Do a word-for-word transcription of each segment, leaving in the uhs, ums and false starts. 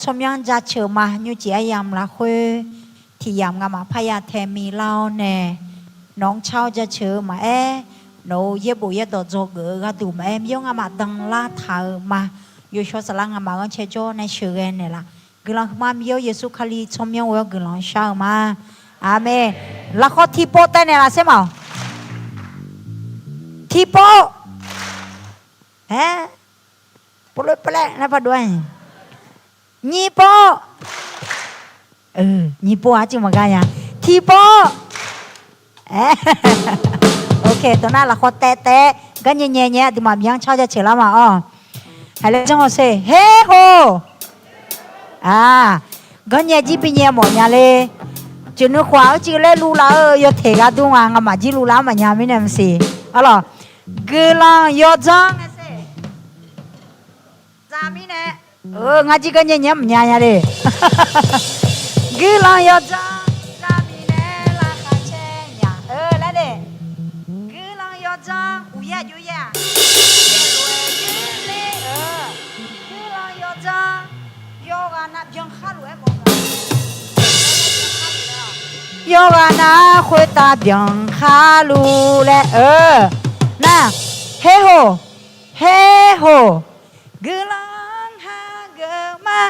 tsawrmyanr jaceuq ma. Nymrcif aryamq lafkhoer tiq yamq ngamaf parya tae milar-awr nae, nawq-anr car-awr jaceuq-eu maqaer, nawq-euq yaerbof yaerdawq dzawgeuf-eu gharduq maqaer, Miqyaer-awr ngamaf danlar taq-euq ma. Yawshawr Saflar ngamaf-anr cae jawr nae sheuqghae naeqlaf. Guiqlanq huiqma Miqyaer-awr, Yeqsur Kali tsawrmyanr ghoe-awr guiqlanq shar-eu ma. Aqmeq. Lafkhawr tiqpov taev naeqlaf saer ma-awq. Tiqpov. Aer, pov loer pov laer nar pardov-a. Nyiq pov. Nyiq pov-aq arcuiv maqgar nya. Tiqpov. Aer, ok, tawv nar lafkhawr taev taev-aer garnyae nyae nyae aqduimaf Miqyaer-anr car jaceuq lar ma-awq. Haiq laer janr-awq sher. Her ho. Aq, garnyae jir binyae mawf nya le. Ceqnui khof-aq arcuiv laer luvlav-eu yawteq ghardur nga, ngamaf jir luvlav-anr maqnya mirnae maqsiq. Arlawq, guiqlanq yawdzanr ngae sher. Zaq mirnae, ngar jir garnyae nyae-anr maqnya nya le. Guiqlanq yawdzanr zaqmiq nae laqkhaq caer nya-eu laer le. Guiqlanq yawdzanr uqyaer aqjox yaer-aq, uqyaer lof-aer yaerle-eu. Guiqlanq yawdzanr yawqghaq nav byanqkhar luf-aer mawf-eu. Yawqghaq nav khoertav byanqkhar luf laer-eu. Nar, her ho, her ho. Guiqlanq hageuf ma.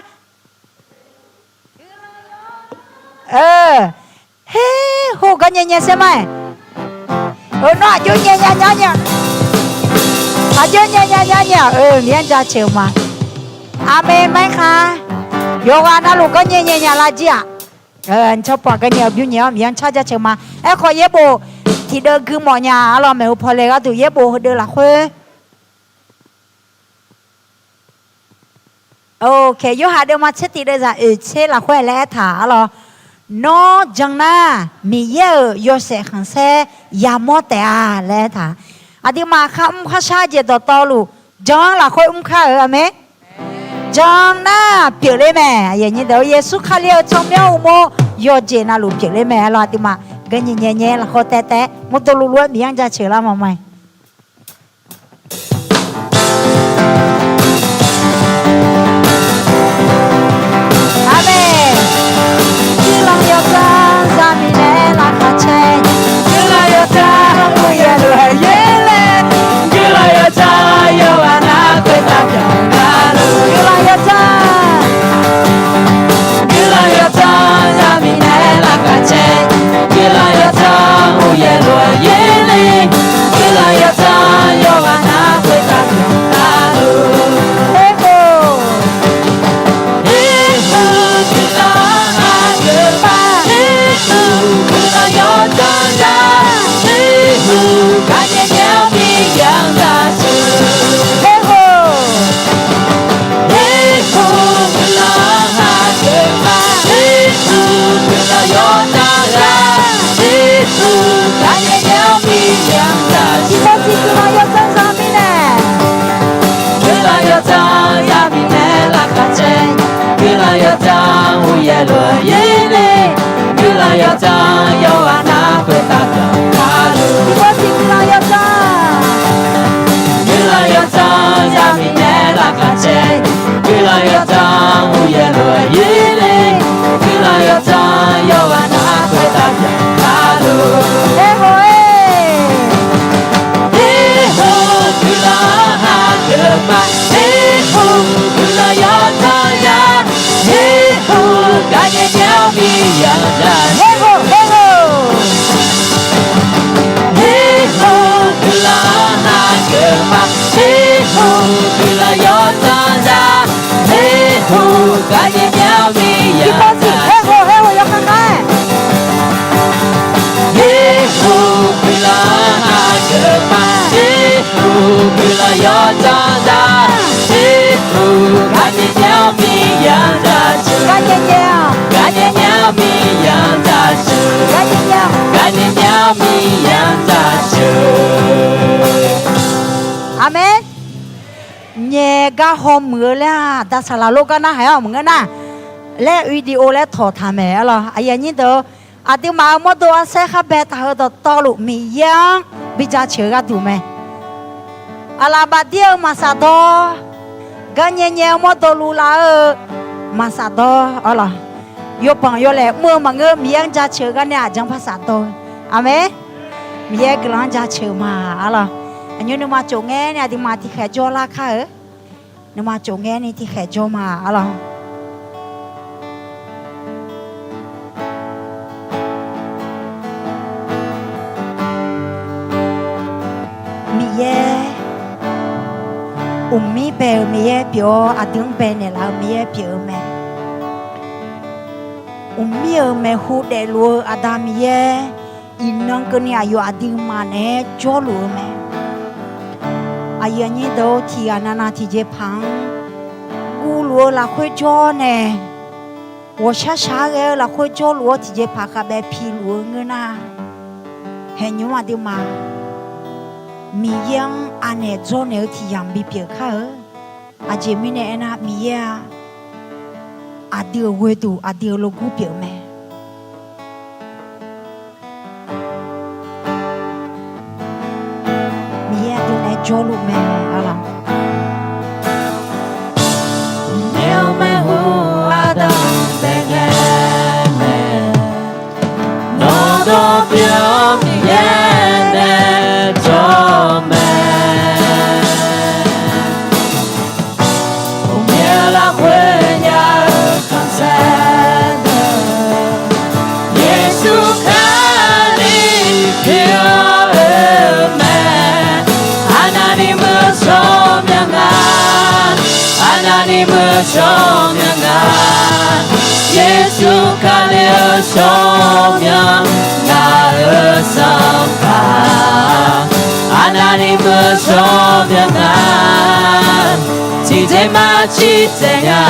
Her ho garnyae nyae saer ma-aeq. Nawr aqjox nyae nya nya nya. Aqjox nyae nya nya nya-euq Miqyaer-anr jaceuq ma. Aqmeq maer kha. Yawqghaq navluf garnyae nyae nya lar jir-aq. Tsawrpaq garnyae-eu bymr nyae-awr Miqyaer-anr car jaceuq ma. Aerkhawf yaerbof tiqdeuv gui mawf nya arlawq, maeqhu pawlae gharduq yaerbof heudeuv lafkhoer. Ok, Yorhaq deuvma tser tiq deuvzaq oeq tser lafkhoer laer aertaq arlawq. Nawr jan nar, Miqyaer-euq yawshaef khanqsaer yamawr taef-a laer aertaq. Aqduimaf kharmr kharshar jeq dawqtawvluf jan-anr lafkhoer mr kar-euq aqmeq. Jan nar pyeufler mae. Yeqsur Kali-euq tsawrmyanr uqmov yawqjeq navluf pyeufler mae arlawq. Aqduimaf garnyae nyae nyae lafkhawr taev taev-aer mawrdo luvluf-aer Miqyaer-anr jaceuq lar ma ma. Aqmeq. Guiqlanq yawdzanr zaqmiq nae laqkhaq caer. Guiqlanq yawdzanr uqyaer lof-aer yaerle. Guiqlanq yawdzanr yawqghaq nav khoertav byanqkhar luf. Guiqlanq yawdzanr. Guiqlanq yawdzanr zaqmiq nae laqkhaq caer. Guiqlanq yawdzanr uqyaer lof-aer yaerle. Guiqlanq yawdzanr yawqghaq nav khoertav byanqkhar luf. Her ho. Her ho guiqlanq hageuf ma. Her ho guiqlanq yawdzanr za. Her ho garnyae nyae-awr Miqyaer-anr jaceuq. Her ho. Her ho guiqlanq hageuf ma. Her ho guiqlanq yawdzanr za. Her ho garnyae nyae-awr Miqyaer-anr jaceuq. Tiqpov tiq guiqlanq yawdzanr za mirnae. Guiqlanq yawdzanr zaqmiq nae laqkhaq caer. Guiqlanq yawdzanr uqyaer lof-aer yaerle. Guiqlanq yawdzanr yawqghaq nav khoertav byanqkhar luf. Tiqpov tiq guiqlanq yawdzanr. Guiqlanq yawdzanr zaqmiq nae laqkhaq caer. Guiqlanq yawdzanr uqyaer lof-aer yaerle. Guiqlanq yawdzanr yawqghaq nav khoertav byanqkhar luf. Her ho-aer. Her ho guiqlanq hageuf ma. Her ho guiqlanq yawdzanr za. Her ho garnyae nyae-awr Miqyaer-anr jaceuq. Her ho, her ho. Her ho guiqlanq hageuf ma. Her ho guiqlanq yawdzanr za. Her ho garnyae nyae-awr Miqyaer-anr jaceuq. Her ho, her ho yawkhav khav-aer. Her ho guiqlanq hageuf ma. Her ho guiqlanq yawdzanr za. Her ho garnyae nyae-awr Miqyaer-anr jaceuq. Garnyae nyae-awr Miqyaer-anr jaceuq. Garnyae nyae-awr Miqyaer-anr jaceuq. Aqmeq. Nyaeq gar hawmuiq-eu laer-aq, aqda saqlaq lor gar narhaq-awr maqngeur nar, laer video laer tawq taq mae arlawq. Aqyuif aqnyir deuq-or, aqduimaf-euq mawrdo arsaer khar baetaq-eu dawqtawvluf Miqyaer-anr bi jaceuq-eu gharduq mae. Aqlaf bafdir-eu maqsaq dawr, garnyae nyae-eu mawrdo luvlaf-eu maqsaf dawr arlawq. Yawbanq yawlaeq mr-eu maqngeur, Miqyaer-anr jaceuq-eu gar nae aqjeq-anr par saf dawr-eu. Aqmeq. Miqyaer guiqlanq-anr jaceuq ma arlawq. Aqnymr nuima tsof ngaer ni aqduimaf tiqkhaeq jawrlar kar-eu. Nuima tsof ngaer ni tiqkhaeq jawr ma arlawq. Miqyaer, uqmir bae-euq Miqyaer pyeuf-awr, aqdui-anr bae naeqlaf-eu Miqyaer pyeuf-eu mae. Uqmir-euq maeqhu daefluf-eu Aqda Miqyaer, iqnan keuvni aqyawf aqduimaf naeq-aer jawrluf-eu mae. Aqyuif aqnyir deuq-or, tiqghaq navnav tiqjeqpaq-anr guvluf-eu lafkhoer jawr nae, ghawqshaq shaq-aer ghae-eu lafkhoer jawrluf-awr, tiqjeqpaq khavbaev piluf-eu ngeur nar, haeqnymr aqduimaf Miqyaer-anr anaeq dzawrnaeq-eu tiqyamq bipyeuf kar-eu. Aqjeq mirnae aernar, Miqyaer-aq, aqdui-euq ghoeduq aqdui-euq logur pyeuf mae. Miqyaer aqdui naeq-aer jawrluf mae arlawq. Naeq-eu maeqhu aqda-anr bae ngae mae. Nawr dawq pyeuf-awr Miqyaer nae jawr mae. Uqmir lafkhoer nya-eu khanqsaer deuq, Yeqsur Kali pyeuf-eu mae. Arnavni meuq tsawrmyanr nga, arnavni meuq tsawrmyanr nga, Yeqsur Kali-eu tsawrmyanr ngaq-euq Sanqpaq. Arnavni meuq tsawrmyanr nga, tiqjeq maqciq taef nya.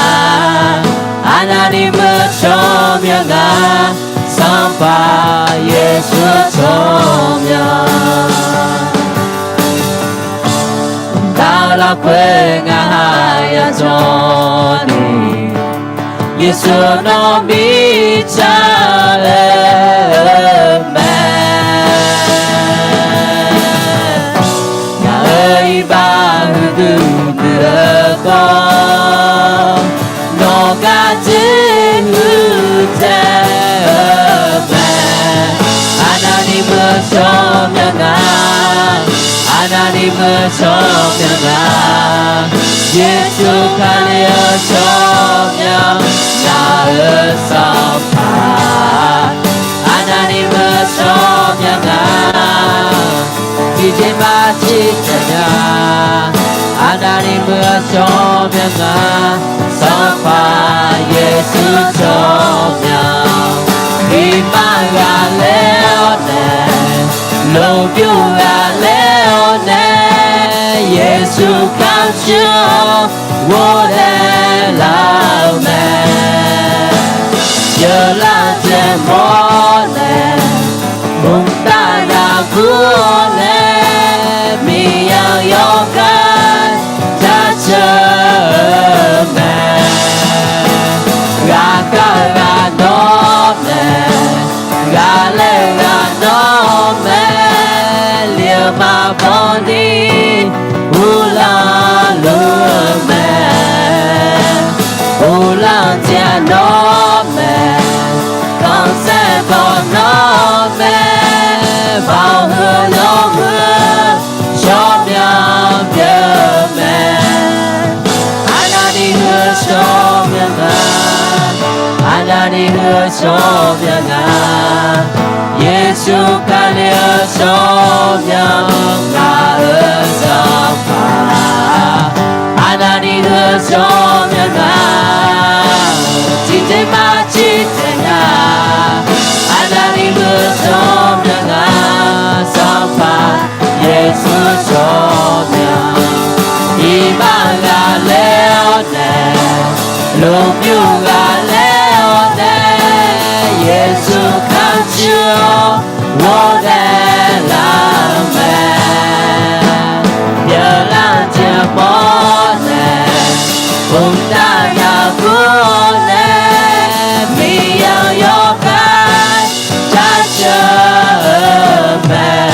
Arnavni meuq tsawrmyanr nga, Sanqpaq Yeqsur tsawrmyanr. Dawq lafkhoer ngaq ha yadzawrni, Yeqsur nawr mirtsaq laer-eu mae. Ngaq-euq iqbax huiqdui muiq-eu khawf, nawq gar dzoer huiq taef-eu mae. Arnavni meuq tsawrmyanr nga, arnavni meuq tsawrmyanr nga, Yeqsur Kali-eu tsawrmyanr ngaq-euq Sanqpaq. Arnavni meuq tsawrmyanr nga, tiqjeq maqciq taef nya. Arnavni meuq tsawrmyanr nga, Sanqpaq Yeqsur tsawrmyanr. Iqbax ghaqler-awr nae, lmqbymr ghaqler-awr nae, Yeqsur kamq shuir-awr ghofdaef laf-eu mae. Yawqlanr dzaeq mawr nae, mqtav yaqgur-awr nae, Miqyaer-anr yawkhav jaceuq-eu mae. Ghaqkhav ghaq nawr mae, ghaqlaer ghaq nawr mae, liq-eu maqbaw ni uvlanr luf-eu mae. Uvlanr dzaeq nawr mae, khanqsaer bawq nawr mae, baoq heu nawr heu tsawrmyanr pyeuf-eu mae. Arnavni heu tsawrmyanr nga, arnavni heu tsawrmyanr nga, Yeqsur Kali-eu tsawrmyanr ngaq-euq Sanqpaq. Arnavni heu tsawrmyanr nga, tiqjeq maqciq taef nya. Arnavni heu tsawrmyanr nga, Sanqpaq Yeqsur tsawrmyanr. Iqbax ghaqler-awr nae, lmqbymr ghaqler-awr nae, Yeqsur kamq shuir-awr ghofdaef laf-eu mae. Byanlar dzaeq mawr nae, mqtav yaqgur-awr nae, Miqyaer-anr yawkhav jaceuq-eu mae.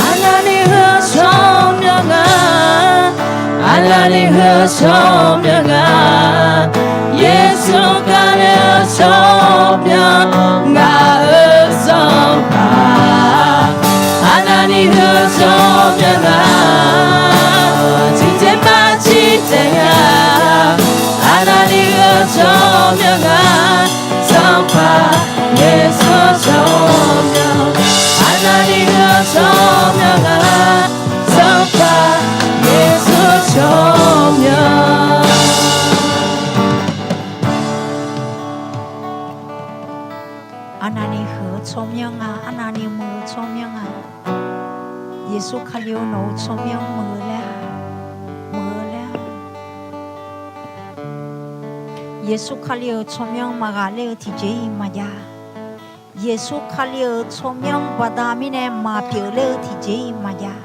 Arnavni heu tsawrmyanr nga, arnavni heu tsawrmyanr nga, Yeqsur Kali-euq tsawrmyanr, ngaq-euq Sanqpaq, Aqnavni heu tsawrmyanr nga, tiqjeq maqtiq taef nga, Aqnavni heu tsawrmyanr nga, Sanqpaq Yeqsur tsawrmyanr, Aqnavni heu tsawrmyanr nga, Sanqpaq Yeqsur tsawrmyanr. Aqnavni heu-eu tsawrmyanr nga, Aqnavni muiq-eu tsawrmyanr nga. Yeqsur Kali-eu nawq-euq tsawrmyanr muiq-eu laer-a, muiq-eu laer-a. Yeqsur Kali-euq tsawrmyanr maqghaqler-eu tiqjeq-iq maqjav. Yeqsur Kali-euq tsawrmyanr baqda mirnae maqpyeuf ler-eu tiqjeq-iq maqjav.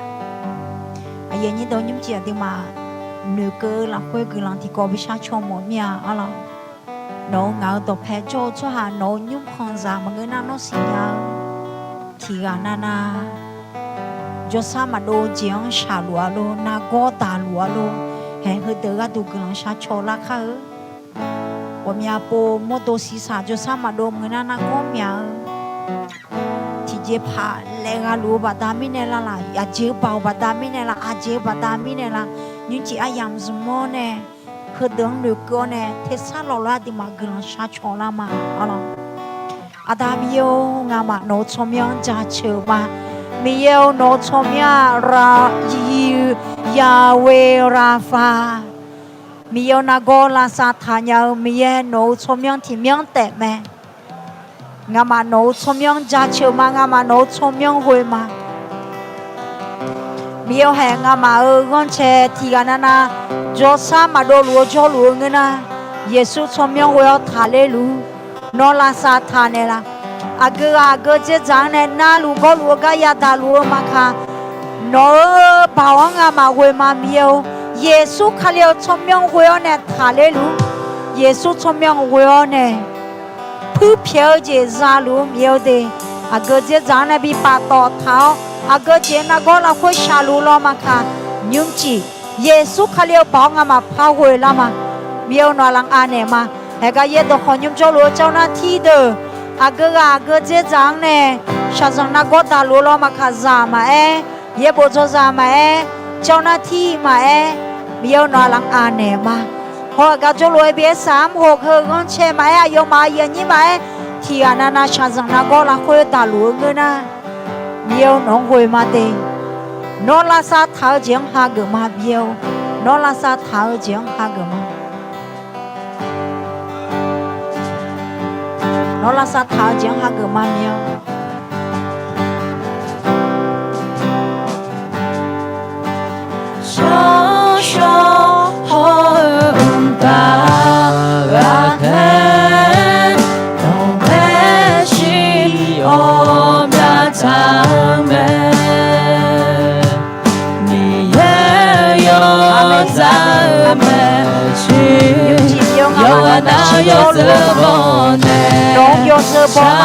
Aqyuif aqnyir dawq nymrcif aqduimaf noeqkeuv-eu lafkhoer guiqlanq tiqkawv bi sharcaw mawf mir-a arlawq. Nawq-euq ngaq-euq dawqpae jawr-eu tsawrhaq nawq-euq nymrkhanqzaq maqngeur nar nawr siqnya-eu tiqghaq navnav jawrsar maqdov-eu jeq-anr shaqluf-a lor, nargawr daqluf-a lor, haeq heudeuq gharduq guiqlanq sharcaw lar kar-eu. Ghawqmya pov mawrdo siqsaq jawrsar maqdov maqngeur nar nargawr myaq-eu tiqjeqpaq laeqghaq luf-eu baqda mirnae la laq, aqjeq baoq baqda mirnae la, aqjeq baqda mirnae la, nymrcif aryamq zmq-awr nae, heudeuq-anr noeqkeuv-awr nae tersar lawq lof-aer aqduimaf guiqlanq sharcaw lar ma arlawq. Aqda Miqyaer-or, ngamaf nawq-euq tsawrmyanr-anr jaceuq-eu ma. Miqyaer-or, nawq-euq tsawrmyanr-aq, ra, Yawqghaq Rapha. Miqyaer-or, nargawr lavsav taq nya-eu Miqyaer, nawq-euq tsawrmyanr tiqmyanr taef mae. Ngamaf nawq-euq tsawrmyanr-anr jaceuq ma, ngamaf nawq-euq tsawrmyanr ghoe ma. Miqyaer-or, haeq ngamaf-euq ghanrcae tiqghaq navnav jawrsar maqdov luf-eu jawrluf-eu ngeur nar, Yeqsur tsawrmyanr ghoe-awr taqler luf-ur. Nawr lavsav taq naeqlaf. Aqgeu ghaq aqgeu dzerdzaq-anr nae narluf gawrluf-eu gar yadaq luf-eu maqkaq, nawq-euq baoq-anr ngamaf ghoe ma Miqyaer-or. Yeqsur Kali-euq tsawrmyanr ghoe-awr nae taqler luf-ur. Yeqsur tsawrmyanr ghoe-awr nae puirpyaeq-eu jeq zaluf-eu Miqyaer-or de. Aqgeu dzerdzaq-anr nae bi paftawf taq-awr, aqgeu jeq nargawr lafkhoer shaqluf law maqkaq, nymrcif Yeqsur Kali-euq baoq-anr ngamaf par ghoe lar ma. Miqyaer-or, nawq-aq aqnaeq ma. Haeqgar yaer dawqkhawq nymr jawrluf-eu jawrnar tirdeuq, aqgeu ghaq aqgeu dzerdzaq-anr nae shaqzanq nargawr daqluf-eu law maqkaq zaq maqaer, yaerbof dzawzaq maqaer, jawrnar tir maqaer, Miqyaer-or, nawq-aq aqnaeq ma. Hawr aqgar jawrluf-eu Ebenezer armr hoq heu ghanrcae maqaer, aqyawfmaf aqyuif aqnyir maqaer, tiqghaq navnav shaqzanq nargawr lafkhoer daqluf-eu ngeur nar, Miqyaer-or, nawq-anr ghoe ma de. Nawr lavsav taq-eu jeq-anr hageuf ma Miqyaer-or. Nawr lavsav taq-eu jeq-anr hageuf ma. Nawr lavsav taq-eu jeq-anr hageuf ma Miqyaer-or. Shawrshawr hawr-eu mqtav ghaqkhaer, nawq-anr maeqshi ghawqmya taq-eu mae. Miqyaer yawzaq-eu maeqshi, yawqghaq nav yawzeu baw nae, nawq-anr yawzeu baw ma,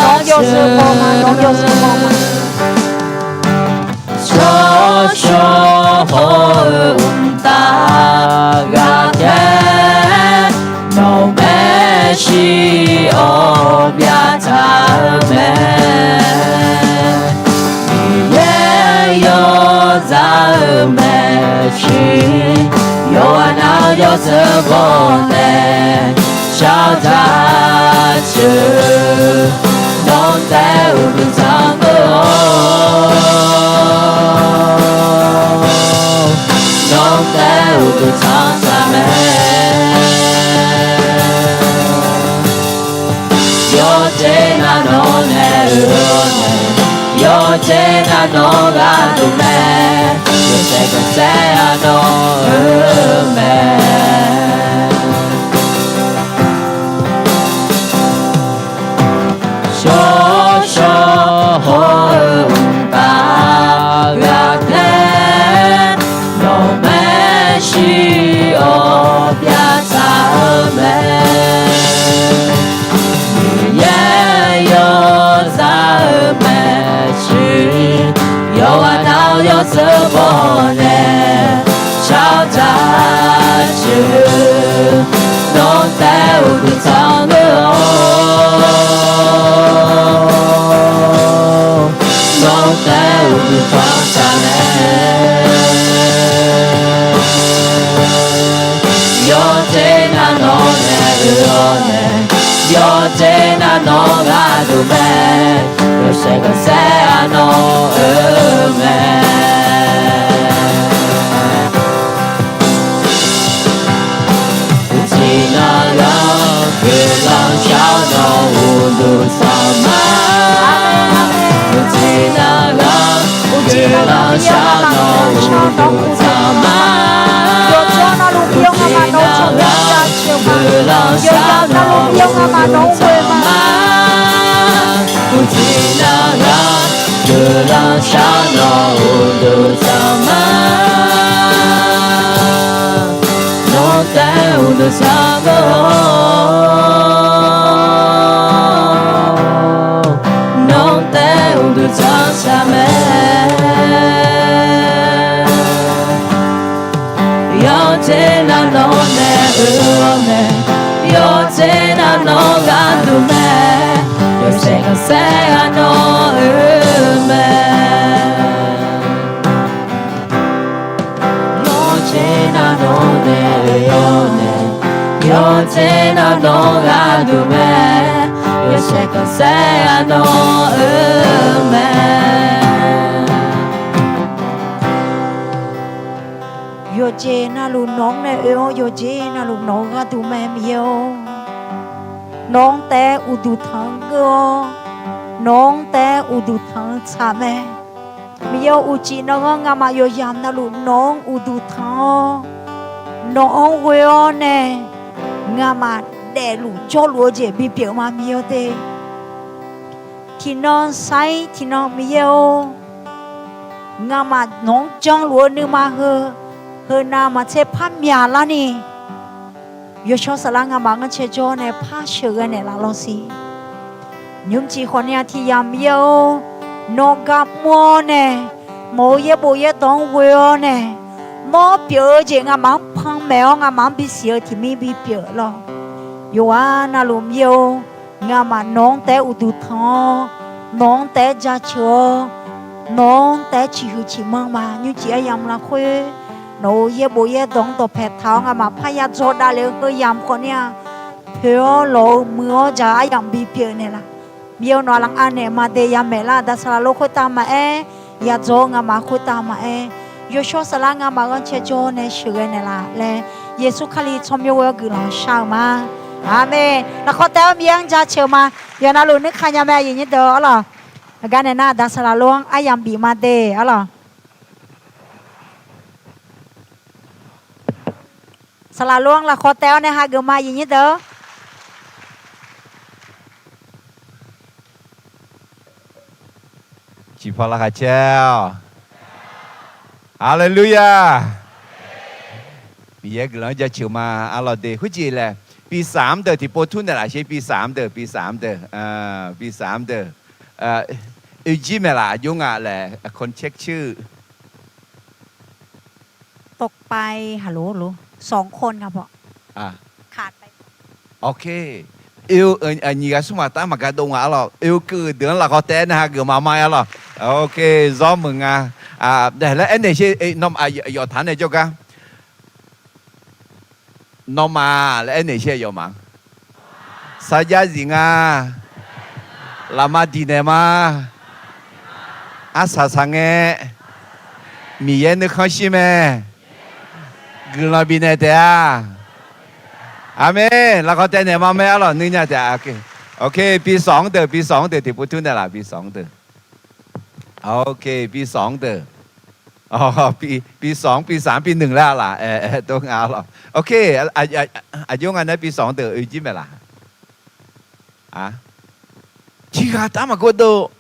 nawq-anr yawzeu baw ma, nawq-anr yawzeu baw ma. Shawrshawr hawr-eu mqtav ghaqkhaer, nawq-anr maeqshi ghawqmya taq-eu mae. Miqyaer yawzaq-eu maeqshi, yawqghaq nav yawzeu baw nae, shar jaceuq, nawr taef uqduq tanq ngeur-awr, nawr taef uqduq tanq taq mae. Yawqjeq nav nawr nae-eu, yawqjeq nav nawr gharduq mae, yawshaef ganqsaer-aq nawr-eu mae. Shawrshawr hawr-eu mqtav ghaqkhaer, nawq-anr maeqshi ghawqmya taq-eu mae. Miqyaer yawzaq-eu maeqshi, yawqghaq nav yawzeu baw nae, shar jaceuq, taef uqduq tanq ngeur-awr, nawr taef uqduq tanq saq mae. Yawdzer nar nawr nae oe-awr nae, yawdzer nar nawr gharduq mae. Yawshaef khanqsaer-aq nawr oe mae. Uqcif nar ghar guiqlanq shar nawr uqduq tanq ma. Uqcif nar ghar guiqlanq shar nawr uqduq tanq ma. Uqcif nar ghar guiqlanq shar nawr uqduq tanq ma. Uqcif nar ghar guiqlanq shar nawr uqduq tanq ma. Nawr taef uqduq tanq ngeur-awr, nawr taef uqduq tanq saq mae. Yawdzer nar nawr nae oe-awr mae, yawdzer nar nawr gharduq mae, yawshaef khanqsaer-aq nawr oe mae. Yawdzer nar nawr nae oe-awr nae, yawdzer nar nawr gharduq mae, yawshaef khanqsaer-aq nawr oe mae. Yawqjeq navluf nawq-anr nae oe-awr, yawqjeq navluf nawq-eu gharduq mae, Miqyaer-or. Nawq-anr taef-aer uqduq tanq-eu geur-awr, nawq-anr taef-aer uqduq tanq-eu tsaq mae. Miqyaer-or, uqcif navghanr ngamaf yawqyamq navluf nawq-anr uqduq tanq-awr, nawq-anr ghoe-awr nae, ngamaf daefluf jawrluf-eu jeq bipyeuf ma, Miqyaer-or de. Tiqnan sar-ir tiqnan, Miqyaer-or, ngamaf nawq-anr janluf-eu nuima heu, heunav maqtser par myaqlarni, yawshawr saflar ngamaf-anr cae jawr nae par sheuqghae naeqlaf lawr siq. Nymrcif khawfni-aq tiq yamq, Miqyaer-or, nawr gar mr-awr nae, nawq-euq yaerbof yaerdawq-anr ghoe-awr nae, nawr pyeuf-eu jeq ngamaf-anr panmaeq-awr ngamaf-anr bisiq-eu tiqmir bipyeuf lawr. Yawqghaq navluf, Miqyaer-or, ngamaf nawq-anr taef-aer uqduq tanq-awr, nawq-anr taef-aer jaceuq-awr, nawq-anr taef-aer ciqhuiq ciqmanr ma. Nymrcif aryamq lafkhoer nawq-euq yaerbof yaerdawq-anr dawqpae taq-awr ngamaf parya dzawdav lef-eu heu yamq khawfni-aq, poeq-awr lawq-eu muiq-awr dzaq-eu aryamq bipyeuf naeqlaf. Miqyaer-or, nawq-aq lar anaeq ma de. Yamaeq lar-eu daq saqlaq lor khoertav maqaer, yadzaw-eu ngamaf khoertav maqaer, yawshawr saflar ngamaf-anr cae jawr nae sheuqghae naeqlaf laer, Yeqsur Kali tsawrmyanr ghoe-awr guiqlanq shar-eu ma. Aqmeq. Lafkhawf taef-awr Miqyaer-anr jaceuq ma. Yawqnavluf nuikaq nya mae, aqyuif nyir deuq arlawq. Aqgar naeq nar daq saqlaq lor-anr aryamq bif ma de arlawq. Saqlaq lor-anr lafkhawf taef-awr nae hageuf ma, aqyuif nyir deuq. Ciqpaw lavkhaq caer-awq. Haleluya! Miqyaer guiqlanq-anr jaceuq ma. Arlawq de, khoerjeq laer, pisaq-anr deuq tiqpov tur naeqlaf sher, pisaq-anr deuq, pisaq-anr deuq, pisaq-anr deuq. Oejir maeqlaf aqjox nga laer, คนเช็คชื่อ ตกไป ฮัลโหล ฮัลโหล สองคนค่ะพ่อ ขาดไป OK. Oe-eu nyiq ghaq smr ghaq taef-aer maqgar dov nga arlawq. Oe-eu keuv-euq deuq-anr lafkhawf taef-aer nae hageuf ma ma arlawq. OK, zawr meuq nga. Laer aernaeq sher, yawf taq nae jawrgar. Nawmaf laer aernaeq sher yawfmaf-anr. Sarjax zif nga. Lafma diq naeq ma. Arsaq saq ngae. Miqyaer nuikhanr shir mae. Guiqlanq bifnaeq taef-a. Aqmeq. Lafkhawf taef naeq ma mae arlawq, nuinya taef-a. OK, pisawq-anr deuq, pisawq-anr deuq tiqpov tur naeqlaf, pisawq-anr deuq. OK, pisawq-anr deuq. Pisawq-anr, pisaq-anr, pineuq laer-a laf? Aer, aer, dov nga arlawq. OK, aqjox nga nae pisawq-anr deuq oe jir maeqlaf? Tiq ghaq taef-aer maqgar dov.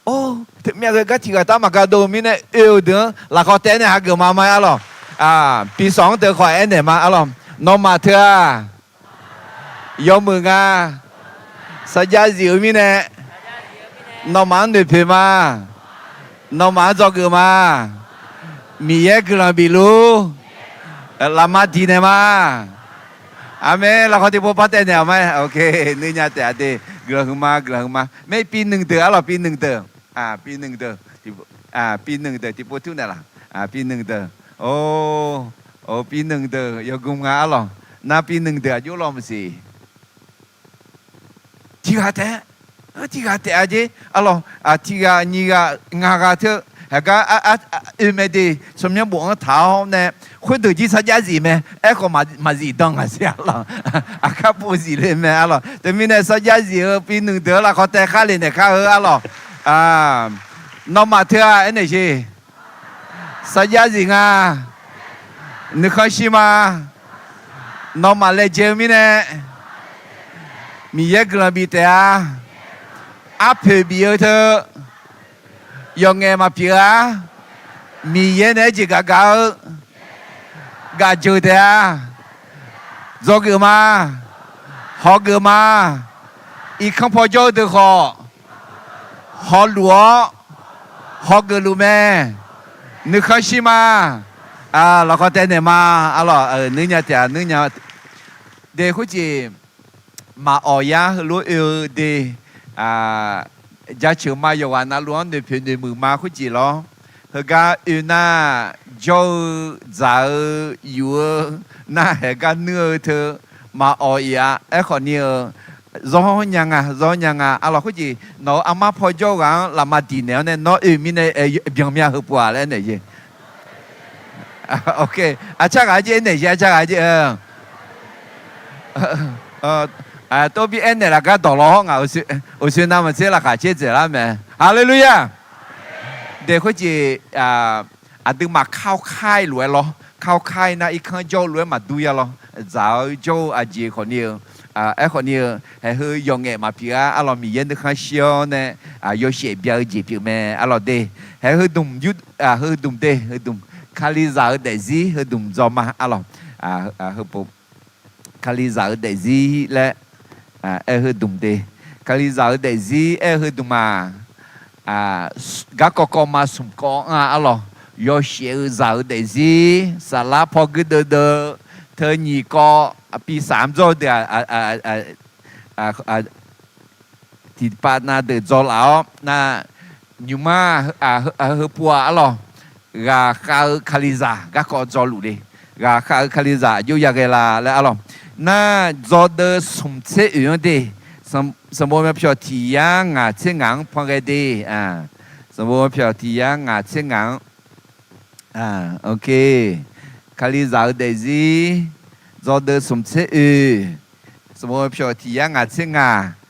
Or, teumirnae gar tiq ghaq taef-aer maqgar dov mirnae oe-euq deuq-anr lafkhawf taef nae hageuf ma ma arlawq. Pisawq-anr deuq khawf aernaeq ma arlawq. Nawmaf teu-aq, yawmuiq nga. Sarjax zif-eu mirnae nawmaf-anr noeqpoeq ma. Nawmaf-anr dzawgeuf ma. Miqyaer guiqlanq bifluf-ur. Lafma diq naeq ma. Aqmeq. Lafkhawf tiqpov par taev naeq-awq ma. Ok, nuinya taef-a de. Guiqlanq huiqma, guiqlanq huiqma. Mae, pi nui deuq arlawq, pi nui deuq. Pi nui deuq, pi nui deuq tiqpov tur naeq laf. Pi nui deuq. Or, pi nui deuq yawgm nga arlawq. Nar pi nui deuq aqjox law maqsiq. Tiqghaq taef-a, tiqghaq taef-a jeq arlawq. Tiqghaq nyiq ghaq ngaq ghaq teu, heugar oe mae de. Tsawrmyanr bof-anr taq-awr nae, khoerdeuq jir sarjax zif mae. Aerkhawf maqzif dan ngaq siq arlawq. Aqkar pov zif le mae arlawq. Teumirnae sarjax zif-eu pi nui deuq-anr lafkhawf taev khar le naeq kar-eu arlawq. Nawmaf teu-aq aernaeq jeq. Sarjax zif nga. Nuikhanr shir ma. Nawmaf laejae-eu mirnae, Miqyaer guiqlanq bif taef-a. Arpoeq bif-eu teu, yawqngaef maqpyeuf-a. Miqyaer nae aerjeq gaq gaq-eu, gaq jeuq taef-a. Dzawgeuf ma. Hawgeuf ma. Irkanr paw jawr-eu deuq khawf, hawluf-awr, hawgeuf luf mae. Nuikhanr shir ma. Lafkhawf taev naeq ma. Arlawq, nuinya taef-a, nuinya. De khoerjeq, maqawq yar heulof oe-eu de, jaceuq ma yawqghaq navluf-anr noeqpoeq noeqmuiq ma khoerjeq lawr. Heugar oe nar, jawr-eu, dzaq-eu, yuf-eu, nar haeq gar nuir-eu teu, maqawq iq-a. Aerkhawf ni-eu, zawr nya nga, zawr nya nga. Arlawq, khoerjeq nawq-euq armar paw jawr-eu ghaq-anr lafma diq naeq-awr nae, nawr oe mirnae byanmya heu pov-aq laer aernaeq jeq. Ok, aqcar ghaq-aer jir aernaeq jeq, aqcar ghaq-aer jir. Tov bi aernaeq laf gar dawq law-awr ngaq, uqsoe navmaqtser laqkhaq caer dzaeqlar mae. Haleluya! De khoerjeq, aqduimaf kar-awr kar-ir lof-aer lawr, kar-awr kar-ir nar irkanr jawr-eu lof-aer maqdur ya lawr. Dzaq-eu jawr-eu aqjeq khawf ni-eu, aerkhawf ni-eu, haeq heu yawqngaef maqpyeuf-a. Arlawq, Miqyaer nuikhanr shir-awr nae, yawshaef bya-eu jeq pyeuf mae. Arlawq de, haeq heudmq, heudmq de, heudmq, Kalizaq-eu daefzir heudmq dzaw ma. Arlawq, Kalizaq-eu daefzir laer aer-eu heudmq de. Kalizaq-eu daefzir aer-eu heudmq-aq, garkawv kawv ma smq kawv-anr-a. Arlawq, yawshaef-eu zaq-eu daefzir, saflar paw guirdeuv deuv, teu nyiq kawv, pi saf-anr dzawr-eu deuq tiqpav nav deuq dzaw laf-awr nar, nymqmar heupov-aq arlawq, ghaqkhav-eu Kalizaq garkawv dzaw luf le. Ghaqkhav-eu Kalizaq aqjox yaghae la laer arlawq. Nar, dzawdeuv smq tser oeq-anr de, sanqbof myavpyawq tiq yar ngaq tser ngaq-anr pan ghae de. Sanqbof myavpyawq tiq yar ngaq tser ngaq-anr. Ok. Kalizaq-eu daefzir, dzawdeuv smq tser oeq, sanqbof myavpyawq tiq yar ngaq tser ngaq.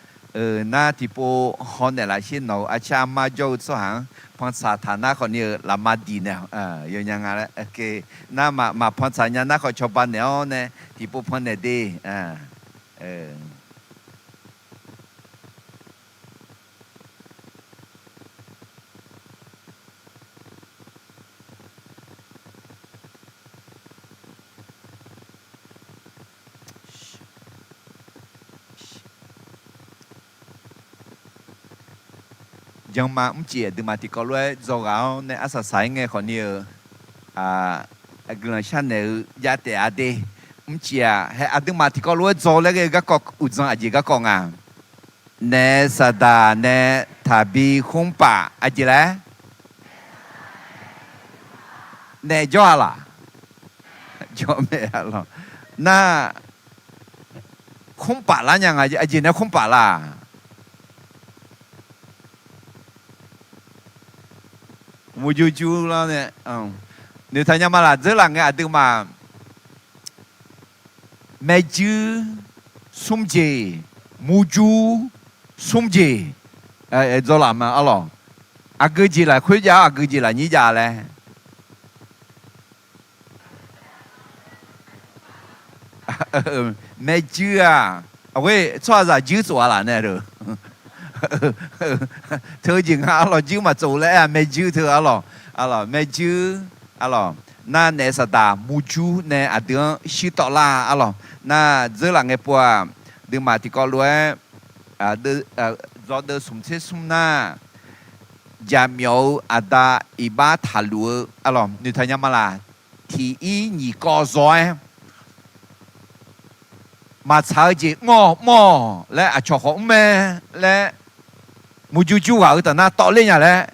Nar tiqpov hawnaeq laf sher, nawq-euq arcar armar jawr-eu tsawrhaq-anr pantsaq taq nar khawf ni-eu lafma diq naeq-awq. Yawnya nga laer. Nar maqpantsaq nya nar khawf cawba naeq-awr nae tiqpov pannaeq de. Janma mrcif aqduimaf tiqkawv lof-aer dzaw ghaq-awr nae arsaq saq-aer ngae khawf ni-euq guiqlanq sharnaeq-eu jav taef-a de. Mrcif-aq, hae aqduimaf tiqkawv lof-aer dzaw laer ghae-eu garkawv uqdzan aqjeq garkawv nga. Naef saqdaq nae taqbi khmr paf aqjeq laer naef jawr-a laq? Jawr mae arlawq. Nar, khmr paf lar nya nga, aqjeq nae khmr paf la? Murjur jur lar nae, noeqtaq nya ma laf? Dzeurlaf ngae aqduimaf maejuir smr jeq, murjur smr jeq, dzaw laf ma arlawq. Aqgeu jeq lafkhoer jav-awr aqgeu jeq lafnyir jav laer. Maejuir-aq, aqghoer tsawrhaqzaq juir tsof-a laf nae-eu. Teu jeq nga arlawq, juir maqtsof laer aer-a, maejuir teu arlawq. Arlawq, maejuir, arlawq, nar naef saqdaq murjur nae aqdui-anr shirtawv lar arlawq. Nar dzeurlaf ngae pov-aq, duimaf tiqkawv lof-aer, dzawdeuv smq tser smr nar, jaqmyawf-euq aqda iqbax taqluf-eu arlawq, noeqtaq nya ma laf? Tiq ir nyiq kawv zaw-aer maqtsaq-eu jeq mr-awq mr-awq laer aqcawq khawf mr mae laer, murjur jur ghaq-eu taf nar tawvler nya laer,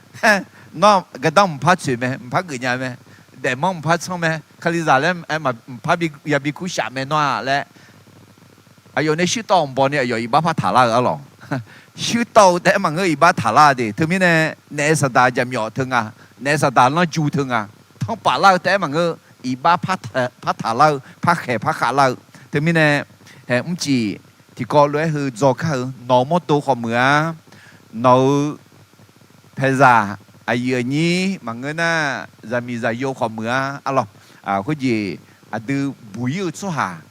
nawr gardanr mqpar tsoeq mae, mqpar geuf nya mae, daefmanr mqpar tsanr mae, kalizaq laer mqpar yabi kurshaf mae nawr-a laer, aqyawf nae shuirtawv mqbaw ni aqyawf iqbax par taqlar-eu arlawq. Shuirtawv-eu taef-aer maqngeur, iqbax taqlar de. Teumirnae naef saqdaq jaqmyawf teu nga, naef saqdaq lanrju teu nga, tanrpaf lar-eu taef-aer maqngeur, iqbax par taqlar-eu, par khaeq par khavlar-eu. Teumirnae haeq mrcif tiqkawv lof-aer heu dzaw kar-eu, nawq-euq mawrdo khawf muiq-a, nawq-euq paeqzaq aqyuif aqnyir maqngeur nar, zaqmiq zaqyo khawf muiq-a arlawq. Khoerjeq aqdui buq ir-eu tsawrhaq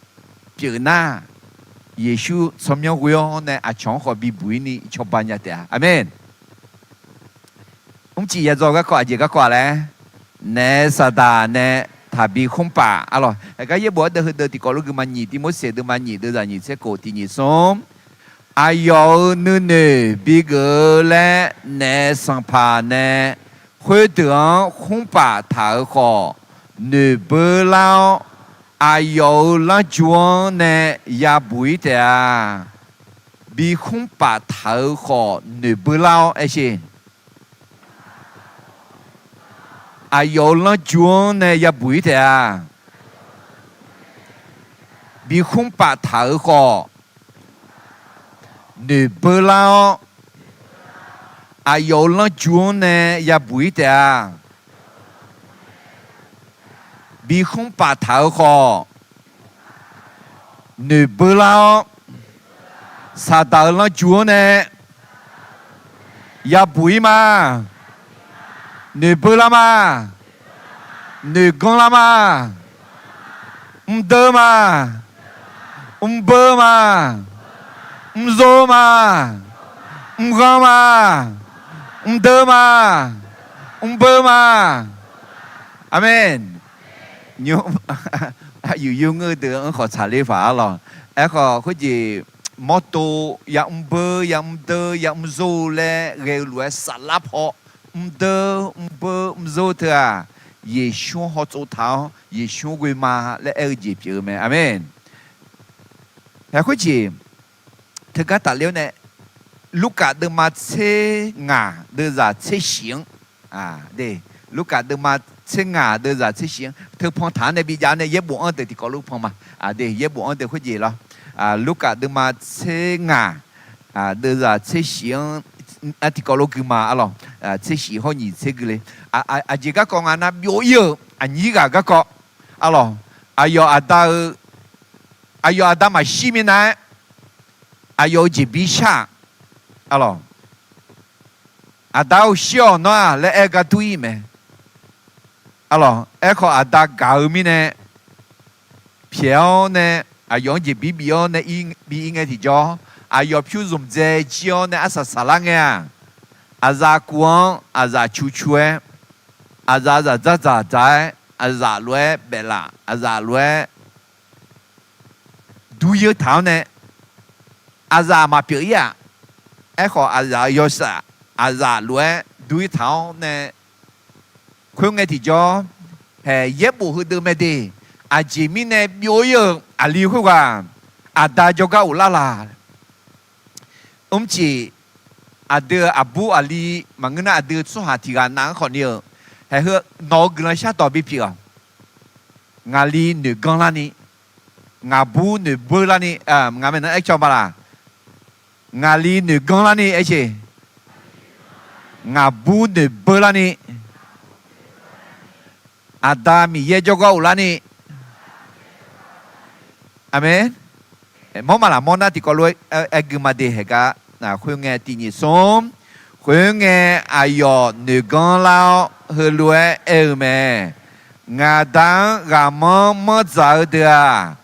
pyeuf nar, Yeqsur tsawrmyanr ghoe-awr nae aqcawq-anr khawf bibuq ir ni cawba nya taef-a. Aqmeq. Mrcif ya dzaw garkawv aqjeq garkawv-a laer, naef saqdaq nae taqbi khmr paf arlawq. Aqgar yaerbof-anr deuv heudeuv tiqkawv lof guima nyiq Tivmorseq deuvma nyiq deuvzaq nyiq tser khof tiq nyiq smr. Aqyawf-euq nuinoeq bigeuf-eu laer naef sanqpaq nae khoerdeuq-anr khmr paf taq-euq khawf, noeqbeur lar-awr, aqyawf-euq lanrju-anr nae yabuq ir taef-a. Bi khmr paf taq-euq khawf, noeqbeur lar-awr aer sher. Aqyawf-euq lanrju-anr nae yabuq ir taef-a. Bi khmr paf taq-euq khawf, noeqbeur lar-awr, aqyawf-euq lanrju-anr nae yabuq ir taef-a. Bi khmr paf taq-euq khawf, noeqbeur lar-awr, saqdaq-euq lanrju-anr nae yabuq ir ma. Noeqbeur lar ma. Noeqganr lar ma. Mrdeur ma. Mrbeur ma. Mrzor ma. Mrghanr ma. Mrdeur ma. Mrbeur ma. Aqmeq. Nymr, aqyuif yur ngeur deuq-anr khawf tsaqler paq arlawq. Aerkhawf khoerjeq mawrdo, ya mrbeur, ya mrdeur, ya mrzor laer ghae-eu lof-aer saflar paw, mrdeur mrbeur mrzor teu-aq, Yeqsur-anr hawtsov taq-awr Yeqsur-anr ghoe ma laer aer-eu jeq pyeuf-eu mae. Aqmeq. Haeq khoerjeq teugar tafler-awr nae, Lurkaf deuvma tser ngaq deuvzaq tser shif-anr, Lurkaf deuvma tser ngaq deuvzaq tser shif-anr teupan taq-anr nae bijav-awr nae yaerbof-anr deuq tiqkawv lof pan ma. Aq, yaerbof-anr deuq khoerjeq lawr. Lurkaf deuvma tser ngaq deuvzaq tser shif-anr tiqkawv lof gui ma arlawq. Tser shif hawr nyiq tser gui le. Aqjeq garkawv nga nar, byov ir-euq aqnyir ghaq garkawv arlawq. Aqyawf aqda-eu, aqyawf aqda maqshir minav-aer, aqyawf-euq jeqbir shar-aq, arlawq, aqda-or shir-awq nawr-aq laer aer gar dur ir mae. Arlawq, aerkhawf aqda gaq-eu mirnae pyaeq-awr nae, aqyawf-anr jeqbir bif-awr nae bi ir ngae tiqjawr, aqyawf pyur zmq dzae jir-awr nae arsaq saqlar ngae-aq, aqzaf kuv-anr aqzaf cu cu-aer, aqzaf zaqdzar dzaqdzaq-aer, aqzaf lof-aer baeflaf, aqzaf lof-aer dur-ir taq-awr nae, aqzaf maqpyeuf ir-aq, aerkhawf aqzaf yawshaef aqzaf lof-aer dur-ir taq-awr nae, khoerngae tiqjawr, haeq yaerbof heudeuq mae de. Aqjeq mirnae byov ir-euq aqli khoerghaq aqda jawrgar ghoflar la? Mrcif aqdui-euq aqbur aqli maqngeur nar, aqdui-euq tsawrhaq tiq ghaq nav-anr khawf ni-euq, haeq heu nawq-euq guiqlanq shardawq bipyeuf-awq. Ngaqli noeqganr larni, ngaqbur noeqbeur larni, ngaq maeqnan aer caw ma laq? Ngaqli noeqganr larni aer sher. Ngaqbur noeqbeur larni, Aqda Miqyaer jawrgar ghoflarni. Aqmeq. Mawr ma laq? Mawr nar tiqkawv lof-aer gui ma de haeq gar. Khoerngae tiq nyiq smr. Khoerngae aqyawf noeqganr lar-awr heulof-aer aer-eu mae. Ngaq Da-anr ghaqmanr manr dzaq-eu deuq-aq,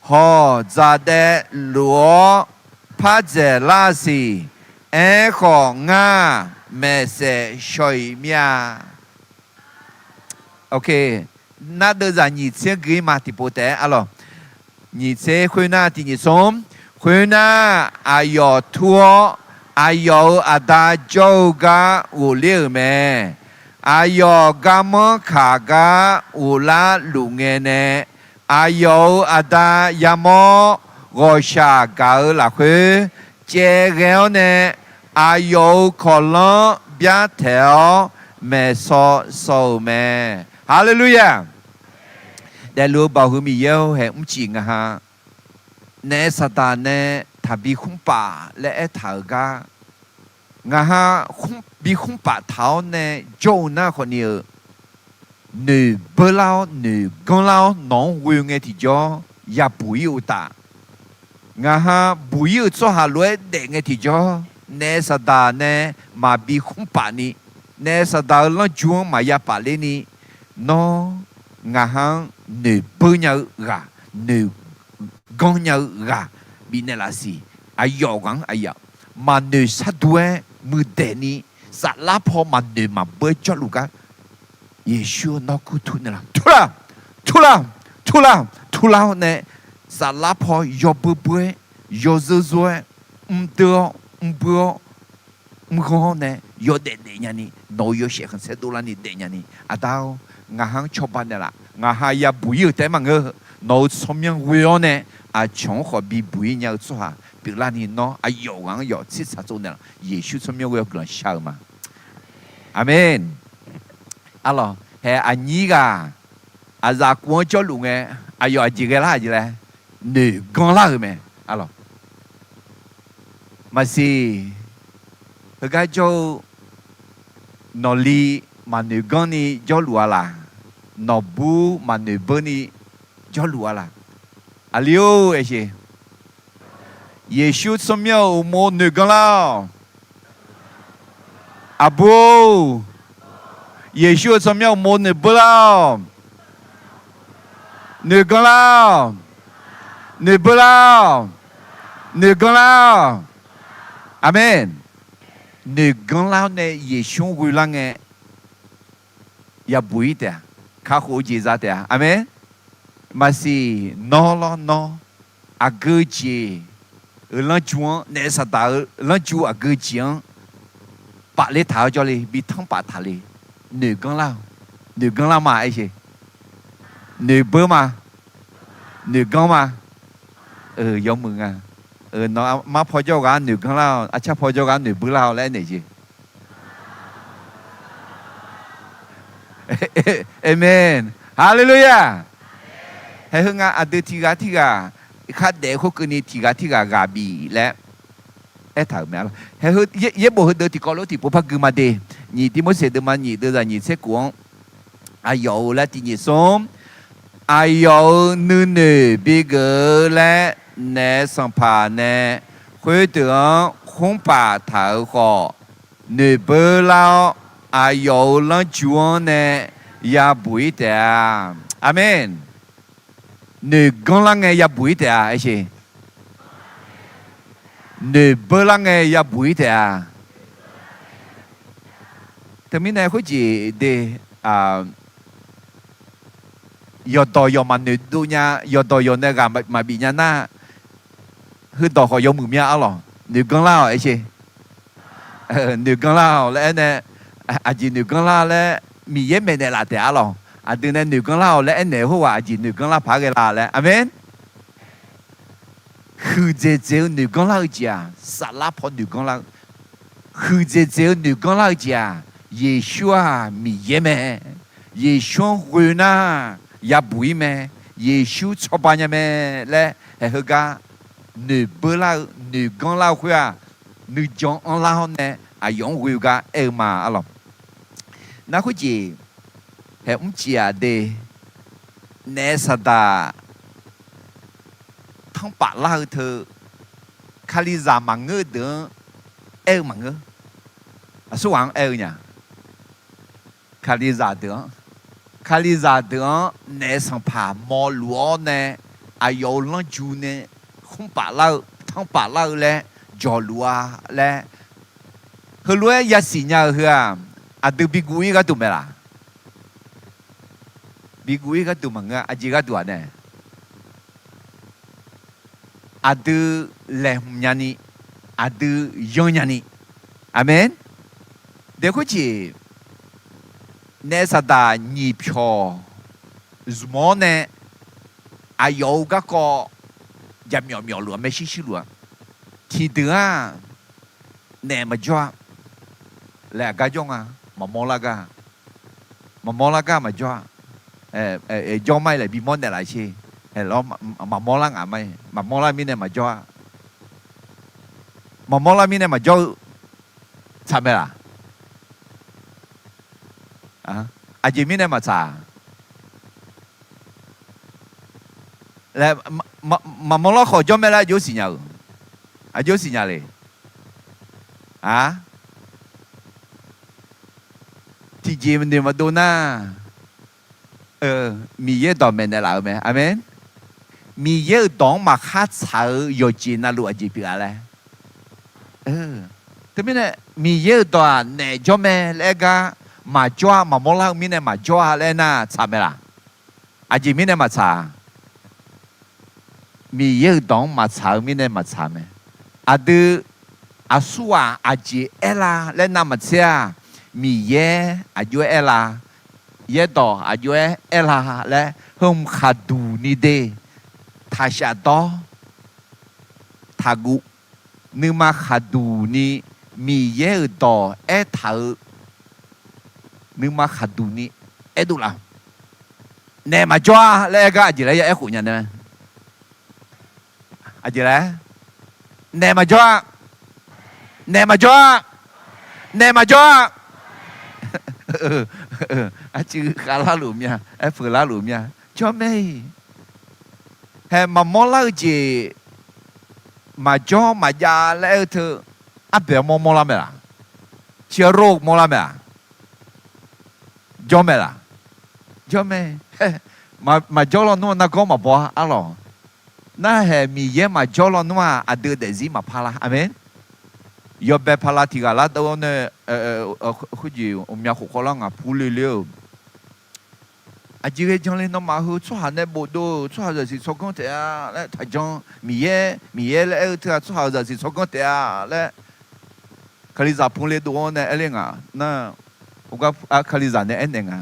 hawq dzaqdaev luf-awr par dzaeqlar-a siq. Aerkhawf ngar maeqsaef shaw-iq mir-a. Nar deuvzaq nyiq tser gui-ir ma tiqpov taef-aer arlawq. Nyiq tser khoernar tiq nyiq smr. Khoernar, aqyawf tur-awr aqyawf-euq Aqda jawr-eu gar ghofler-euq mae. Aqyawf garmanr kaq gar ghoflar luf ngae nae, aqyawf-euq Aqda yamawr ghawqshaq gaq-eu lafkhoer caev ghae-awr nae, aqyawf-euq kawqlanr byar taeq-awr maeqsaw saw-euq mae. Haleluya! Daefluf-eu Baoq heu Miqyaer-or, haeq mrcif ngaq ha, naef saqdaq nae taqbi khmr paf laer aertaq-euq gar, ngaq ha bi khmr paf taq-awr nae jawr-eu nar khawfni-euq, noeq beur lar-awr noeq ganr lar-awr nawq-anr ghoe ngae tiqjawr yabuq ir-eu uqtaf, ngaq ha buq ir-euq tsawrhaq lof-aer daef ngae tiqjawr, naef saqdaq nae maqbi khmr paf ni, naef saqdaq-euq lanrju-anr maqya paf ler ni, nawr ngaq ha-anr noeq beur nya-eu ghaq, noeq ganr nya-eu ghaq bifnaeq laf siq. Aqyawf ghaq-anr aqyawf maqnoeq shardur-aer muiqdaeq ni, saflar paw maqnoeq maqbeur-aer jawrluf gar, Yeqsur nawr kur tur naeqlaf, turlar, turlar, turlar, turlar-awr nae, saflar paw yawbeur beur-aer, yawzeur zor-aer, mrdeur-awr, mrbeur-awr, mrghanr-awr nae yawdaef daef nyani, nawq-euq yawshaef khanqsaer dovlar ni daef nyani, Aqda-or, ngaq ha-anr cawba naeqlaf. Ngaq ha yabuq ir-euq taef-aer maqngeur, nawq-euq tsawrmyanr ghoe-awr nae aqcawq-anr khawf bibuq ir nya-eu tsawrhaq pyeuflar ni, nawr aqyawf ghaq-anr yawf tser tsaq tsov naeqlaf. Yeqsur tsawrmyanr ghoe-awr guiqlanq shar-eu ma. Aqmeq. Arlawq, haeq aqnyir ghaq aqzaf kuv-anr jawrluf ngae, aqyawf aqjeq ghae lar-aq jeq laer, noeq ganr lar-euq mae. Arlawq, maqsiq, heugar jawr-eu nawqli maqnoeq ganr ni jawrluf-a laq? Nawqbur maqnoeq beur ni jawrluf-a laq? Aqli-or, aersheq. Yeqsur tsawrmyanr-euq uqmov noeq ganr lar-awq. Aqbur-or, Yeqsur-euq tsawrmyanr uqmov noeq beur lar-awq. Noeq ganr lar-awq. Noeq beur lar-awq. Noeq ganr lar-awq. Aqmeq. Noeq ganr lar-awr nae Yeqsur-anr ghoe lar ngae, yabuq ir taef-a. Kakhof-eu jeq za taef-a. Aqmeq. Maqsiq, nawr lawr nawr, aqgeu jeq-euq lanrju-anr, naef saqdaq-euq lanrju aqgeu jeq-anr paf ler taq-awr jawrle, bi tanr paf taq le. Noeq ganr lar-awq. Noeq ganr lar ma, aersheq. Noeq beur ma. Noeq ganr ma. Yawmuiq nga. Nawq-ar mar paw jawr ghaq-anr noeq ganr lar-awq, arcar paw jawr ghaq-anr noeq beur lar-awq laer aernaeq jeq. Aqmeq. Haleluya! Haeq heu nga, aqdui tiq ghaq tirghaq khardaef khoerkeuvni tiq ghaq tirghaq ghaq bif laer aertaq-euq mae. Yaerbof heudeuq tiqkawv lof tiqpov par gui ma de. Nyiq Tivmorseq deuvma nyiq deuvzaq nyiq tser kof-anr, aqyawf-euq laer tiq nyiq smr, aqyawf-euq nuinoeq bigeuf-eu laer naef sanqpaq nae khoerdeuq-anr khmr paf taq-euq khawf, noeq beur lar-awr, aqyawf-euq lanrju-anr nae yabuq ir taef-a. Aqmeq. Noeq ganr lar ngae yabuq ir taef-a, aersheq. Noeq beur lar ngae yabuq ir taef-a. Teumirnae khoerjeq de, yawqdawq yawq maqnoeq dov nya, yawqdawq yawq nae ghaq maqbif nya nar, heudawq khawf yawmuiq mya arlawq. Noeq ganr lar-awq, aersheq. Noeq ganr lar-awq laer aernae, aqjeq noeq ganr lar laer Miqyaer maeqnaeq laf taef arlawq. Aqdui nae noeq ganr lar-awq laer aernaeq-eu khoerghaq aqjeq noeq ganr lar paq-aer ghae la laer. Aqmeq. Huiqdzaeq dzaeq-eu noeq ganr lar-eu jeq-aq, saflar paw noeq ganr lar-eu. Huiqdzaeq dzaeq-eu noeq ganr lar-eu jeq-aq, Yeqsur-aq Miqyaer mae. Yeqsur-anr ghoe nar yabuq ir mae. Yeqsur cawba nya mae laer haeq heugar noeq beur lar-eu noeq ganr lar-eu khoer-aq, nuijan anrlar-awr nae aqyawf-anr ghoe-eu gar aer-eu ma arlawq. Nar khoerjeq haeq mr ciq-aq de, naef saqdaq tanrpaf lar-eu teu, Kalizaq maqngeur-eu deuq-anr aer-eu maqngeur. Aqsurghaq-anr aer-eu nya. Kalizaq deuq-anr, Kalizaq deuq-anr naef sanqpaq mawrluf-awr nae, aqyawf-euq lanrju nae khmr paf lar-eu, tanrpaf lar-eu laer jawqluf-a laer, heulof-aer yasiq nya-eu heu-aq, aqdui bi guv ir gharduq mae laq? Bi guv ir gharduq maqngeur-a. Aqjeq gharduq-aq nae, aqdui laeqhmq nyani, aqdui yanr nyani. Aqmeq. Dae khoerjeq naef saqdaq nyiq pyawq zmq-awr nae, aqyawf-euq garkawv jaqmyawf myawfluf-a, maershuir shuirluf-a. Tiqdeuq-aq, naef maqjawr-a laer aqgar jawr nga. Maqmawr lar gar, maqmawr lar gar maqjawr-a. Jawr ma-ir laer bimawr naeqlaf sher. Maqmawr lar ngaq ma-ir, maqmawr lar mirnae maqjawr-a. Maqmawr lar mirnae maqjawr-eu tsaq mae laq? Aqjeq mirnae maqtsaq laer, maqmawr lar khawf jawr mae laer aqjox siqnya-euq, aqjox siqnya le. A, tiqjeq noeq maqdov nar, Miqyaer dawq maeqnaeq laf-eu mae. Aqmeq. Miqyaer-euq dawq-anr maqkhar tsaq-eu yawqjeq navluf aqjeq pyeuf-a laer. Teumirnae Miqyaer-euq dawq-aq naef jawr mae laer aer gar, maqjawr-a, maqmawr lar-eu mirnae maqjawr-a laer aernar tsaq mae laq? Aqjeq mirnae maqtsaq-a. Miqyaer-euq dawq-anr maqtsaq-eu mirnae maqtsaq mae. Aqdui aqsurghaq aqjeq aerlar laer navmaqtser-aq, Miqyaer aqjox-aer aerlar, yaerdawq aqjox-aer aerlar laer heumq khaqduq ni de, taqshaf dawr, taqguv, nuima khaqduq ni Miqyaer-euq dawq aertaq-eu nuima khaqduq ni aerdov laf. Naef maqjawr-a laer aer gar aqjeq laer ya aerkhof nya nae, aqjeq laer, naef maqjawr-a, naef maqjawr-a, naef maqjawr-a. Arcuiv khavlar luf mir-a, aerpeuq lar luf mir-a, jawr mae-iq. Hae, maqmawr lar-eu jeq maqjawr maqjav laer aer-eu teu, arboeq armawr mawrlar mae laq? Ciqaroq mawrlar mae laq? Jawr mae laq? Jawr mae. Maqjawr lawnmr-a nargawr maqbaw-a arlawq. Narhaeq Miqyaer maqjawr lawnmr-aq aqdui daefzir maqpar lar. Aqmeq. Yawbae pala tiq ghaq lar dov-awr nae, khoerjeq uqmya khof khawvlar ngaq pur le le-euq. Aqjeq ghae jan le, nawmaf heu tsawrhaq nae bofdov-euq tsawrhaq zaqsiq tsawrganr taef-a laer taqjan. Miqyaer, Miqyaer laer aer-eu teu-aq tsawrhaq-euq zaqsiq tsawrganr taef-a laer Kalizaq pur le dov-awr nae aer ler ngaq nar, Kalizaq nae aernaeq nga.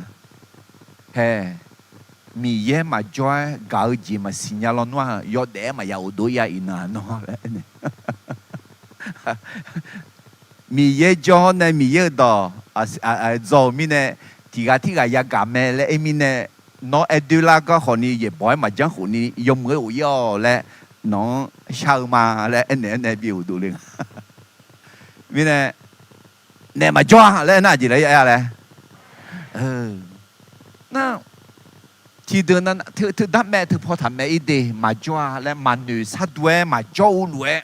Hae, Miqyaer maqjawr-aer gaq-eu jeq maqsiq nya lawnmr-aq yawdaef-aer maqya ghofdov-ir-a iqnan-aq nawr laer aernaeq. Miqyaer jawr-awr nae Miqyaer-euq dawq dzaw-euq mirnae, tiq ghaq tirghaq yagaq mae laer aer mirnae, nawr aer doer lar gar khawfni yaeqbawq-aer maqjanr khofni yawmuiq-aer ghof-ir-awq laer nawq-anr shar-eu ma laer aernaeq-aer nae bi ghofdov le nga. Mirnae, naef maqjawr-a laer aernar aqjeq laer ya-a laer. Nar, tiqdeuq na teu darmaev teu paw taqmaev-ir de, maqjawr-a laer maqnoeq sharduq-aer maqjawr-eu lof-aer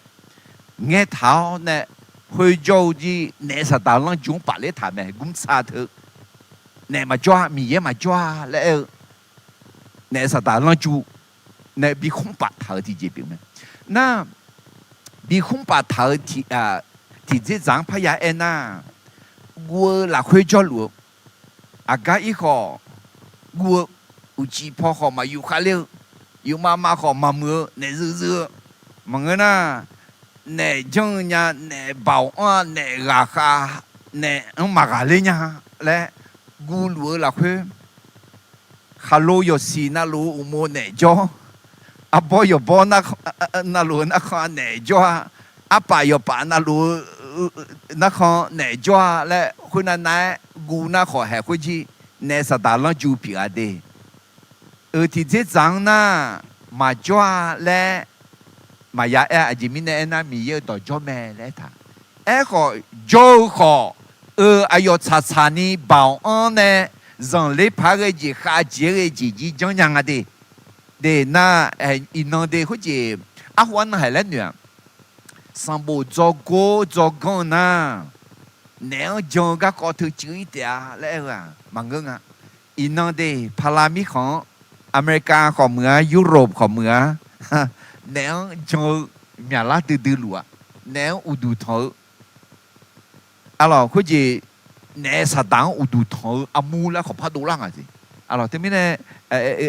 ngaeq taq-awr nae, khoerjawr-eu jir naef saqdaq lanrju-anr pafler taq mae. Gmrtsav teu naef maqjawr-a, Miqyaer maqjawr-a laer aer-eu naef saqdaq lanrju nae bi khmr paf taq-euq tiqjeq pyeuf mae. Nar, bi khmr paf taq-euq tiqdzerdzaq-anr parya aernar, guv-eu lafkhoer jawrluf-eu, aqgar ir khawf guv-eu, uqcif paw khawf maqyuf khavler-eu, yufmav mav khawf maqmuiq-eu, naef zuizui-eu, maqngeur nar, naef janr-eu nya, naef baoq anr-a, naef ghaqkhav, naef-anr maqghaqler nya laer guvluf-eu lafkhoer, khaqlo yawqsiq navluf-eu uqmov naef jawr, arbawr yawqbawr navluf-eu narkhan naef jawr-a, arpaf yawqpaf navluf-eu narkhan naef jawr-a laer khoernav nav-aer guv nar khawf haeq khoerjir naef saqdaq lanrju pyeuf-a de. Euq tiqdzerdzaq-anr nar, maqjawr-a laer maqya aer-a. Aqjeq mirnae aernar, Miqyaer-euq dawq jawr mae laer aertaq. Aerkhawf, jawr-eu khawf, euq aqyawf tsaqtsaq ni baoq anr nae zanqler paq-aer ghae jeq khavjeq-aer ghae jeq jir janrnya nga de. De nar, iqnan de khoerjeq arhu arnan haeq laer noeq-aq, sanqbof dzawgor dzawganr-eu nar, naef-anr jan-eu garkawv teu cuiv-ir taef-a laer aer-eu-aq maqngeur nga. Iqnan de, pala mirkhanq-anr, America khawf muiq-a, Europe khawf muiq-a, naef-anr jan-eu myaqlar duidui luf-aq, naef-anr uqduq tanq-eu, arlawq khoerjeq, naef saqdaq-anr uqduq tanq-eu armur laer khawf par dovlar nga siq. Arlawq teumirnae,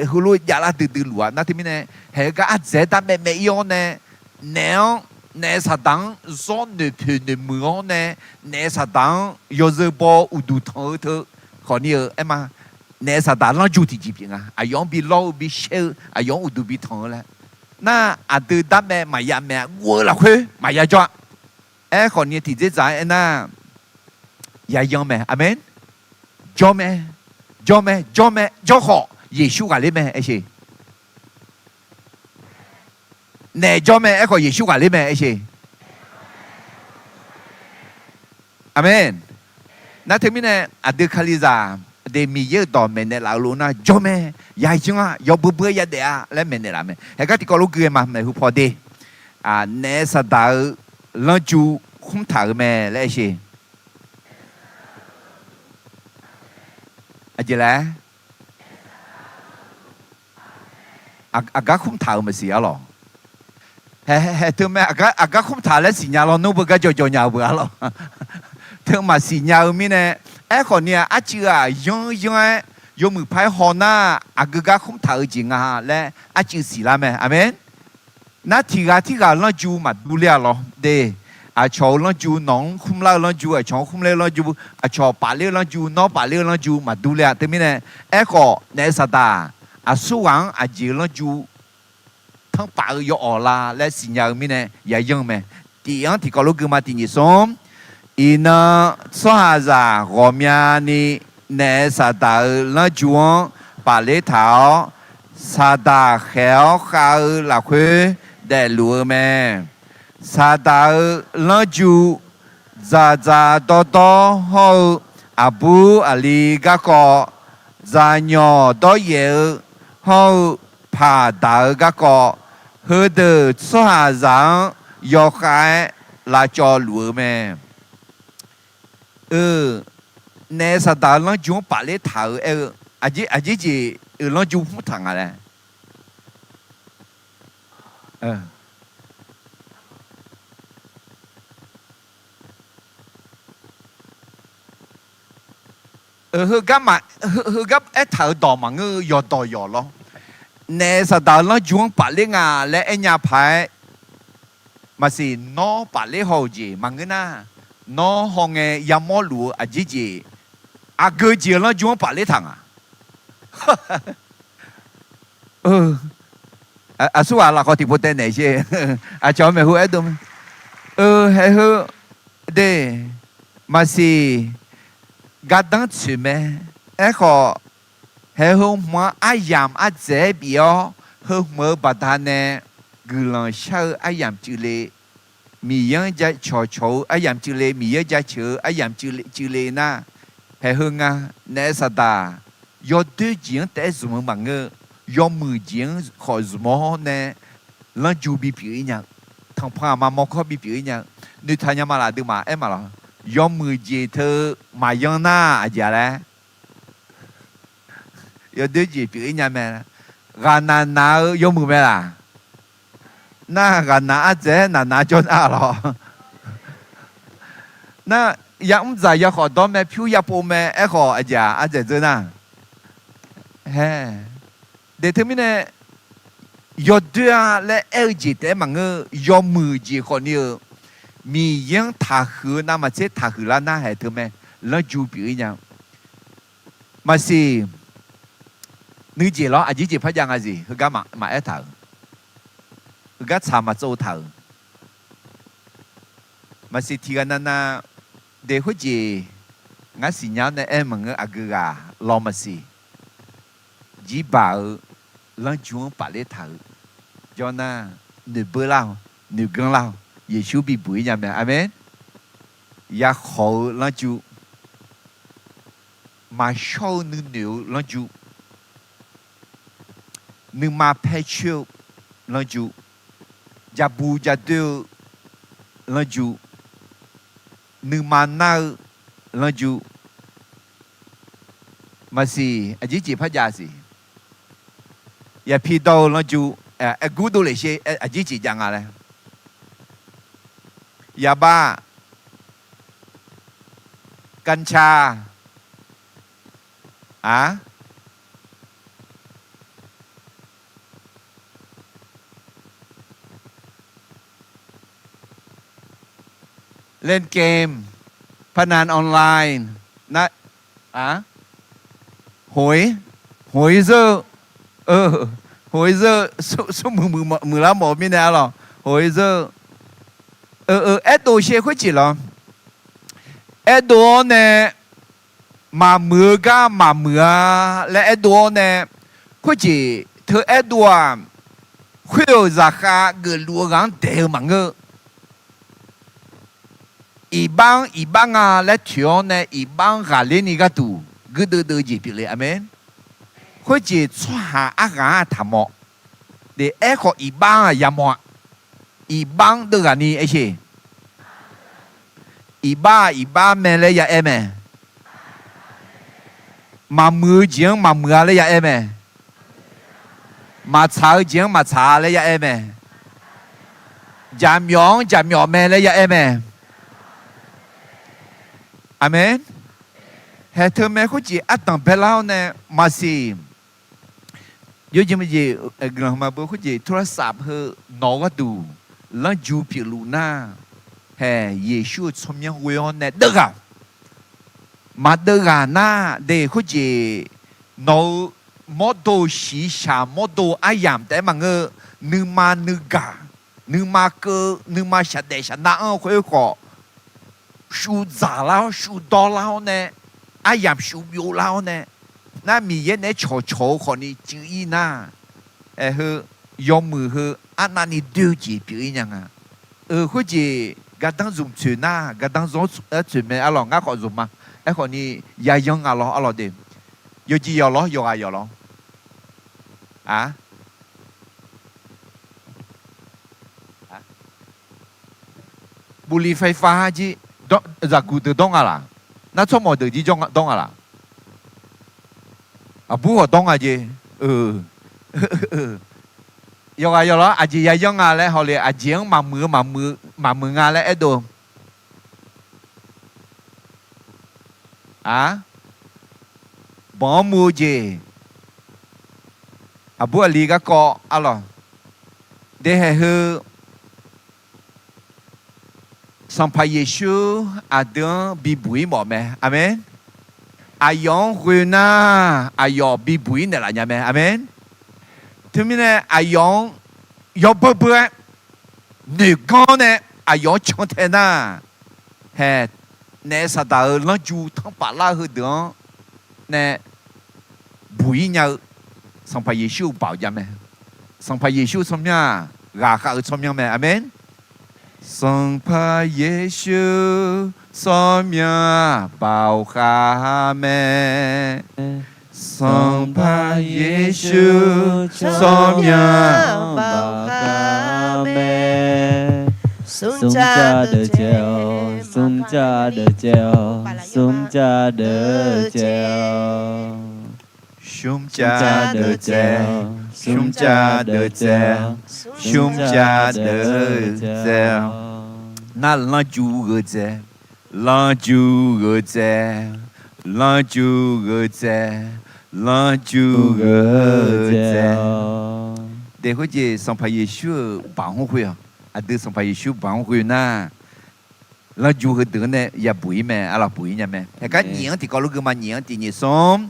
heulof javlar duidui luf-aq nar teumirnae, haeq-eu gar ardzaeq-aer darmaev maev-ir-awr nae, naef-anr, naef saqdaq-anr zawr noeqpoeq noeqmuiq-awr nae, naef saqdaq-anr yawzeu baw uqduq tanq-eu teu khawfni-eu aer ma. Naef saqdaq lanrju tiqjeq pyeuf nga. Aqyawf-anr bi lawr-eu bi shaer-eu, aqyawf-anr uqduq bi tanq-eu laer. nar, aqdui darmaev maqya maeq-a, guv-eu lafkhoer maqya jawr-a. Aerkhawf ni tiqdzerdzaq-aer aernar, yayan mae. Aqmeq. Jawr mae, jawr mae, jawr mae, jawr khawf Yeqsur ghaqler mae aersheq. Naef jawr mae, aerkhawf Yeqsur ghaqler mae aersheq. Aqmeq. Nar teumirnae aqdui Kalizaq de Miqyaer-euq dawq maeqnaeq laf-eu lof nar, jawr mae, yayan-a, yawbui bui-aer yadaef-a laer maeqnaeq laf mae. Haeqgar tiqkawv lof gui-aer ma maeqhu paw de. Naef saqdaq-eu lanrju khmr taq-euq mae laer aersheq. Aqjeq laer, aqgar khmr taq-euq maqsiq arlawq. Haeq, haeq teu mae, aqgar khmr taq laer siqnya lawr, nmr beugar jawqjawq nya-eu beuq arlawq. Teu maqsiq nya-eu mirnae, aerkhawf ni-aq, arcuiv-aq yanr yanr-aer yawmuiq paq-aer haw nar, aqgeu gar khmr taq-eu jeq nga laer arcuiv siqlar mae. Aqmeq. Nar tiqghaq tirghaq lanrju maqdur ler-a lawr de. Aqcawq-euq lanrju, nawq-anr khmrlar-eu lanrju, aqcawq-anr khmrler-eu lanrju, aqcawq pafler-eu lanrju, nawr pafler-eu lanrju maqdur ler-a. Teumirnae, aerkhawf naef saqdaq aqsurghaq-anr aqjeq-eu lanrju tanrpaf-eu yawawq la laer siqnya-eu mirnae yayanr-eu mae. Tiq-anr tiqkawv lof gui ma, tiq nyiq smr. Iqnan tsawrhaqzaq ghawqmyani naef saqdaq-euq lanrju-anr pafler taq-awr, saqdaq khaeq-awr khav-eu lafkhoer daefluf-eu mae. Saqdaq-euq lanrju dzaqdzaq dawrdawr hawr-eu aqbur aqli garkawv, dzaqnyawq dawryaef-eu hawr-eu paqdaq-eu garkawv, heudeuq tsawrhaqzaq-anr yawkhav-aer lavcawv luf-eu mae. Eu, naef saqdaq-euq lanrju-anr pafler taq-euq aer-eu, aqjeq jeq-euq lanrju khmr taq nga laer. Heugar, heugar aertaq-euq dawq maqngeur-eu yawqdawq yawq lawr. Naef saqdaq-euq lanrju-anr pafler nga laer aernya paq-aer, maqsiq nawr pafler haw-euq jeq maqngeur nar, nawr hawngae yamawr luf-eu aqjeq jeq, aqgeu jeq-euq lanrju-anr pafler taq nga. Aqsurghaq lafkhawf tiqpov taev naeq sher. Aqcawq maeqhu aerdov mae. Eu, haeq heu de, maqsiq gardanr tsoeq mae. Aerkhawf, haeq heu hmq-anr aryamq ardzaeq-aer bif-awr, heu hmq-eu baqdanae guiqlanq shar-eu aryamq cuiv le, Miqyaer-anr jacawq cawq-eu aryamq cuiv le, Miqyaer jaceuq-eu aryamq cuiv le nar, haeq heu nga, naef saqdaq yawdoer jeq-anr taef-aer zmq-eu maqngeur-eu, yawmuiq jeq-anr khawf zmq-awr nae lanrju bipyeuf-ir nya-eu, tanqpanq aqma mawrkawr bipyeuf-ir nya-eu, noeqtaq nya ma laf aqduimaf aer ma lawq. Yawmuiq jeq teu maqyan nar aqjeq-a laer, yawdoer jeq pyeuf-ir nya mae. Ghaqnaq naq-eu yawmuiq mae laq? Nar ghaqnaq ardzaeq-aer naqnaq jawr nar lawq. Nar yamr dzaq yakhawf dawr mae, pyur yapov mae, aerkhawf aqjeq-aq ardzaeq dzeur nar. Hae, de teumirnae yawdoer-a laer aer-eu jeq taef-aer maqngeur-eu, yawmuiq jeq khawf ni-eu, Miqyaer-anr taqhuiq-eu navmaqtser taqhuiq lar nar haeq teu mae, lanrju pyeuf-ir nya. Maqsiq nuijeq lawr, aqjeq jeq par jav nga jeq, heugar maqaer taq-euq, heugar tsaq maqtsov taq-euq. Maqsiq tiq ghaq navnav, de khoerjeq ngar siqnya-awr nae aer maqngeur, aqgeu ghaq law maqsiq. Jirbaq-eu lanrju-anr pafler taq-euq jawr nar, noeqbeur lar-awq, noeqganr lar-awq, Yeqsur bibuq-ir nya mae. Aqmeq. Yakhawq-eu lanrju, maqshawr-eu nuinoeq-eu lanrju, nuima paer coer-eu lanrju, jabu jadoer-eu lanrju, nuima nar-eu lanrju, maqsiq aqjeq jeq par jav siq. Yapi dawr-eu lanrju, aergur dovlef sher, aqjeq jeq jav nga laer. Yaqbav, กัญชา, a เล่นเกม พนันออนไลน์ นะ อะ หวย หวย zeur-eu, eu, Hoq-ir zeur, smrmuiq muiqlar mawf-eu mirnae arlawq, hoq-ir zeur. Aerdov sher khoerjeq lawr. Aerdov-awr nae maqmuiq-eu gar maqmuiq-a laer aerdov-awr nae, khoerjeq teu aerdov-aq, khoer-euq zaqkhav geufluf-eu ghaq-anr daeq-eu maqngeur. Iqbax-anr iqbax nga laer toeq-awr nae iqbax-anr ghaqler ni gharduq guirdeuv deuv jeq pyeufle. Aqmeq. Khoerjeq tsawrhaq arghaq-anr taqmawf. De, aerkhawf iqbax-anr-aq yamawf-a. Iqbax-anr deuv ghaq ni aer sher. Iqbax-aq iqbax mae laer ya aer mae. Maqmuiq-eu jeq-anr maqmuiq-a laer ya aer mae. Maqtsaq-eu jeq-anr maqtsaq-a laer ya aer mae. Jaqmyawf-anr jaqmyawf mae laer ya aer mae. Aqmeq. Haeq teu mae khoerjeq ardanq baelar-awr nae maqsiq. Yawjeq maqjeq, guiqlanq maqbeu khoerjeq โทรศัพท์ heu nawq-eu gharduq lanrju pyeufluf nar, haeq Yeqsur-euq tsawrmyanr ghoe-awr nae deuvghaq. Maqdeuv ghaq nar de khoerjeq, nawq-euq mawrdo shiqshaq mawrdo aryamq taef-aer maqngeur-eu, nuima nuigaq, nuima keuv, nuima shaqdaef shaqna anr-eu khoer khawf, shuv dzaqlar-awr shuv dawrlar-awr nae, aryamq shuv byovlar-awr nae, nar Miqyaer naeq-aer cawqcawq-eu khawfni cuiv-ir nar, aer heu yawmuiq heu arnavni doe-eu jeq pyeuf-ir nya nga. Euq khoerjeq gardanr zmq tsoeq nar gardanr zanr-aer tsoeq mae arlawq, ngar khawf zmq ma. Aerkhawfni yayanr nga lawr arlawq de. Yawjeq yawq lawr yawqghaq yawq lawr. บุหรี่ไฟฟ้า jir, zaqguq deuq dawr nga laq? Nar tsawrmawf deuq jir dawr nga laq? Aqbur khawf dawr nga jeq. Yawqghaq yawq lawr aqjeq yayanr nga laer hawle, aqjeq-anr maqmuiq-eu maqmuiq nga laer aerdov. Aq, banq-anr muv-eu jeq. Aqbur aqli garkawv arlawq. Dehaeq heu Sanqpaq Yeqsur aqdui-anr bibuq-ir mawf mae. Aqmeq. Aqyawf-anr ghoe nar, aqyawf bibuq-ir naeqlaf nya mae. Aqmeq. Teumirnae aqyawf-anr yawbeu beu-aer noeqganr nae aqyawf-anr cantae nar, haeq naef saqdaq-euq lanrju tanrpaf lar-eu heudeuq-anr nae buq-ir nya-eu Sanqpaq Yeqsur-euq baoq jav mae. Sanqpaq Yeqsur-eu tsawrmyanr-aq, ghaqkhav-eu tsawrmyanr mae. Aqmeq. Sanqpaq Yeqsur tsawrmyanr-aq baoq khav mae. Sanqpaq Yeqsur tsawrmyanr-aq baoq khav mae. Smrcav deuq dzae-awq, smrcav deuq dzae-awq, smrcav deuq dzae-awq. Smrcav deuq dzae-awq, smrcav deuq dzae-awq, smrcav deuq dzae-awq. Nar lanrju gheudzae, lanrju gheudzae, lanrju gheudzae, lanrju gheudzae. Deq khoerjeq Sanqpaq Yeqsur-euq baoq-anr ghoe-awq. Aqdui Sanqpaq Yeqsur baoq-anr ghoe nar, lanrju heudeuq-anr nae yabuq-ir mae. Arlawq, buq-ir nya mae. Haeqgar nyiq-anr tiqkawv lor geu ma. Nyiq-anr tiq nyiq smr.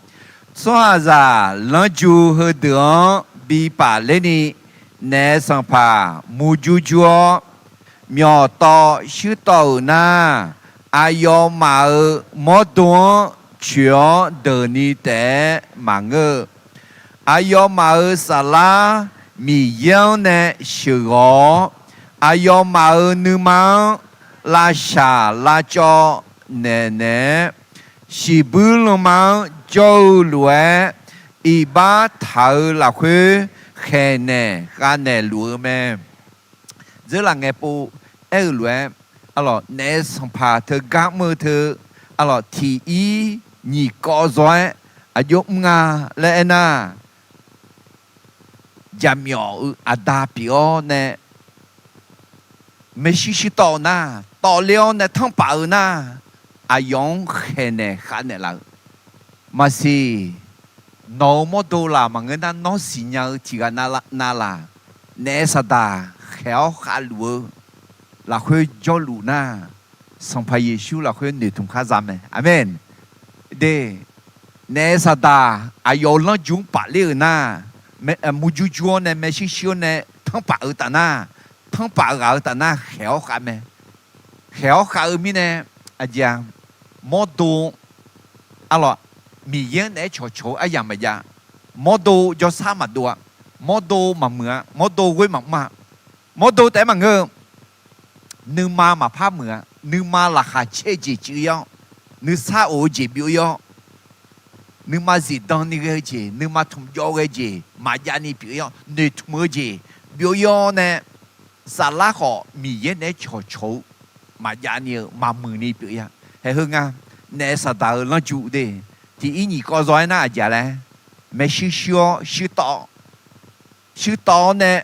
Tsawrhaqzaq lanrju heudeuq-anr bi paf ler ni, naef sanqpaq murjur jur-awr, myawqtawv shuir tawv-euq nar, aqyawfmaf-euq mawrdo-anr coeq-awr deuq ni taef-aer maqngeur-eu, aqyawfmaf-euq saflar Miqyaer-anr nae sheuqghawq-awr, aqyawfmaf-euq nuima-anr lavshaq lavcawv naeqnaeq-aer, shiqbuir lanma-anr jawr-eu lof-aer, iqbax taq-eu lafkhoer khaeqnaeq khavnaeq luf-eu mae. Dzeurlaf ngaepov aer-euq lof-aer, arlawq, naef sanqpaq teu gar mr-eu teu, arlawq, tiq ir nyiq kawv zaw-aer aqjox mr nga laer aernar, jaqmyawf-euq aqda pyeuf-awr nae maershuir shuir tawv-eu nar, tawvler-awr nae tanrpaf-eu nar, aqyawf-anr khaeqnaeq khavnaeq laf-euq. Maqsiq, nawq-euq mawrdo laf maqngeur nar, nawr siqnya-eu tiqghaq navlaf, naef saqdaq khaeq-awr khavluf-eu lafkhoer jawrluf nar, Sanqpaq Yeqsur lafkhoer noeqtmq khar za mae. Aqmeq. De, naef saqdaq aqyawf-euq lanrju-anr paf ler-euq nar, murjur jur-awr nae maershuir shuir-awr nae tanrpaf-eu taf nar, tanrpaf ghaq-eu taf nar khaeq-awr khav mae. Khaeq-awr khav-eu mirnae, aqjeq-a, mawrdo, arlawq, Miqyaer-anr naeq-aer cawqcawq-eu aryamq maqjav. Mawrdo jawrsar maqdov-a. Mawrdo maqmuiq-a. Mawrdo ghoer maqmr-a. Mawrdo taef-aer maqngeur-eu, nuima maqpar muiq-a. Nuima laqkhaq caer-eu jeq cuiv-ir-awr, nuisar of-eu jeq byov-ir-awr, nuima zifdan ni ghae-eu jeq, nuima tmqjawv ghae jeq maqjav ni pyeuf-ir-awr, noeqtmq-eu jeq byov-ir-awr nae, saflar khawf Miqyaer naeq-aer cawqcawq-eu maqjav ni-eu maqmuiq ni pyeuf-ir-a. Haeq heu nga, naef Saqdaq-euq lanrju de, tiq ir nyiq kawv zaw-aer nar aqjeq laer, maershuir shuir-awr shuirtawv-awr, shuirtawv-awr nae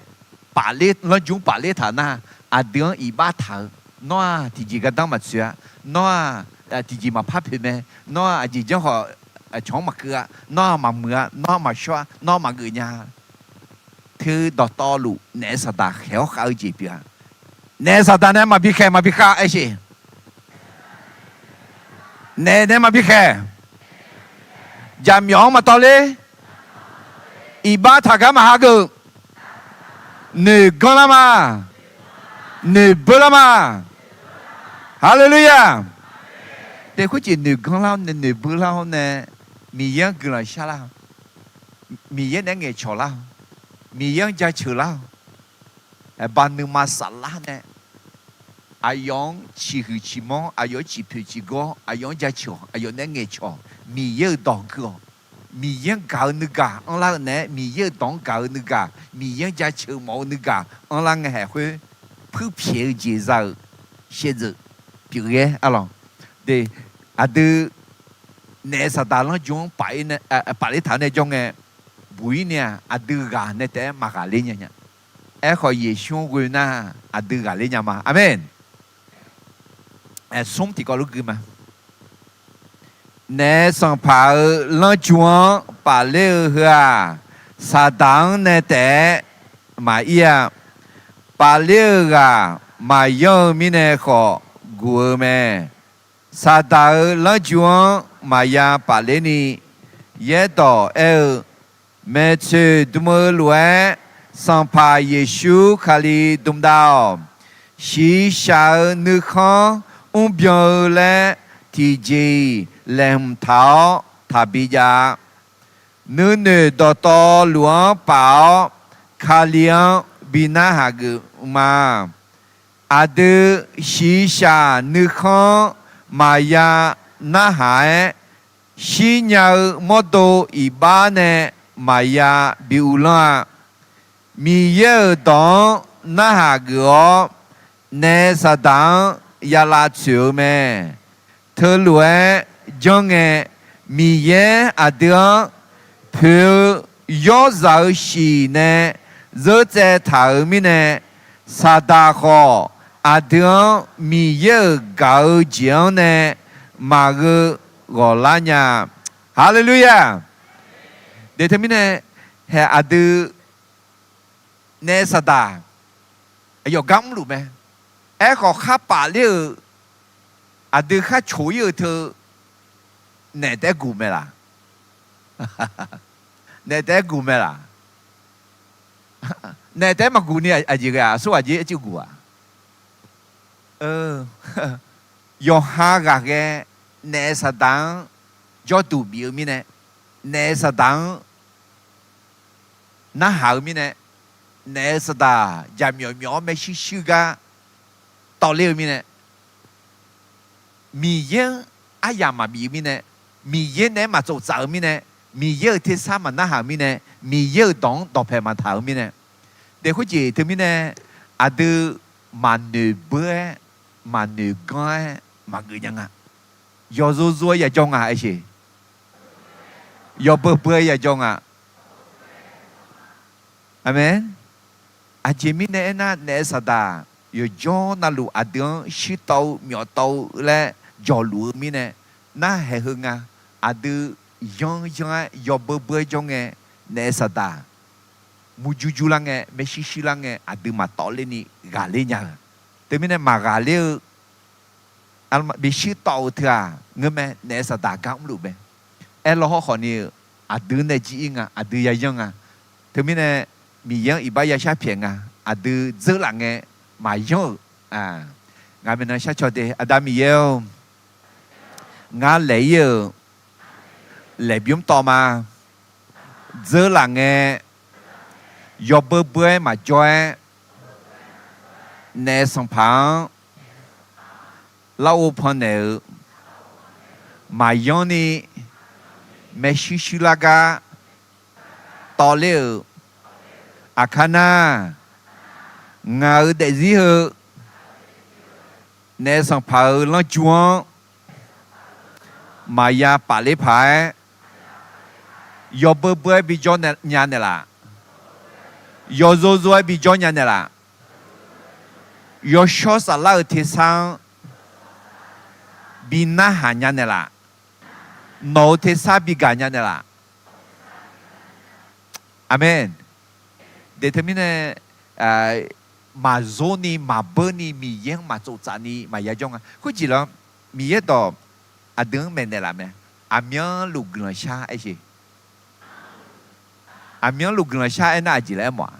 pafler, lanrju-anr pafler taq nar, aqdui-anr iqbax taq-eu, nawr-aq tiqjeq gardanr maqtsoeq-a, nawr-aq tiqjeq maqpar poeq mae, nawr-aq aqjeq janr khawf aqcawq-anr maqkeuv-a, nawr-aq maqmuiq-a, nawr-aq maqshawr-a, nawr-aq maqgeuf nya. Teu dawqtawvluf naef Saqdaq khaeq-awr khav-eu jeq pyeuf-a. Naef Saqdaq nae maqbi khaeq maqbi khav aer sheq. Naef nae maqbi khaeq. Jaqmyawf-anr maqtawvler. Iqbax taq gar maqha geuf. Noeq ganr lar ma. Noeq beur lar ma. Haleluya! Te khoerjeq noeq ganr lar-awr nae noeq beur lar-awr nae, Miqyaer-anr guiqlanq shar lar-awq. Miqyaer naeq-aer ngaeqcawq lar-awq. Miqyaer-anr jaceuq lar-awq. Aqbaq nuima saflar nae, aqyawf-anr ciqhuiq ciqmanr, aqyawf-anr ciqpoeq ciqgawr, aqyawf-anr jaceuq-awq, aqyawf naeq-aer ngaeqcawq-awq. Miqyaer-euq dawq gui-awq. Miqyaer-anr gaq-eu nuigaq anrlar-eu naeq-aer, Miqyaer-euq dawq-anr gaq-eu nuigaq, Miqyaer-anr jaceuq mawf-eu nuigaq anrlar ngae haeq khoer, puirpyaeq-eu jeq za-euq shaevdzeuf pyeufghae arlawq. De, aqdui naef Saqdaq lanrju-anr pafler taq-awr nae jawr ngae, buq-ir ni-aq aqdui ghaq nae taef-aer maqghaqler nya nya. Aerkhawf Yeqsur-anr ghoe nar, aqdui ghaqler nya ma. Aqmeq. Smr tiqkawv lor gui ma. Naef sanqpaq-euq lanrju-anr pafler-eu heu-aq, Saqdaq-anr nae taef-aer maqir-a. Pafler-eu ghaq maqyanr-eu mirnae khawf guq-eu mae. Saqdaq-euq lanrju-anr maqya pafler ni, Yaerdawq aer-eu, maeqtsoeq dm-eu lof-aer Sanqpaq Yeqsur Kali dm dav-awq. Shiqshaq-eu nuikhanr mrbyan-eu laer tiqjeq-iq laeqhmq taq-awr taqbi jav-a. Nuinoeq dawqtawvluf-anr paf-awr Kali-anr bi narhaq geuf ma. Aqdui shiqshaq nuikhanr maqya narhaq-aer, shirnya-eu mawrdo iqbax nae maqya bi uvlanr-a. Miqyaer-euq dawq-anr narhaq geuf-awr, naef Saqdaq-anr ya lavtsoeq-eu mae. Teulof-aer janr ngae, Miqyaer aqdui-anr poeq-eu yawrzaq-eu shif nae zeurtsaev taq-euq mirnae, Saqdaq khawf aqdui-anr Miqyaer-euq gaq-eu jeq-anr nae maqgheu ghawqlar nya. Haleluya! De teumirnae, haeq aqdui naef Saqdaq aqyawf gar mrluf mae. Aerkhawf khar pafler-euq, aqdui khar coq-ir-euq teu naef taef-aer guq mae laq? Naef taef-aer guq mae laq? Naef taef-aer maqguq ni aqjeq ghae-aq, aqsur ghaq jeq-aer cuiv guq-aq? Yawqha ghaqghae naef Saqdaq-anr jawrduq bif-eu mirnae, naef Saqdaq-anr narhaq-eu mirnae, naef Saqdaq jaqmyawf myawf-awr maershuir shuir gar tawvler-eu mirnae, Miqyaer-anr aryamq maqbif-eu mirnae, Miqyaer naeq-aer maqtsoftsaf-eu mirnae, Miqyaer-euq tersar maqnarhaq-eu mirnae, Miqyaer-euq dawq-anr dawqpaeq maqtaq-eu mirnae, daef khoerjeq teumirnae aqdui maqnoeq beur-aer, maqnoeq ganr-aer maqgeuf nya nga. Yawzor zor-aer yajawr nga aer sheq. Yawbeu beu-aer yajawr nga. Aqmeq. Aqjeq mirnae aernar, naef Saqdaq yawqjawr navluf aqdui-anr shirtawv-eu myawftawv-eu laer jawqluf-eu mirnae, narhaq heu nga. Aqdui yanr yanr-aer yawbeu beu-aer jawr ngae, naef Saqdaq murjur jur lar ngae, maershuir shuir lar ngae, aqdui maqtawvler ni ghaqler nya-eu. Teumirnae maqghaqler-eu, bi shirtawv-eu teu-aq ngeur mae, naef Saqdaq gar mrluf mae. Aerlaw hawrkhawf ni-eu, aqdui nae jir-ir nga, aqdui yayanr nga. Teumirnae Miqyaer-anr iqbax yashar pyaeq nga. Aqdui dzeur laf ngae maqyanr-euq. Ngaq maeqnan shar caw de. Aqda Miqyaer-or, ngar laeq-ir-euq laeqbymr tawv ma. Dzeur laf ngae, yawbeur beur-aer maqjawr-aer, naef sanqpaq-anr larghov pannaeq-eu, maqyanr ni maershuir shuir lar gar tawvler-euq. Aqkar nar, ngaq-euq daefzir heu naef sanqpaq-euq lanrju-anr maqya pafler paq-aer, yawbeur beur-aer bijawr nya naeqlaf. Yawzor zor-aer bijawr nya naeqlaf. Yawshawr saflar-euq tersar-anr bi narhaq nya naeqlaf. Nawq-euq tersar bi gaq nya naeqlaf. Aqmeq. Deq teumirnae maqzor ni maqbeur ni Miqyaer-anr maqtsov tsaf ni maqya jawr nga. Khoerjeq lar, Miqyaer dawq aqdui-anr maeqnaeq laf mae. Aqmyanluf guiqlanq shar aer sheq. Aqmyanluf guiqlanq shar aernar aqjeq laer aermawf-a?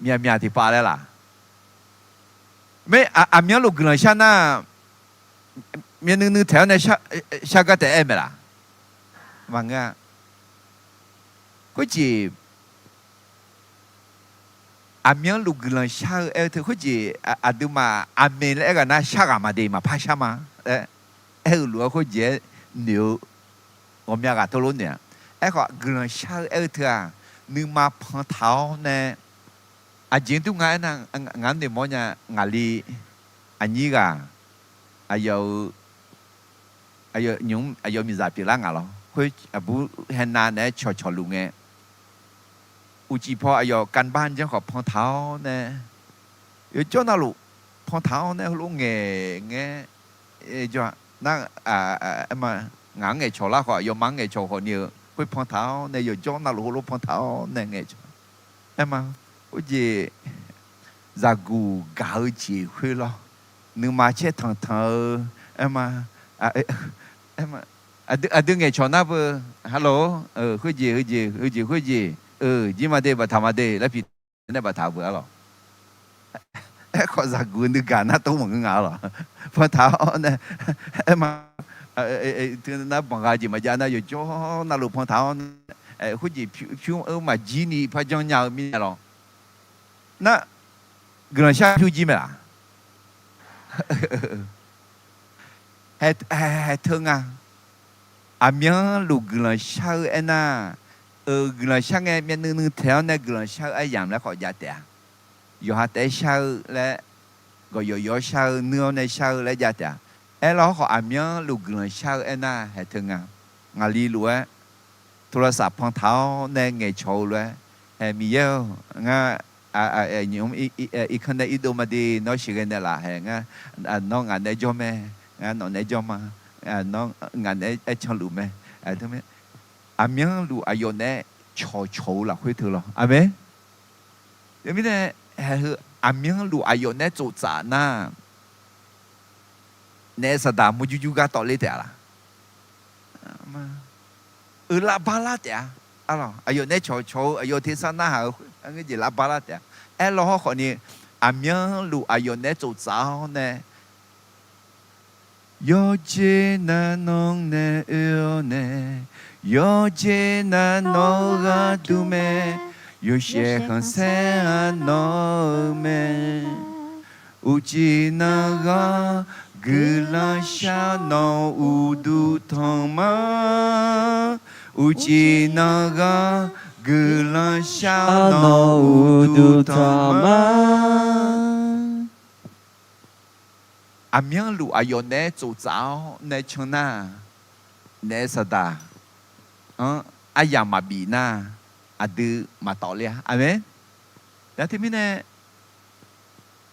Myaqmyaq tiqpav laer laf. Mae, aqmyanluf guiqlanq shar nar, myavnuiv nuiv taeq-awr nae shar gar taef aer mae laf? Maqngeur-a. Khoerjeq aqmyanluf guiqlanq shar-eu aer-eu teu khoerjeq aqduimaf aqmeq laer aer ghaq nar shar ghaq ma de, maqpar shar ma laer aer-eu lof-aer khoerjeq-aer noeq-eu ghawqmya ghaq teulof noeq-a. Aerkhawf guiqlanq shar-eu aer-eu teu-aq, nuima pantaq-awr nae, aqjeq dur nga aernar, ngaq-anr noeqmawr nya. Ngaqli aqnyir ghaq, aqyawf-eu aqyawf miqzaq pyeuflar ngaq lawr. Khoer aqbur haenav naeq-aer cawqcawq luf ngae, uqcif paw aqyawf kanbar janr khawf pantaq-awr nae, yawjawr navluf pantaq-awr nae heulof ngaeq ngae, jawr-a. Nar, aer ma, ngaq-anr ngaeqcawq lar khawf, aqyawfmaf-anr ngaeqcawq khawf ni-eu khoer pantaq-awr nae yawjawr navluf heulof pantaq-awr nae ngaeqcawq. Aer ma, khoerjeq zaqguq gaq-eu jeq khoer lawr. Nuima caer tanqtanq-eu, aer ma, aqdui ngaeqcawq nar beu, ha lor, khoerjeq heujeq heujeq khoerjeq, jir ma de, baftaq ma de laer pi nae baftaq beu-a lawq. Aerkhawf zaqguq nuigaq nar tov maqngeur nga-a lawq. Pantaq-awr nae, aer ma, teu nar banqgha jeq maqjav nar yawjawr navluf pantaq-awr nae, khoerjeq pyur-eu maqjir ni par janrnya-eu mirnae lawq. Nar, guiqlanq shar pyur jir mae laf? Hae teu nga. Aqmyanluf guiqlanq shar-eu aernar, euq guiqlanq shar ngae myavnuiv nuiv taeq-awr nae guiqlanq shar-eu aryamq laer khawf jav taef-a. Yawqha taef-aer shar-eu laer, gawqyawf yawf-awr shar-eu, nuir-awr nae shar-eu laer jav taef-a. Aerlar-awr khawf aqmyanluf guiqlanq shar-eu aernar hae teu nga. Ngaqli lof-aer, tawlavsaf pantaq-awr nae ngaeqcawq-eu lof-aer, hae Miqyaer-or, ngar irkanr nae irdov ma de, nawr sheuqghae naeqlaf hae ngar, nawr ngaq naeq-aer jawr mae, ngar nawq naeq-aer jawr ma, nawr ngaq naeq-aer canluf mae. Aqmyanluf aqyawf naeq-aer cawqcawq-eu lafkhoer teu lawr. Aqmeq. Teumirnae, hae heu aqmyanluf aqyawf naeq-aer tsoftsaf nar, naef saqdaq murjur jur gar tawvler taef-a laf? Euq lavbar lar taef-a. Aqyawf naeq-aer cawqcawq-eu aqyawf tersar narhaq-eu khoer, arjeq lavbar lar taef-a. Aerlar hawrkhawf ni, aqmyanluf aqyawf naeq-aer tsoftsaf-awr nae, yawqjeq nar nawq nae oe-awr nae, yawqjeq nar nawq-eu gharduq mae, yawshaef khanqsaer-aq nawq-eu mae. Uqcif nar ghaq guiqlanq shar nawq uqduq tanq ma. Uqcif nar ghaq guiqlanq shar nawq uqduq tanq ma. Aqmyanluf aqyawf naeq-aer tsoftsaf-awr nae can nar, naef saqdaq-anr aryamq maqbif nar, aqdui maqtawf ler-a. Aqmeq. Nar teumirnae,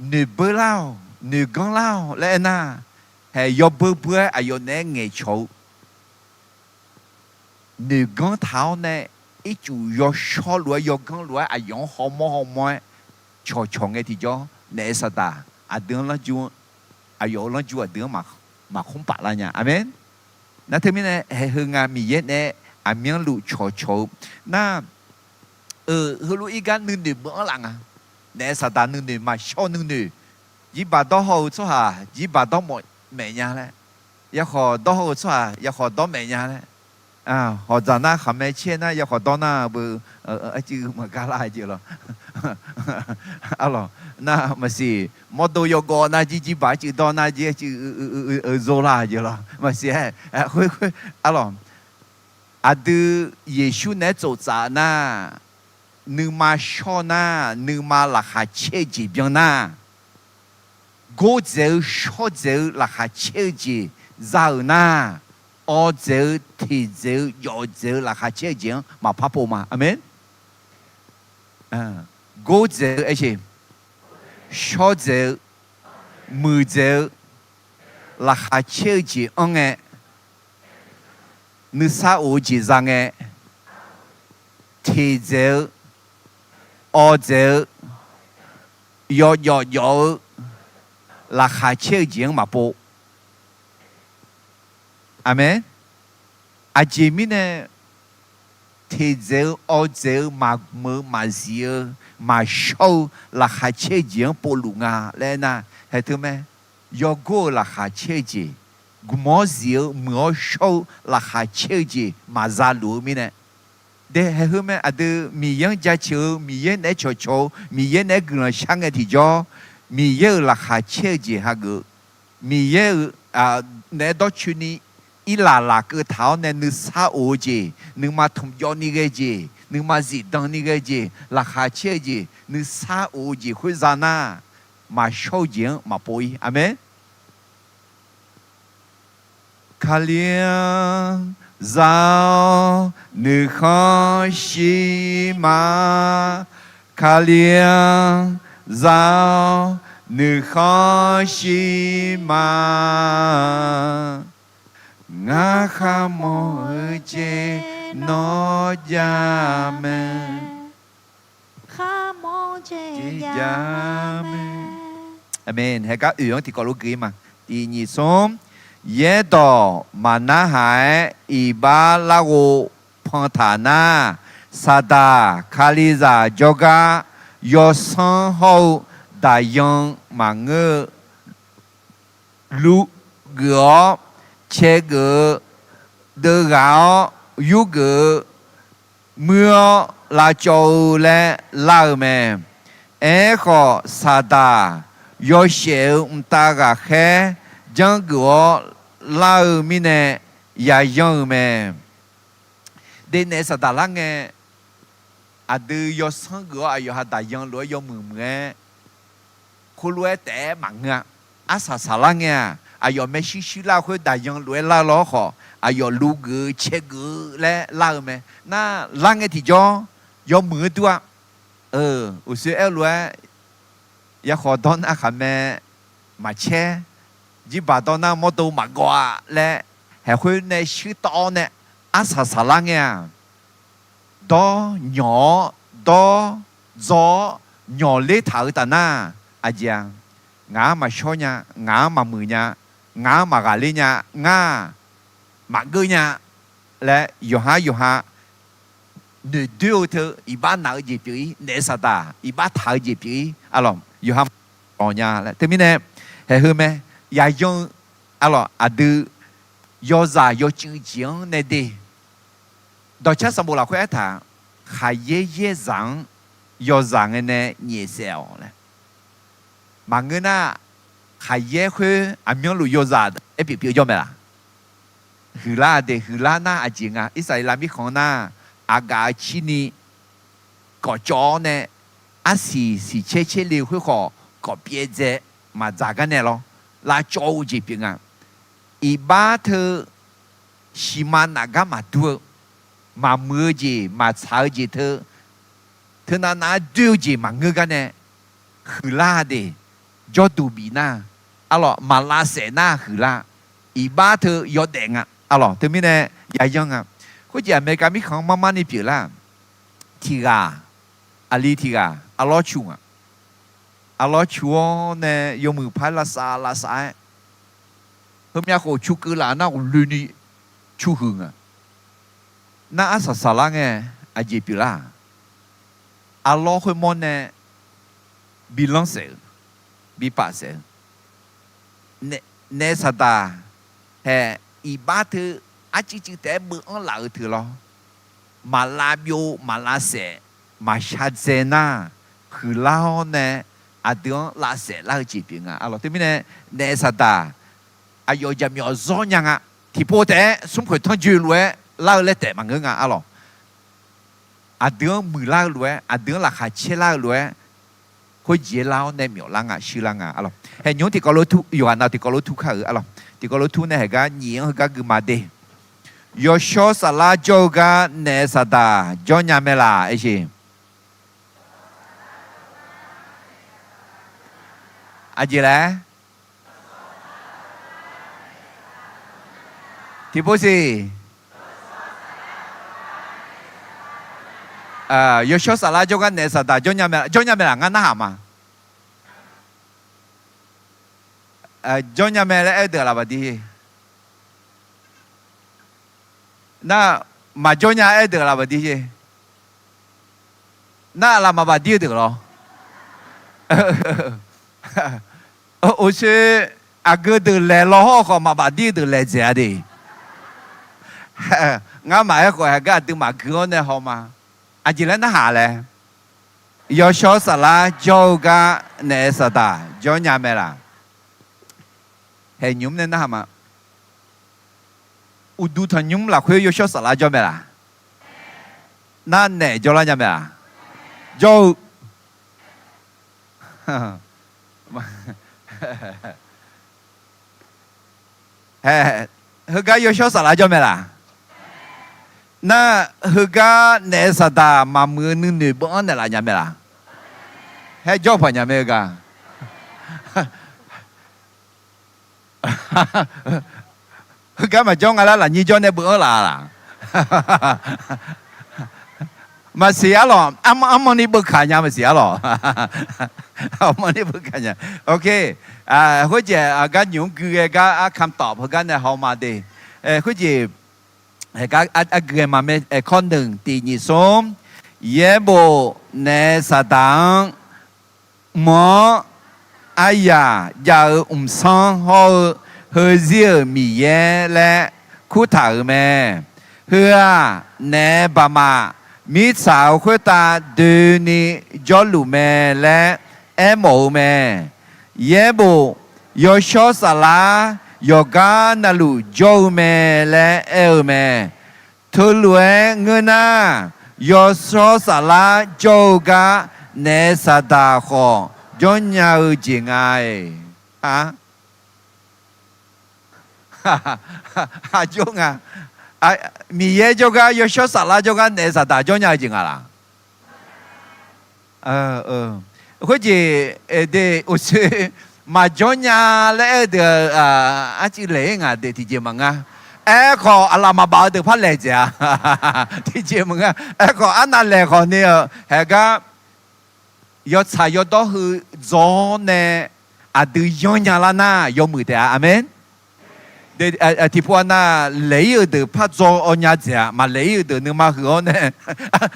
noeqbeur lar-awq, noeqganr lar-awq laer aernar, hae yawbeur beur-aer aqyawf naeq-aer ngaeqcawq-eu noeqganr taq-awr nae, ircuf yawshawr lof-aer yawganr lof-aer aqyawf-anr hawmawr hawmawr-aer cawqcawq ngae tiqjawr, naef saqdaq aqdui-anr lanrju, aqyawf-euq lanrju aqdui-anr maqkhmr paf lar nya. Aqmeq. Nar teumirnae, hae heu nga Miqyaer naeq-aer Aqmyanluf cawqcawq-eu nar, eu, heulof-ir gar nuinoeq beu-anr laf nga. Naef saqdaq nuinoeq maqshawr-eu nuinoeq. Jirbaq dawr haw-eu tsawrhaq jirbaq dawr mawf maef nya laer, yakhawf dawr haw-eu tsawrhaq yakhawf dawr maef nya laer, hawqdzaq nar khaqmae caer nar yakhawf dawr nar beu, arcuiv maqgar lar jeq lawr. Arlawq, nar maqsiq mawrdo yawgawv nar jir jirbaq arcuiv dawr nar jir arcuiv zor lar jeq lawr maqsiq-aer, khoer khoer, arlawq, aqdui Yeqsur naeq-aer tsoftsaf nar, nuima shawr nar, nuima laqkhaq caer-eu jeq byan nar, gordzaeq-eu shawrdzaeq-eu laqkhaq caer-eu jeq za-euq nar, awv dzaeq-eu teq dzaeq-eu yawf dzaeq-eu laqkhaq caer-eu jeq-anr maqpar pov ma. Aqmeq. Gordzaeq-eu aer-eu, shawrdzaeq-eu, muiqdzaeq-eu laqkhaq caer-eu jeq anr ngae, nuisar of-eu jeq za ngae, teq dzaeq-eu, awv dzaeq-eu, yawjawf jawf-eu laqkhaq caer-eu jeq-anr maqpov. Aqmeq. Aqjeq mirnae teq dzaeq-eu awv dzaeq-eu maqmq-eu maqzif-eu maqshawr-eu laqkhaq caer-eu jeq-anr povluf nga laer aernar, haeq teu mae. Yawgor-eu laqkhaq caer-eu jeq, gmq-awr zif-eu muiq-awr shawr-eu laqkhaq caer-eu jeq maqza luf-eu mirnae, de haeq heu mae. Aqdui Miqyaer-anr jaceuq-eu, Miqyaer naeq-aer cawqcawq-eu, Miqyaer naeq-aer guiqlanq shar ngae tiqjawr, Miqyaer-euq laqkhaq caer-eu jeq hageuf, Miqyaer-euq naeq-aer dawrcoeni irlaq lafkeuv taq-awr nae nuisar of-eu jeq, nuima tmqjawv ni ghae jeq, nuima zifdan ni ghae jeq, laqkhaq caer-eu jeq, nuisar of-eu jeq khoer za nar, maqshawr-eu jeq-anr maqpov-ir. Aqmeq. Kali-anr za-awr nuikhanr shir ma. Kali-anr za-awr nuikhanr shir ma. Ngar kharmawr-eu jeq nawr jav mae. Kharmawr-eu jeq jav mae. Aqmeq. Haegar oeq-anr tiqkawv lof gui ma. Tiq nyiq smr. Yaerdawq maqnarhaq-aer iqbax larghov pantaq nar, Saqdaq Kalizaq jawrgar yawsanr hawr-eu daqyan maqngeur-eu luvgeuf-awr caegeuf-eu, deuvghaq-awr yurgeuf-eu, muir-awr lavcawv-eu laer lar-eu mae. Aerkhawf, Saqdaq yawshaef-eu mqtav ghaqkhaer janrgeuf-awr lar-eu mirnae yayanr-eu mae. De naef Saqdaq lar ngae, aqdui yawsanr geuf-awr aqyawf ha daqyan lof-aer yawmuiq muiq-aer, khoerlof-aer taef-aer maqngeur-a. Arsaq saqlar ngae-aq, aqyawf maershuir shuir lar-eu khoer daqyan lof-aer lar-eu lawr khawf, aqyawf luvgeuf-eu caegeuf-eu laer lar-eu mae. Nar lar ngae tiqjawr yawmuiq-eu dur-a. Uqshoe aer-eu lof-aer, yakhawf dawr nar khaqmae maqcaer, jirbaq dawr nar mawrdo maqgawv-a laer, haeq khoer nae shuir tawv-awr nae arsaq saqlar ngae-aq, dawr nyawq-awr dawr dzaw-awr nyawq ler taq-eu taf nar, aqjeq-a, ngaq-anr maqshawr nya, ngaq-anr maqmuiq nya, ngaq-anr maqghaqler nya, ngar maqgeur nya laer yawqhar yawqha noeqdoer-eu teu iqbax naq-eu jeq pyeuf-ir, naef Saqdaq iqbax taq-eu jeq pyeuf-ir, arlawq, yawqha maqawq nya laer. Teumirnae, haeq heu mae, yayanr-eu, arlawq, aqdui yawzaq yawcuiv jeq-anr nae de. Dawqcar sanqbof lafkhoer aertaq, khaqyaer yaerzaq-anr yawzaq ngae nae nyaefsaef-awq laer. Maqngeur nar, khaqyaer khoer aqmyanluf yawzaq aer pyeuf pyeuf jawr mae laq? Huiqlar-a de, huiqlar nar aqjeq nga. Irsaqleqlav mirkhanq nar, aqgaf-eu cirni kawf cawv-awr nae, arsiq siqcaer caer le-eu khoerkhawf kawf pyaev dzae maqdzaq gar nae lawr, lavcawv-eu jeq pyeuf nga. Iqbax teu siqma naf gar maqdur-eu, maqmuiq-eu jeq maqtsaq-eu jeq teu, teunav nav-aer doer-eu jeq maqngeur gar nae, huiqlar-a de, jawrduq bif nar, arlawq, maqlavsaef nar huiqlar, iqbax teu yawdaef nga, arlawq, teumirnae yayanr nga. Khoerjeq Aqmeqkaq mirkhanq-anr marmar ni pyeuflar. Tiq ghaq, aqli tiq ghaq arlawr cu nga. Arlawr cu-awr nae yawmuiq par lavsav lavsav-aer, heumyav khof cu keuv laf nar ghofloeni cu huiq nga. Nar arsaq saflar ngae aqjeq pyeuflar-aq, arlawr khoermawr nae bi lanr saef-euq, bi paf saef-eu, naef saqdaq hae iqbax teu arcuiv cuiv taef-aer beu anr laf-eu teu lawr, maqlav byov maqlav saef, maqshar dzae nar, huiqlar-awr nae aqdui-anr lavsaef lar-eu jeq pyeuf nga arlawr. Teumirnae naef saqdaq aqyawf jaqmyawf zawr nya nga. Tiqpov taef-aer smrkhoeq tanrjoe lof-aer lar-eu laer taef maqngeur nga arlawr. Aqdui-anr muiqlar-eu lof-aer, aqdui-anr laqkhaq caerlar-eu lof-aer, khoerjeq lar-awr nae myawflar nga, shuirlar nga arlawr. Haeqnymr tiqkawv lof tur, yawqghaq nav tiqkawv lof tur kar-euq arlawr. Tiqkawv lof tur nae haeqgar nyiq-anr heugar guima de. Yawshawr saflar jawr-eu gar naef saqdaq jawr nya mae laq aer sheq. Aqjeq laer? Tiqpov siq. Yawshawr saflar jawr gar naef saqdaq jawr nya mae, jawr nya mae laq ngar narhaq ma. Jawr nya mae laer aer-eu deuq laf baqdir. Nar maqjawr nya aer-eu deuq laf baqdir. Nar laf maqbaf dir-eu deuq lawr. Uqshoe aqgeu deuq laeq law hawr khawf maqbaf dir-eu deuq laeq dzaeq-a de. Ngar maqaer khawf haeqgar aqdui maqgui-awr nae haw ma. Aqjeq laer narhaq laer. Yawshawr saflar jawr-eu gar naef saqdaq jawr nya mae laq. Haeqnymr nae narhaq ma. Uqduq tanqnymr lafkhoer yawshawr saflar jawr mae laq? Nar naef jawrlar nya mae laq? Jawr-eu Heugar yawshawr saflar jawr mae laq? Nar heugar naef saqdaq maqmuiq-eu nuinoeq beu-anr naeqlaf nya mae laq? Haer jawr paq nya mae heugar. Heugar maqjawr nga laer lafnyir jawr nae beu-anr laf laq? Maqsiq arlawq, armanrni beukaq nya maqsiq arlawq. Armanrni beukaq nya. Khoerjeq aqgar nymq-mr gui ghae gar arkam tawf heugar nae haw ma de. Khoerjeq aqgar gui ghae ma mae. Aerkhawf neuq tiq nyiq smr, yaerbof naef saqdaq-anr mq-anr aryaq jav-eu mqsanr hawr-eu heuzir-euq Miqyaer laer kurtaq-euq mae. Heu-aq, naef baqmaf mirtsaq-euq khoertav doeni jawrluf mae laer aermawf-eu mae. Yaerbof yawshawr saflar yawqgar navluf jawr-eu mae laer aer-eu mae. Teulof-aer ngeur nar, yawshawr saflar jawr-eu gar naef saqdaq khawf jawrnya-eu jeq nga-eq. Aqjox nga. Miqyaer jawrgar yawshawr saflar jawrgar naef saqdaq jawrnya-eu jeq nga laq? Khoerjeq de, uqshoe maqjawr nya laer aer-eu deuq arcuiv laeq-ir ngaq de tiqjeq maqngeur. Aerkhawf aqlaf maqbaf-eu deuq par laeq dzaeq-a. Tiqjeq maqngeur. Aerkhawf arnav laeq khawf ni-eu haeqgar yawtsaq yawdawr heu dzaw-awr nae aqdui yanrnya lar nar yawmuiq taef-a. Aqmeq. Tiqpov aqnav laeq-ir-euq deuq par dzaw-awr nya dzaeq-a. Maqlaeq-ir-euq deuq nuima huiq-awr nae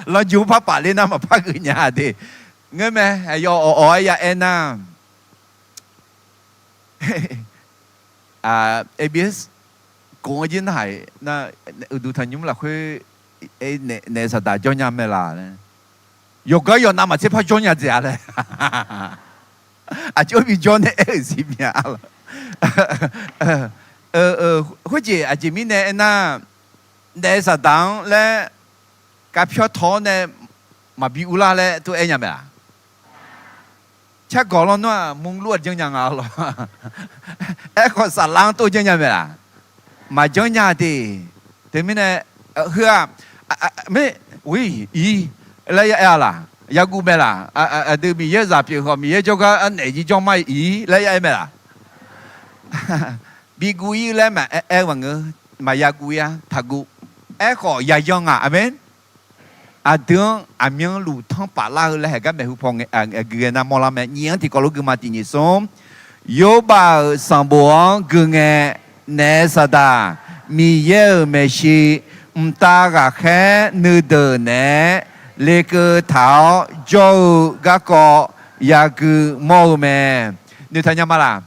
lanqjuq par paf ler nar maqpar geuf nya de. Ngeur mae, aqyawf awq-awq-aer ya aer nar, A B S kof-anr jir narhaq-iq nar, uqduq tanqnymr lafkhoer naef saqdaq jawrnya mae laq laer, yawqgar yawqnav maqtser par jawrnya dzaeq-a laer. Aqjox bijawr nae aer-euq siq mya-a laq? Khoerjeq aqjeq mirnae aernar, naef saqdaq-anr laer kavpyawr taw-awr nae maqbi urlar laer tov-aer nya mae laq? Cargawq lawr nar-aq murlur-aq janrnya nga lawr. Aerkhawf saflar-anr tov janrnya mae laq? Maqjanr nya de. Teumirnae heu-aq, ir laer ya aer-a laq? Yaguv mae laq? Aqdui Miqyaer zaq pyeuf khawf Miqyaer jawrgar arnaeq jir jawr mar ir laer ya aer mae laq? Bi guv ir laer maqaer-eu maqngeur. Maqya guv ir-ar, taqguv. Aerkhawf yayan ngaq. Aqmeq. Aqdui-anr aqmyanluf tanrpaf lar-eu laer haeqgar maeqhu paw gui ghae nar mawrlar mae. Nyiq-anr tiqkawv lof gui ma. Tiq nyiq smr, Yawrbav-euq sanqbof-anr gui ngae, naef saqdaq Miqyaer-euq maeqshi mqtav ghaqkhaer nuideuq naeq-aer lekeuv taq-awr jawr-eu garkawv yagui mawr-eu mae. Noeqtaq nya ma laq?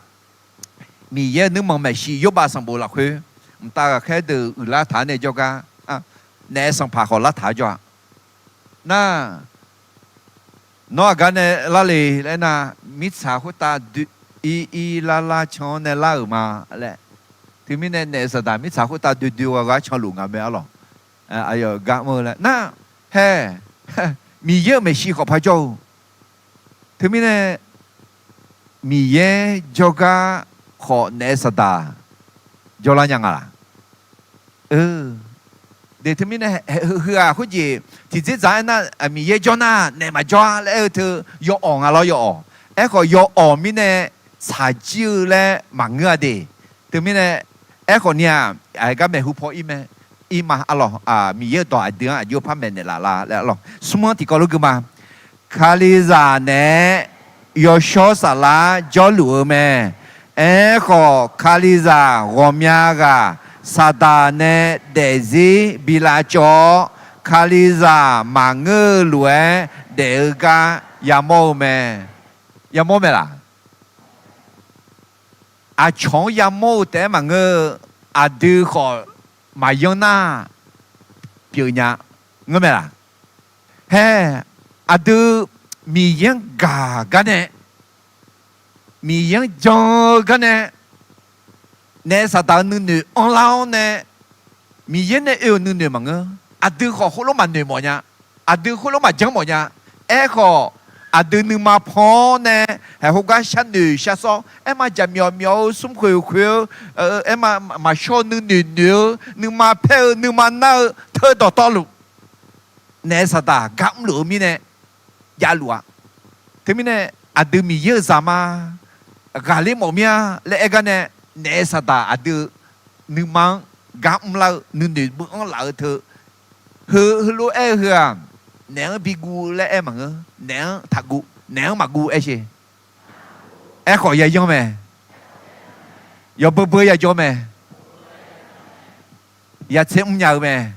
Miqyaer-euq nuirmanq maeqshi Yorbav sanqbof lafkhoer, mqtav ghaqkhaer deuq uiqlar taq-anr nae jawrgar, naef sanqpaq khawf lartaq-awr jawr-a. Nar, nawr aqgar nae lar le laer nar, mirtsaq khoertav doe, ir ir lar lar can-anr nae lar-euq ma laer. Teumirnae naef saqdaq mirtsaq khoertav doe doe-eu ghaq gar canluf nga mae arlawq. Aqyawf gar mr-eu laer nar, hae, Miqyaer-euq maeqshi khawf par jawr-eu. Teumirnae Miqyaer jawrgar khawf naef saqdaq jawrlar nya nga laq? De teumirnae heu-aq khoerjeq tiqdzerdzaq aernar, Miqyaer jawr nar naef maqjawr-a laer aer-eu teu yawawq nga lawr yawawq. Aerkhawf yawawq mirnae tsaqjir-eu laer maqngeur-a de. Teumirnae aerkhawf ni-aq, aqgar maeqhu paw ir mae, ir ma arlawq. Miqyaer-euq dawq aqdui-anr aqjox par maeqnaeq laf la laer arlawq. Smr-anr tiqkawv lof gui ma. Kalizaq naeq-aer yawshawr saflar jawrluf-eu mae. Aerkhawf, Kalizaq ghawqmya ghaq Saqdaq nae daefzir bi lavcawv-awr, Kalizaq maqngeur-eu lof-aer daef-eu gar yamawr-eu mae. Yamawr mae laq? Aqcawq-anr yamawr-eu taef-aer maqngeur-eu, aqdui khawf maqyanr nar pyeuf nya ngeur mae laq? Hae, aqdui Miqyaer-anr gaq gar nae, Miqyaer-anr jan-eu gar nae, naef saqdaq-eu nuinoeq anrlar-awr nae, Miqyaer nae oe-euq nuinoeq maqngeur. Aqdui khawf khoerlof maqnoeq mawf nya. Aqdui khoerlof maqjanr mawf nya. Aerkhawf, aqdui nuima pan-awr nae, haeq khoergar sharnoeq sharsawr, aerma jaqmyawf myawf-eu, smrkhoeq khoeq-eu, aerma maqshawr-eu nuinoeq noeq-eu, nuima paer-eu, nuima nar-eu teu dawqtawvluf, naef saqdaq gar mrluf-eu mirnae javluf-a. Teumirnae aqdui Miqyaer-euq zaq ma, ghaqler mawf mir-a laer aer gar nae, naef saqdaq aqdui nuima-anr gar mrlar-eu nuinoeq beu anr laf-eu teu, heu heulof-aer-eu heu-aq, naef-anr bi guv laer aer maqngeur, naef-anr taqguv, naef-anr maqguv aer sher. Aerkhawf yayanr mae, yawbeu beu yajawr mae, yatser mrnya-eu mae.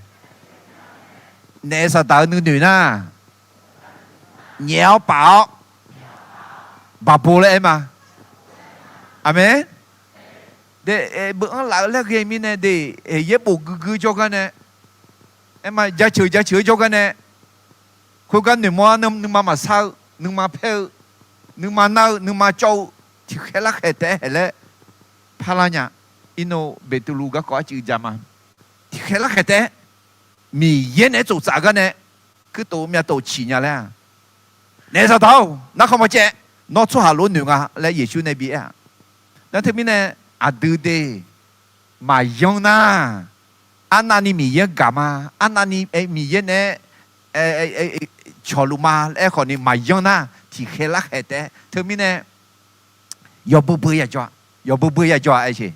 Naef saqdaq-eu nuinoeq nar, nyaef-awr paf-awr baqbo laer aer ma. Aqmeq. De, beu anr laf-eu laer ghae mirnae de, yaerbof guigui jawrgar nae, aerma jaceuq jaceuq-eu jawrgar nae, khoergar noeqmawr-ar nuima maqsar-eu, nuima paer-eu, nuima nar-eu, nuima cawv-eu, tiqkhaeq larkhaeq taef-aer haeq laer parlar nya. Irnov Beqtuvluv garkawv arcuiv ja ma. Tiqkhaeq larkhaeq taef-aer Miqyaer naeq-aer tsoftsaf gar nae kuirtof myavtof ciq nya laer-aq, naef saqdaq-or, narkhan maqcaev, nawr tsawrhaq lof noeq nga laer Yeqsur nae bi aer-aq. Nar teumirnae aqdui de maqyanr nar, arnavni Miqyaer-anr gaq ma, arnavni Miqyaer naeq-aer cawqluf ma laer aerkhawf ni maqyanr nar, tiqkhaeq larkhaeq taef-aer teumirnae yawbeu beu yajawr-a, yawbeu beu yajawr-a aer sher.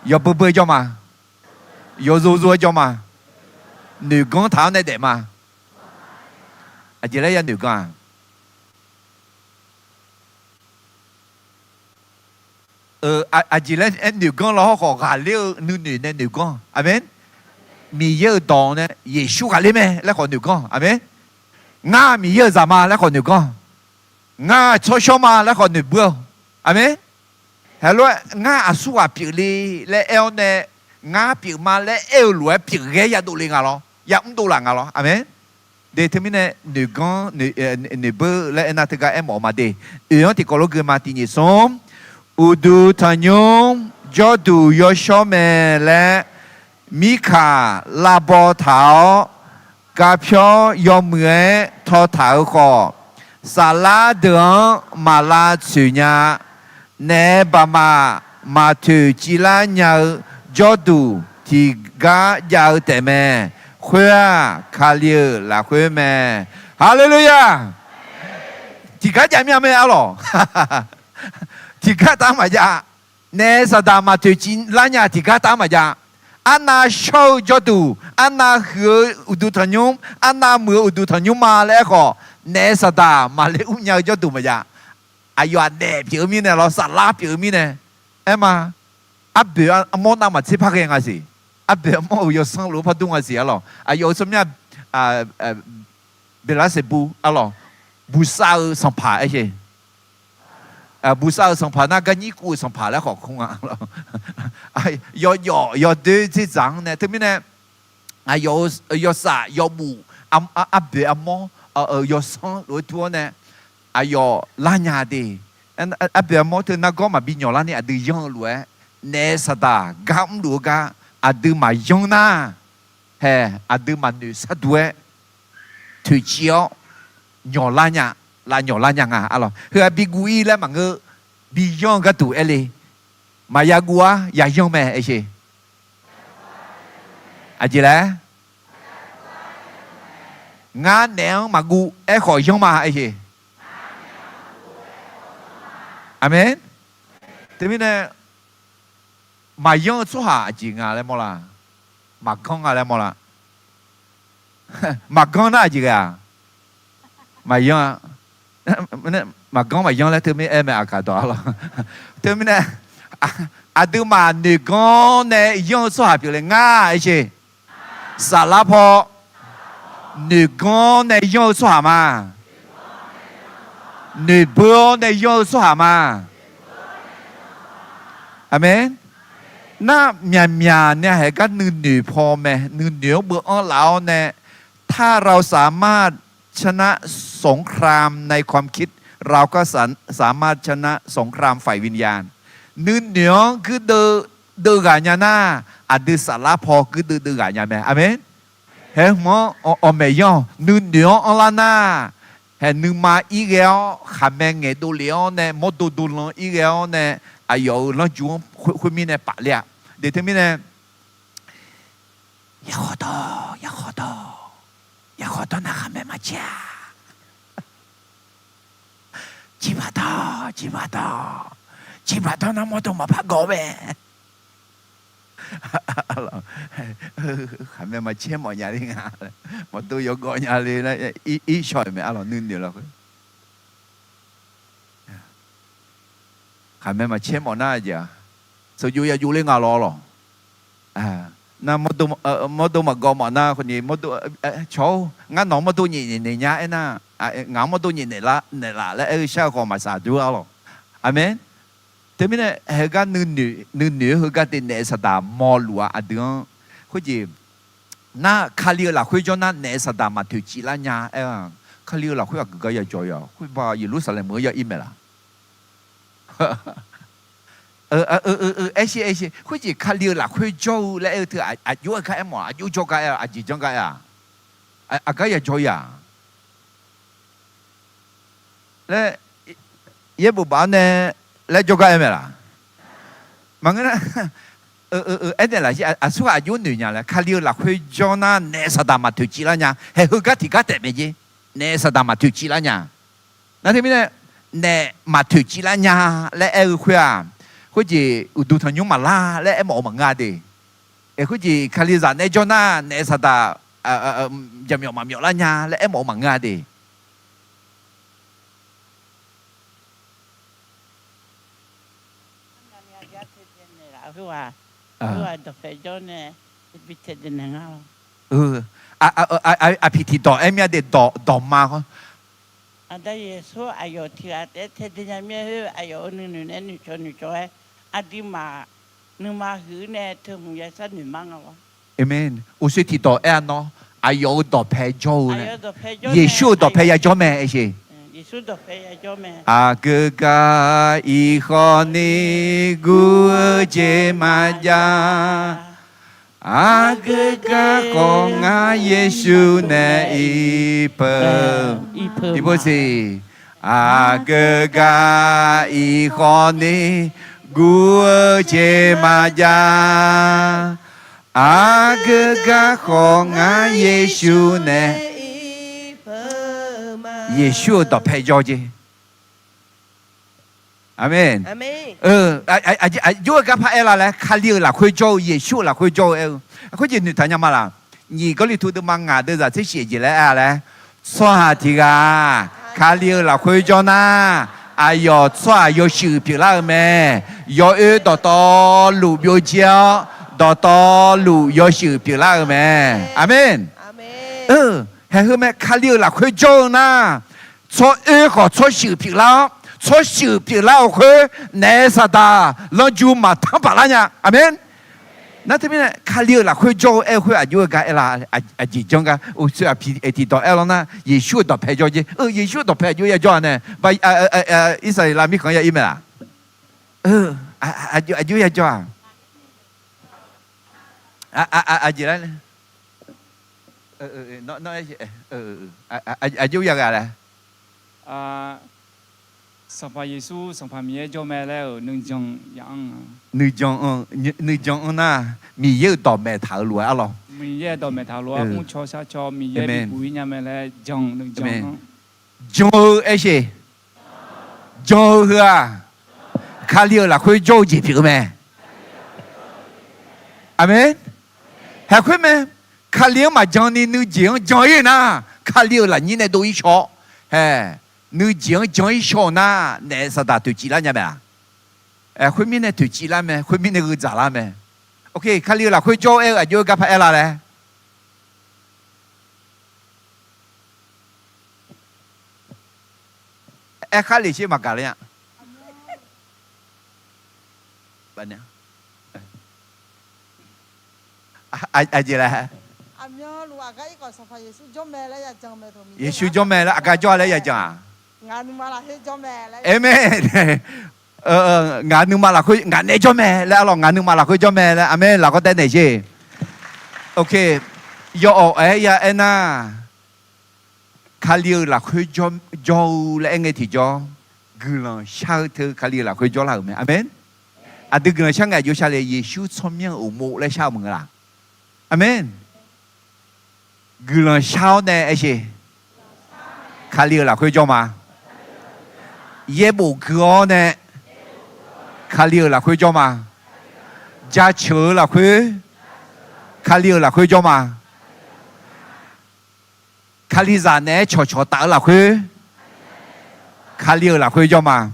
Yawbeu beu-aer jawr ma. Yawzov zov-aer jawr ma. Noeqganr taq-awr nae daef ma. Aqjeq laer ya noeqganr-a? Aqjeq laer aer noeqganr law hawr khawf, ghaqler-eu nuinoeq nae noeqganr. Aqmeq. Miqyaer-euq dawq nae Yeqsur ghaqler mae laer khawf noeqganr. Aqmeq. Ngar Miqyaer-euq zaq ma laer khawf noeqganr. Ngar tsawrshawr ma laer khawf noeqbur-awq. Aqmeq. Heulof-aer ngar aqsurghaq pyeufle laer aer-awr nae, ngar pyeuf ma laer aer-eu lof-aer pyeufghae yadov le nga lawr, yamr dov laf nga lawr. Aqmeq. De teumirnae noeqganr noeqbeur laer aernar teugar aermawf-eu ma de. Oe-anr tiqkawv lof gui ma. Tiqnyiq smr, uqduq tanqnymr jawrduq yawshawr mae laer mirkaq lavbaw taq-awr, gavpyawr yawmuiq-aer tawtaq-euq khawf, saflar deuq-anr maq lavtsoeq nya. Naef baqmaf maqtoeq civlar nya-eu jawrduq tiqgar jav-eu taefmae. Khoer-aq, Kali-euq lafkhoer mae. Haleluya! Tiqgar jav mir-a mae arlawq. Tiqgar taf-anr maqjav. Naef saqdaq maqtoeq civlar nya tiqgar taf-anr maqjav. Arnav shawr-eu jawrduq, arnav huiq-eu uqduq tanqnymr, arnav muiq-eu uqduq tanqnymr ma laer aerkhawf, naef saqdaq maqler ur nya-eu jawrduq maqjav. Aqyawf-aq naef pyeuf-eu mirnae lawr, saflar pyeuf-eu mirnae. Aerma, arboeq armawr navmaqtser par ghae nga siq. arboeq armawr-euq yawsanr lof-aer par dur nga siq arlawq. Aqyawf-euq tsawrmyanr Beqlaseqbuv arlawq, buqsav-eu sanqpaq aer sheq. Buqsav-euq sanqpaq nar garnyir kuv-euq sanqpaq laer khawf kur nga. Yawjawf yawdoer dzerdzaq-anr nae teumirnae, aqyawf-euq yawsaf yawbuf, arboeq armawr, yawsanr lof-aer dur-awr nae, aqyawf lar nya de. Arboeq armawr teu nargawr maqbi nyawq larni aqdui yanr-eu lof-aer, naef saqdaq gar mrluf-eu gar aqdui maqyanr nar, hae, aqdui maqnoeq sharduq-aer toeqciv-awr nyawq lar nya, lav nyawq lar nya nga arlawq. Heu-aq bi guv-ir laer maqngeur, bi yanr-eu gharduq aer le. Maqya guv-ar, ya yanr mae aer sheq. Aqjeq laer, ngar naef-anr maqguv aerkhawf yanr ma aer sheq. Aqmeq. Teumirnae, maqyanr-eu tsawrhaq aqjeq nga laer mawr la? Maqganr nga laer mawr la? Maqganr nar aqjeq ghae-aq? Maqyanr-a. Maqganr maqyanr laer teumirnae aer mae, aqkaq dawq arlawq. Teumirnae, aqduimaf noeqganr nae yanr-eu tsawrhaq pyeufle ngar aer sheq. Saflar paw noeqganr nae yanr-eu tsawrhaq ma. Noeqbeur-awr nae yanr-eu tsawrhaq ma. Aqmeq. Nar myaqmyaq nae haeq gar nuinoeq paw mae, nuinoeq-anr beu anr laf-awr nae, ถ้าเราสามารถชนะสงครามในความคิด เราก็สามารถชนะสงครามฝ่ายวิญญาณ nuinoeq-anr guirdeuv deuv ghaq nya nar, aqdui saflar paw guirdeuv deuv ghaq nya mae. Aqmeq. Haeq hmq-anr awqmaeq yanr-awq, nuinoeq-anr anrlar nar, haeq nuima ir ghae-awr khaqmae ngaeqdov lef-awr nae mawrdo dovlan ir ghae-awr nae, aqyawf-euq lanrju-anr khoermirnae pafler-a. Deq teumirnae, yarkhawf dawr, yarkhawf dawr, yarkhawf dawr nar khaqmae maqcaer-a. Ciqbaq dawr, ciqbaq dawr, ciqbaq dawr nar mawrdo maqpar gawv mae. Khaqmae maqcaer mawf nya le nga, mawrdo yawgawv nya le laer ir shaw-euq mae arlawq, nuinoeq lafkhoer. Khaqmae maqcaer mawf nar jeq-aq, sheuqjov yajov ler nga lawr lawq. Nar mawrdo maqgawv mawf nar khawfni, cawq-or, ngar nawq-anr mawrdo nyaef naeq naeq nya aernar, ngaq-anr mawrdo nyaef naeq laf laer aer-eu shar-eu khawf maqsaq dur-a lawq. Aqmeq. Teumirnae heugar nuinoeq-eu heugar te naef saqdaq mawrluf-a aqdui-anr. Khoerjeq nar, Kali-euq lafkhoer jawr nar naef saqdaq maqtoeqcif lar nya aer-a. Kali-euq lafkhoer aqgeu gar yajawr-a, khoerba Yeqlursaqlaeq meuq-anr ya ir maeq laf? Aer sher, aer sher. Khoerjeq Kali-euq lafkhoer jawr-eu laer aer-eu teu aqjox-aer gar aermawf-a, aqjox jawr gar aer-a, aqjeq janr gar aer-a? Aqgar yajawr-ir-a laer, yaerbof baf-awr nae laer jawrgar aer mae laf? Maqngeur nar, aernaeq laf, aqsurghaq aqjox noeq nya laer, Kali-euq lafkhoer jawr nar naef saqdaq maqtoeqcif lar nya. Haeq heugar tiqgar taef mae jer. Naef saqdaq maqtoeqcif lar nya. Nar teumirnae, naef maqtoeqcif lar nya laer aer-eu khoer-aq, khoerjeq uqduq tanqnymr maqlar laer aermawf-eu maqngeur-a de. Aer, khoerjeq Kalizaq nae jawr nar naef saqdaq jaqmyawf maqmyawf lar nya laer aermawf-eu maqngeur-a de. Aqpiq tiqdawq aer mir-a de, dawqma-awr. Aqda Yeqsur aqyawf tiq ghaq taef-aer taedui nya mir-aer khoer, aqyawf-euq nuinoeq nae noeqcawq noeqcawq-aer, aqduimaf nuima huiq-eu nae teuhmq ya sharnoeq mar nga lawr. Aqmeq. Uqshoe tiqdawq aer-a nawr, aqyawf-euq dawqpae jawr-eu nae, Yeqsur-euq dawqpae yajawr mae aer sher. Aqgeu gar iqkhawf ni guv-eu jeq maqjav. Aqgeu gar khawf ngar Yeqsur nae iqpeuq, iqpeuq siq. Aqgeu gar iqkhawf ni guv-eu jeq maqjav. Aqgeu gar khawf ngar Yeqsur nae, Yeqsur-euq dawqpae jawr jeq. Aqmeq. Aqjox-aer gar par aer la laer, Kali-euq lafkhoer jawr-eu, Yeqsur-euq lafkhoer jawr-eu aer-eu. Khoerjeq noeqtaq nya ma laf? Nyiq Gawrliqtu deuvma ngaq deuvzaq tser shif jeq laer aer-a laer, tsawrhaq tiq ghaq Kali-euq lafkhoer jawr nar, aqyawf tsawrhaq yawshuif pyeuflar-eu mae. Yawoer dawqtawvluf byovjir-awr, dawqtawvluf yawshuif pyeuflar-eu mae. Aqmen. Haeq heu mae, Kali-euq lafkhoer jawr-eu nar, tsawr oer khawf tsawrshuif pyeuflar-awr, tsawrshuif pyeuflar-euq khoer naef saqdaq lanrju maqtanr paqlar nya. Aqmen. Nar teumirnae Kali-euq lafkhoer jawr-eu aer-eu khoer aqjox-aer gar aer la? Aqjeq janr gar oe tiqdawq aer lawr nar, Yeqsur-euq dawqpae jawr jer. Yeqsur-euq dawqpae aqjox yajawr-a nae, Irsaqleqlav mirkhanq ya ir mae laq? Aqjox yajawr-aq? Aqjeq lar, aqjox yaghaq laer? Sanqpaq Yeqsur, Sanqpaq Miqyaer jawr mae laer-euq nuijan, nuijan anr nar, Miqyaer-euq dawqmaeq taq-euq lof-aer arlawr. Jan-eu aersheq, jan-eu heu-aq, Kali-euq lafkhoer jawr-eu jeq pyeuf-eu mae. Aqmen. Haeq khoer mae, Kali-anr maqjan ni nuijeq-anr jan ir nar, Kali-euq lafnyir nae dov ir shaw-awr, hae, nuijeq-anr jan ir shaw-eu nar, naef saqdaq toeqciv lar nya mae-a? Khoermirnae toeqciv lar mae, khoermirnae gheu dzaqlar mae. Kali-euq lafkhoer jawr-eu aer-eu aqjox-aer gar paraer la laer? Aerkhar lef sher maqgaq le-a. Aqjeq laer? Yeqsur jawr mae laer aqgar jawr-a laer yajan-aq? Amen. Ngaq nuima lafkhoer ngaq nae jawr mae laer arlawr, ngaq nuima lafkhoer jawr mae laer, aqmen, lafkhoer taev naeq sher. Yawawq aer ya aernar, Kali-euq lafkhoer jawr-eu laer aer ngae tiqjawr, guiqlanq shar-eu teu Kali-euq lafkhoer jawrlar-euq mae. Aqmen. Aqdui guiqlanq shar ngae aqjox sha le? Yeqsur tsawrmyanr-euq uqmov laer shar-eu maqngeur laq? Aqmen. Guiqlanq shar-awr nae aersheq, Kali-euq lafkhoer jawr ma. Yaerbof gui-awr nae Kali-euq lafkhoer jawr ma. Jaceuq-eu lafkhoer, Kali-euq lafkhoer jawr ma. Kalizaq naeq-aer cawqcawq taf-eu lafkhoer, Kali-euq lafkhoer jawr ma.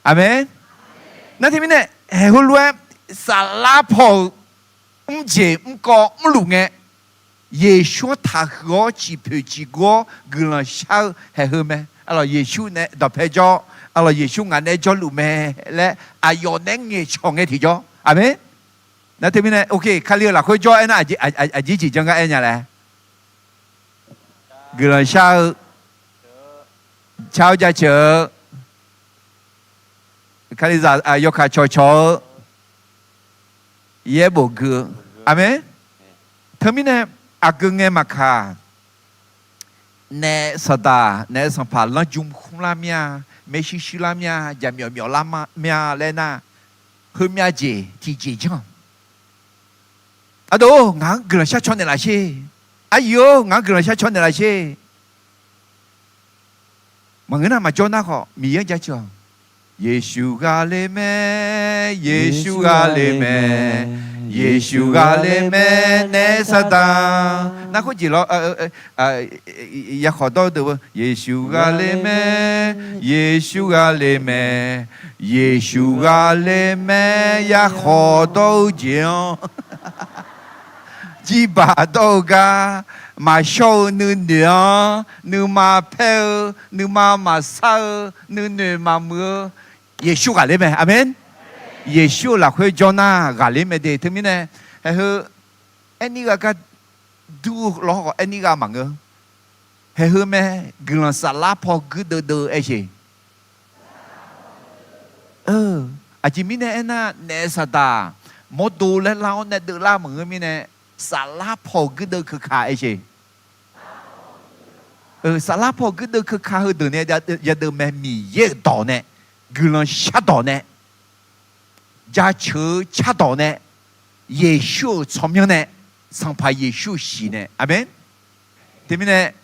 Aqmen. Nar teumirnae, haeq heulof-aer saflar paw-euq mrjeq mrkawv mrluf ngae, Yeqsur-anr taqhuiq-awr ciqpoeq ciqguv-awr guiqlanq shar-eu haeq heu mae. Arlawq, Yeqsur nae dawqpae jawr, arlawq, Yeqsur ngaq nae jawrluf mae laer aqyawf nae ngaeqcawq ngae tiqjawr. Aqmen. Nar teumirnae, Kali-euq lafkhoer jawr aernar, aqjeq jeq janr gar aer nya laer? Guiqlanq shar-eu, car-awr jaceuq-eu, Kalizaq yawkaq cawqcawq-eu, yaerbof gui-eu. Aqmen. Teumirnae, aqgeu ngae maqkaq, naef saqdaq, naef sanqpaq lanrju mrkhmr lar mir-a, maershuir shuir lar mir-a, jaqmyawf myawf lar mir-a laer nar, heumyav jeq tiqjeq janr. Aqdui-or, ngaq-anr guiqlanq shar caw naeqlaf sher. Aqyuif-or, ngaq-anr guiqlanq shar caw naeqlaf sher. Maqngeur nar maqjawr nar khawf, Miqyaer-anr jaceuq-awq. Yeqsur ghaqler mae, Yeqsur ghaqler mae, Yeqsur ghaqler mae, naef saqdaq. Nar khoerjeq lawr, yakhawf dawr-eu deuq-eu, Yeqsur ghaqler mae, Yeqsur ghaqler mae, Yeqsur ghaqler mae, yakhawf dawr-eu jeq-anr. Jirbaq dawr-eu gar, maqshawr-eu nuinoeq-anr, nuima paer-eu, nuima maqsar-eu, nuinoeq maqmuiq-eu, Yeqsur ghaqler mae. Aqmen. Yeqsur-euq lafkhoer jawr nar ghaqler mae de. Teumirnae, haeq heu aerni gha gar dur-eu lawr khawf, aerni gha maqngeur. Haeq heu mae, guiqlanq saflar paw guirdeuv deuv-eu aersheq. Aqjeq mirnae aernar, naef saqdaq mawrdo laer lar-awr nae deuvlar maqngeur mirnae, saflar paw guirdeuv keukaq aersheq. Saflar paw guirdeuv keukaq heudeuq nae yadeuv mae, Miqyaer-euq dawq nae, guiqlanq shardawq nae, jaceuq-eu cardawq nae, Yeqsur-euq tsawrmyanr nae, Sanqpaq Yeqsur-euq siq nae. Aqmen. Teumirnae,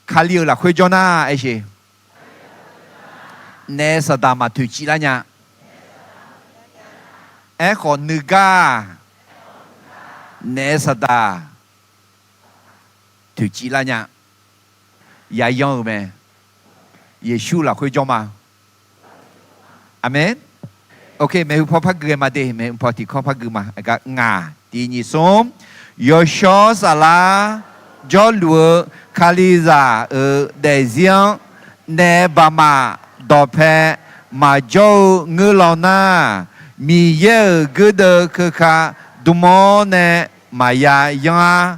Kali-euq lafkhoer jawr nar aersheq, naef saqdaq maqtoeqciv lar nya. Aerkhawf nuigar, naef saqdaq toeqciv lar nya. Yayan-euq mae. Yeqsur lafkhoer jawr ma. Aqmen. Ok, maeqhu paw par gui-aer ma de, maeqhu paw tiqkawv par gui ma. Aqgar ngaq, tiq, nyiq, smr. Yawshawr saflar jawrluf-eu Kalizaq-euq daefzir-anr naef baqmaf dawqpae maqjawr-eu ngeur law nar, Miqyaer-euq guirdeuv keuka dm-awr nae maqya yanr-ar.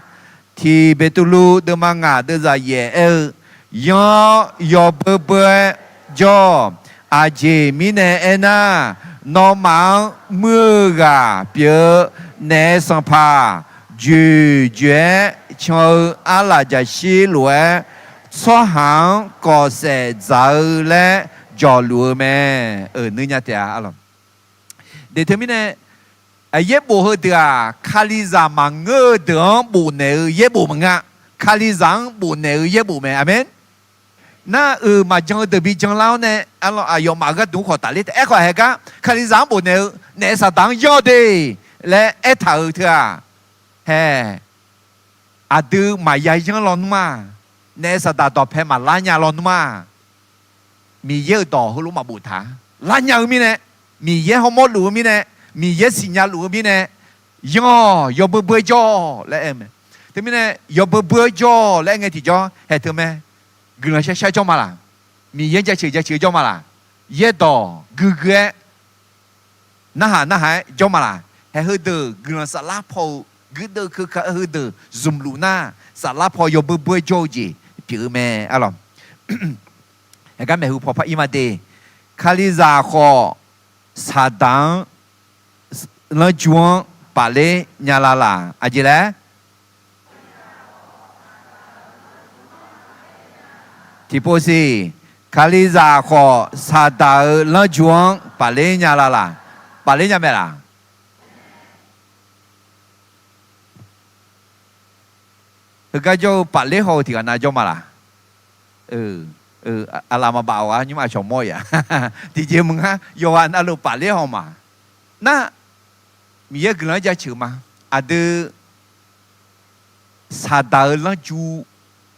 Tiq Beqtuvluv deuvma ngaq deuvzaq yaef aer-eu, yanr-awr yawbeur beur-aer jawr-awq. Aqjeq mirnae aernar, nawmaf-anr muir-eu ghaq pyeuf-eu naef sanqpaq joeq joeq-aer can-eu arlaf jaqshir lof-aer, tsawrhaq-anr kawfsaef dzaq-eu laer jawqluf-eu mae. Euq nuinya taef-a. Deq teumirnae, yaerbof heudeuq-aq, Kalizaq maqngeur-eu deuq-anr bofnaeq-eu yaerbof maqngeur-a. Kalizaq-anr bofnaeq-eu yaerbof mae. Aqmeq. Nar-euq maqjan-eu deuq bi janlar-awr nae, aqyawfmaf-euq gharduq khawf tafler taef. Aerkhawf haeq gar Kalizaq-anr bofnaeq-eu naef saqdaq-anr yanr de laer aertaq-euq teu-aq, hae, aqdui maqya yanr lawnmr-aq, naef saqdaq dawqpae maqlar nya lawnmr-aq, Miqyaer-euq dawq heulof maqboftaq. Lar nya-eu mirnae, Miqyaer hawmawr luf-eu mirnae, Miqyaer siqnya luf-eu mirnae, yanr-awq, yawbeur beur-aer jawr-awq laer aer-eu mae. Teumirnae yawbeur beur-aer jawr-awq laer aer ngae tiqjawr haeq teu mae. Guiqlanq shar shar jawr ma laq? Miqyaer jaceuq jaceuq-aer jawr ma laq? Yaerdawq guigui-aer narhaq narhaq-aer jawr ma laq? Haeq heudeuq guiqlanq saflar paw-eu guirdeuv keuka heudeuq zmqluf nar, saflar paw yawbeur beur-aer jawr-eu jeq pyeuf-eu mae. Arlawq, haeq gar maeqhu paw par ir ma de. Kalizaq khawf saqdaq-anr lanrju-anr pafler nya la laq? Aqjeq laer tiqpov siq. Kalizaq khawf saqdaq-euq lanrju-anr pafler nya la laq? Pafler nya mae laq? Heugar jawr-eu pafler haw-eu tiqghaq nav jawr ma laq? Aqlaf maqbaf-awq gar nymr aqcawq mawr-a. Tiqjeq maqngar yawqghaq navluf pafler haw ma. Nar, Miqyaer guiqlanq-anr jaceuq ma. Aqdui saqdaq-eu lanrju,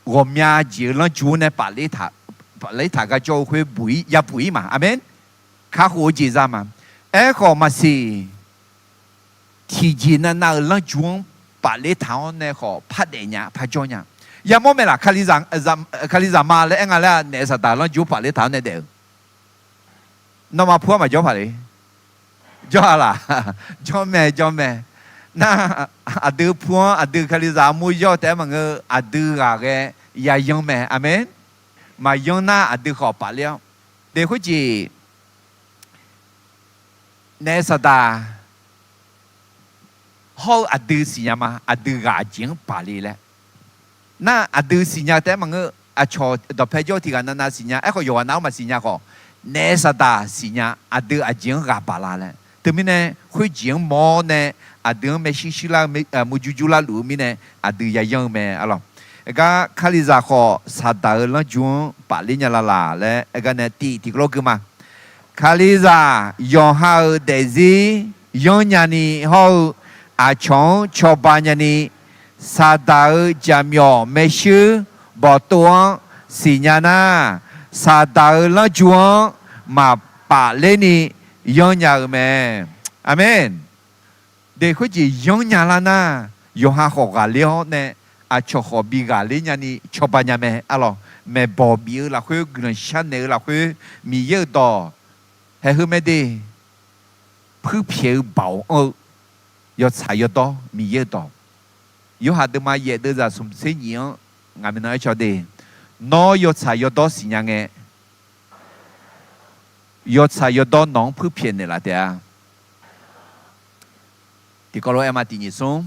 ghawqmya jeq-eu lanrju-anr nae pafler taq gar jawr-eu khoer yabuq ir ma. Aqmeq. Kakhof-eu jeq za ma. Aerkhawf maqsiq, tiqjeq navnav-euq lanrju-anr pafler taq-awr nae khawf par daef nya, par jawr nya. Yamawr mae laq? Kalizaq ma laer aer nga laer-aq, naef saqdaq-euq lanrju-anr pafler taq-awr nae daef-eu nawmaf pu-anr maqjawr paq le? Jawr-a laq? Jawr mae, jawr mae. Nar, aqdui pu-anr aqdui Kalizaq armur yawr taef-aer maqngeur-eu, aqdui ghaqghae yayanr mae. Aqmeq. Maqyanr nar aqdui khawf pafler-awr. Deq khoerjeq naef saqdaq hawr-eu aqdui siqnya ma. Aqdui ghaq aqjeq-anr paq le laer. Nar aqdui siqnya taef-aer maqngeur-eu, aqcawq dawqpae jawr-eu tiqghaq navnav siqnya. Aerkhawf yawqghaq nav-anr maqsiqnya khawf, naef saqdaq siqnya. Aqdui aqjeq-anr ghaq baq la laer. Teumirnae khoerjeq-anr mawr-awr nae aqdui-anr maershuir shuir lar-eu, murjur jur lar luf-eu mirnae aqdui yayanr-eu mae. Arlawq, aergar Kalizaq khawf saqdaq-euq lanrju-anr pafler nya la laq laer aergar nae tiq tiqkawv lof gui ma. Kalizaq yawqha-euq daefzir yanr nyani hawr-eu aqcawq-anr cawba nyani, saqdaq-euq jaqmyawf maershuir bawqtov-anr siqnya nar, saqdaq-euq lanrju-anr maqpaf lerni yanr nya-eu mae. Aqmeq. Deq khoerjeq yanr nya lar nar, yawqha khawf ghaqler-awr nae aqcawq khawf bi ghaqler nyani cawba nya mae. Arlawq, maeqbawq bif-eu lafkhoer, guiqlanq sharnaeq-eu lafkhoer, Miqyaer-euq dawq haeq heu mae de. Puirpyaeq-eu baoq anr-eu yawtsaq yawdawr Miqyaer-euq dawq. Yorhaq deuvma yaef deuvzaq smq tser nyiq-anr ngaq maeqnan aer caw de. Nawr yawtsaq yawdawr siqnya ngae, yawtsaq yawdawr nawq-anr puirpyaeq naeqlaf taef-a. Tiqkawv lof-aer ma tiq nyiq smr.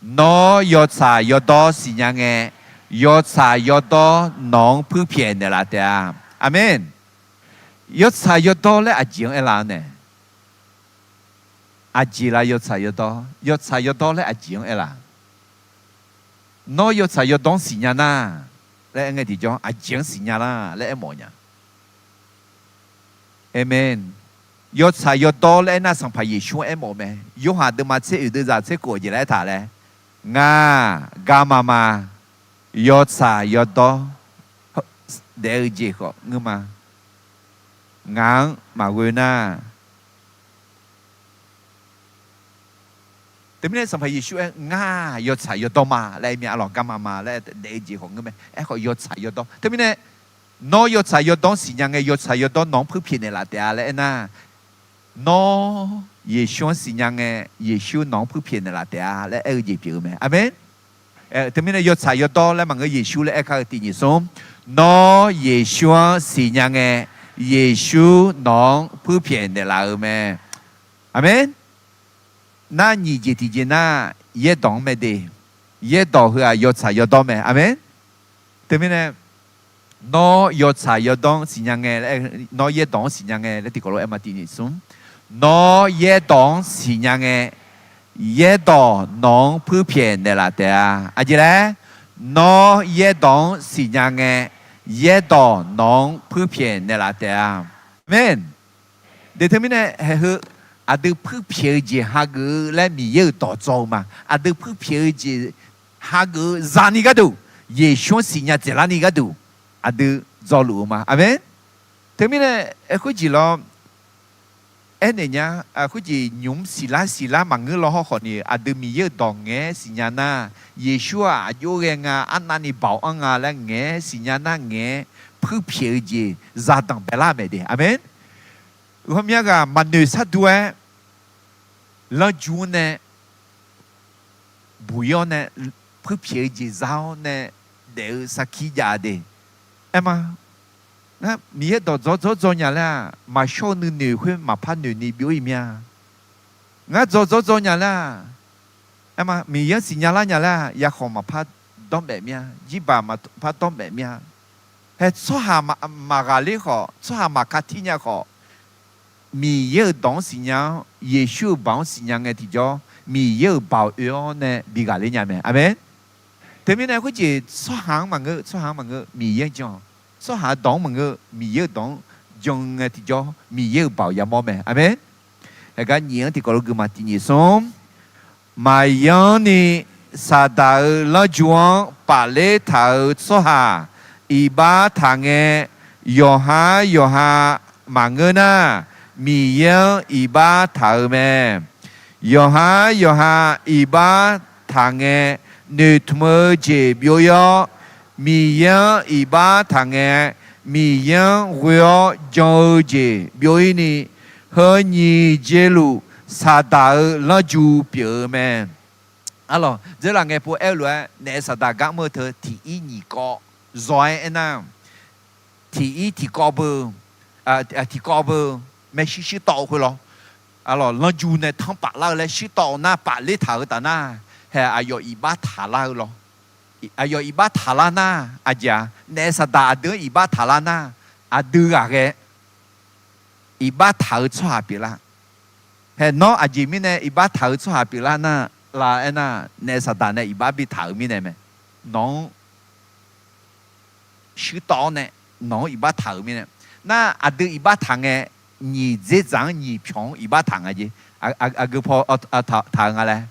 Nawr yawtsaq yawdawr siqnya ngae, yawtsaq yawdawr nawq-anr puirpyaeq naeqlaf taef-a. Aqmeq. Yawtsaq yawdawr laer aqjeq-anr aerlar-awr nae, aqjeq la yawtsaq yawdawr, yawtsaq yawdawr laer aqjeq-anr aerlar? Nawr yawtsaq yawdawr-anr siqnya nar laer aer ngae tiqjawr, aqjeq-anr siqnya lar laer aermawf nya. Aqmeq. Yawtsaq yawdawr laer aernar, Sanqpaq Yeqsur-anr aermawf mae. Yorhaq deuvma tser oeq deuvzaq tser khof jeq laer aertaq laer, Ngar garma ma. Yawtsaq yawdawr daef-eu jeq khawf ngeur ma. Ngaq-anr maqghoe nar, Teumirnae Sanqpaq Yeqsur aer, Ngar yawtsaq yawdawr ma laer aer mir-a lawq. Garma ma laer daef-eu jeq khawf ngeur mae. Aerkhawf yawtsaq yawdawr. Teumirnae nawr yawtsaq yawdawr siqnya ngae, yawtsaq yawdawr nawq-anr puirpyaeq naeqlaf taef-a laer aernar, nawr Yeqsur-anr siqnya ngae, Yeqsur nawq-anr puirpyaeq naeqlaf taef-a laer aer-eu jeq pyeuf-eu mae. Aqmeq. Teumirnae yawtsaq yawdawr laer maqngeur, Yeqsur laer aer kar-eu tiq nyiq smr. Nawr Yeqsur-anr siqnya ngae, Yeqsur nawq-anr puirpyaeq naeqlaf-eu mae. Aqmeq. Nar nyiq jeq tiqjeq nar, yaerdawq-anr mae de. Yaerdawq heu-aq yawtsaq yawdawr mae. Aqmeq. Teumirnae nawr yawtsaq yawdawr-anr siqnya ngae, nawr yaerdawq-anr siqnya ngae laer tiqkawv lof-aer ma tiq nyiq smr. Nawr yaerdawq-anr siqnya ngae, yaerdawq nawq-anr puirpyaeq naeqlaf taef-a. Aqjeq laer? Nawr yaerdawq-anr siqnya ngae, yaerdawq nawq-anr puirpyaeq naeqlaf taef-a. Aqmeq. Deq teumirnae haeq heu aqdui puirpyaeq-eu jeq hageuf-eu laer Miqyaer-euq dawq dzaw-eu ma. Aqdui puirpyaeq-eu jeq hageuf-eu zani gharduq, Yeqsur-anr siqnya dzaeqlarni gharduq aqdui dzawluf-eu ma. Aqmeq. Teumirnae khoerjeq lawr aernaeq nya, khoerjeq nymq-mr siqlar siqlar maqngeur law hawrkhawf ni, aqdui Miqyaer-euq dawq ngaeq-aer siqnya nar, Yeqsur-aq aqjox ghae nga, arnavni baoq anr nga laer ngaeq-aer siqnya nar, ngaeq-aer puirpyaeq-eu jeq zadanq baelar mae de. Aqmeq. Ghawqmya ghaq maqnoeq shardur-aer lanrju-anr nae buq-ir-awr nae, puirpyaeq-eu jeq za-awr nae daef-eu sarkir jav de. Aerma, ngar Miqyaer dawq dzawr dzawr dzaw nya laer-aq, maqshawr-eu nuinoeq khoer maqpar noeqni byov-ir mir-a. Ngar dzawr dzawr dzaw nya laer-aq, aerma, Miqyaer-anr siqnya lar nya laer-aq, yakhawq maqpar dawrmaef mir-a, jirbaq maqpar dawrmaef mir-a. Hae tsawrhaq maqghaqler khawf, tsawrhaq maqka tir nya khawf, Miqyaer-euq dawq-anr siqnya-awr, Yeqsur-euq baoq-anr siqnya ngae tiqjawr, Miqyaer-euq baoq oe-awr nae bi ghaqler nya mae. Aqmeq. Teumirnae khoerjeq tsawrhaq-anr maqngeur, tsawrhaq-anr maqngeur, Miqyaer-anr jan-awq. Tsawrhaq-euq dawq-anr maqngeur, Miqyaer-euq dawq-anr jan ngae tiqjawr, Miqyaer-euq baoq yamawr mae. Aqmeq. Haegar nyiq-anr tiqkawv lof guima tiq nyiq smr. Maqyanr ni Saqdaq-euq lanrju-anr pafler taq-euq tsawrhaq iqbax taq ngae, yawqhar yawqha maqngeur nar, Miqyaer-anr iqbax taq-euq mae. Yawqhar yawqha iqbax taq ngae, noeqtmq-eu jeq byov-ir-awr, Miqyaer-anr iqbax taq ngae, Miqyaer-anr ghoe-awr jan-eu jeq byov-ir ni, heu nyiq jeq luf Saqdaq-euq lanrju pyeuf-eu mae. Arlawq, dzeurlaf ngae pov aer-eu lof-aer, naef Saqdaq gar mr-eu teu tiq ir nyiq kawv zaw-aer aernar, tiq ir tiq kawv beu, tiq kawv beu, maershuir shuirtawv-eu khoer lawr. Arlawq, lanrju nae tanrpaf lar-eu laer shuirtawv-eu nar, pafler taq-eu taf nar, hae aqyawf iqbax taq lar-eu lawr. Aqyawf iqbax taq lar nar, aqjeq-aq, naef Saqdaq aqdui-anr iqbax taq lar nar, aqdui ghaqghae iqbax taq-eu tsawrhaq pyeuflar. Hae nawr aqjeq mirnae iqbax taq-eu tsawrhaq pyeuflar nar, lav aernar, naef Saqdaq nae iqbax bitaq-euq mirnae mae. Nawq-anr shuirtawv-awr nae, nawq-anr iqbax taq-euq mirnae. Nar aqdui iqbax taq ngae, nyiq dzerdzaq-anr nyiq pyawq-anr iqbax taq nga jeq. Aqgeu paw taq-eu nga laer.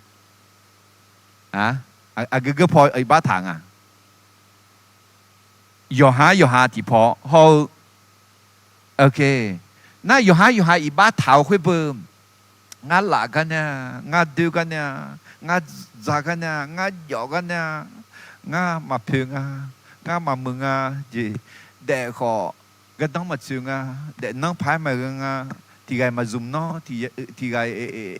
Aqgeu geu paw iqbax taq nga. Yawqhar yawqha tiqpaw hawr-eu, nar yawqhar yawqha iqbax taq-eu khoer beu, ngar laf gar nae-a, ngar doer gar nae-a, ngar dza gar nae-a, ngar jawf gar nae-a, ngar maqpoeq nga, ngar maqmuiq nga jeq, daef khawf gardanr maqtsoeq nga, daefnanr paq-aer maqghae nga, tiq ghaq-iq maqzmq nawr, tiq ghaq-iq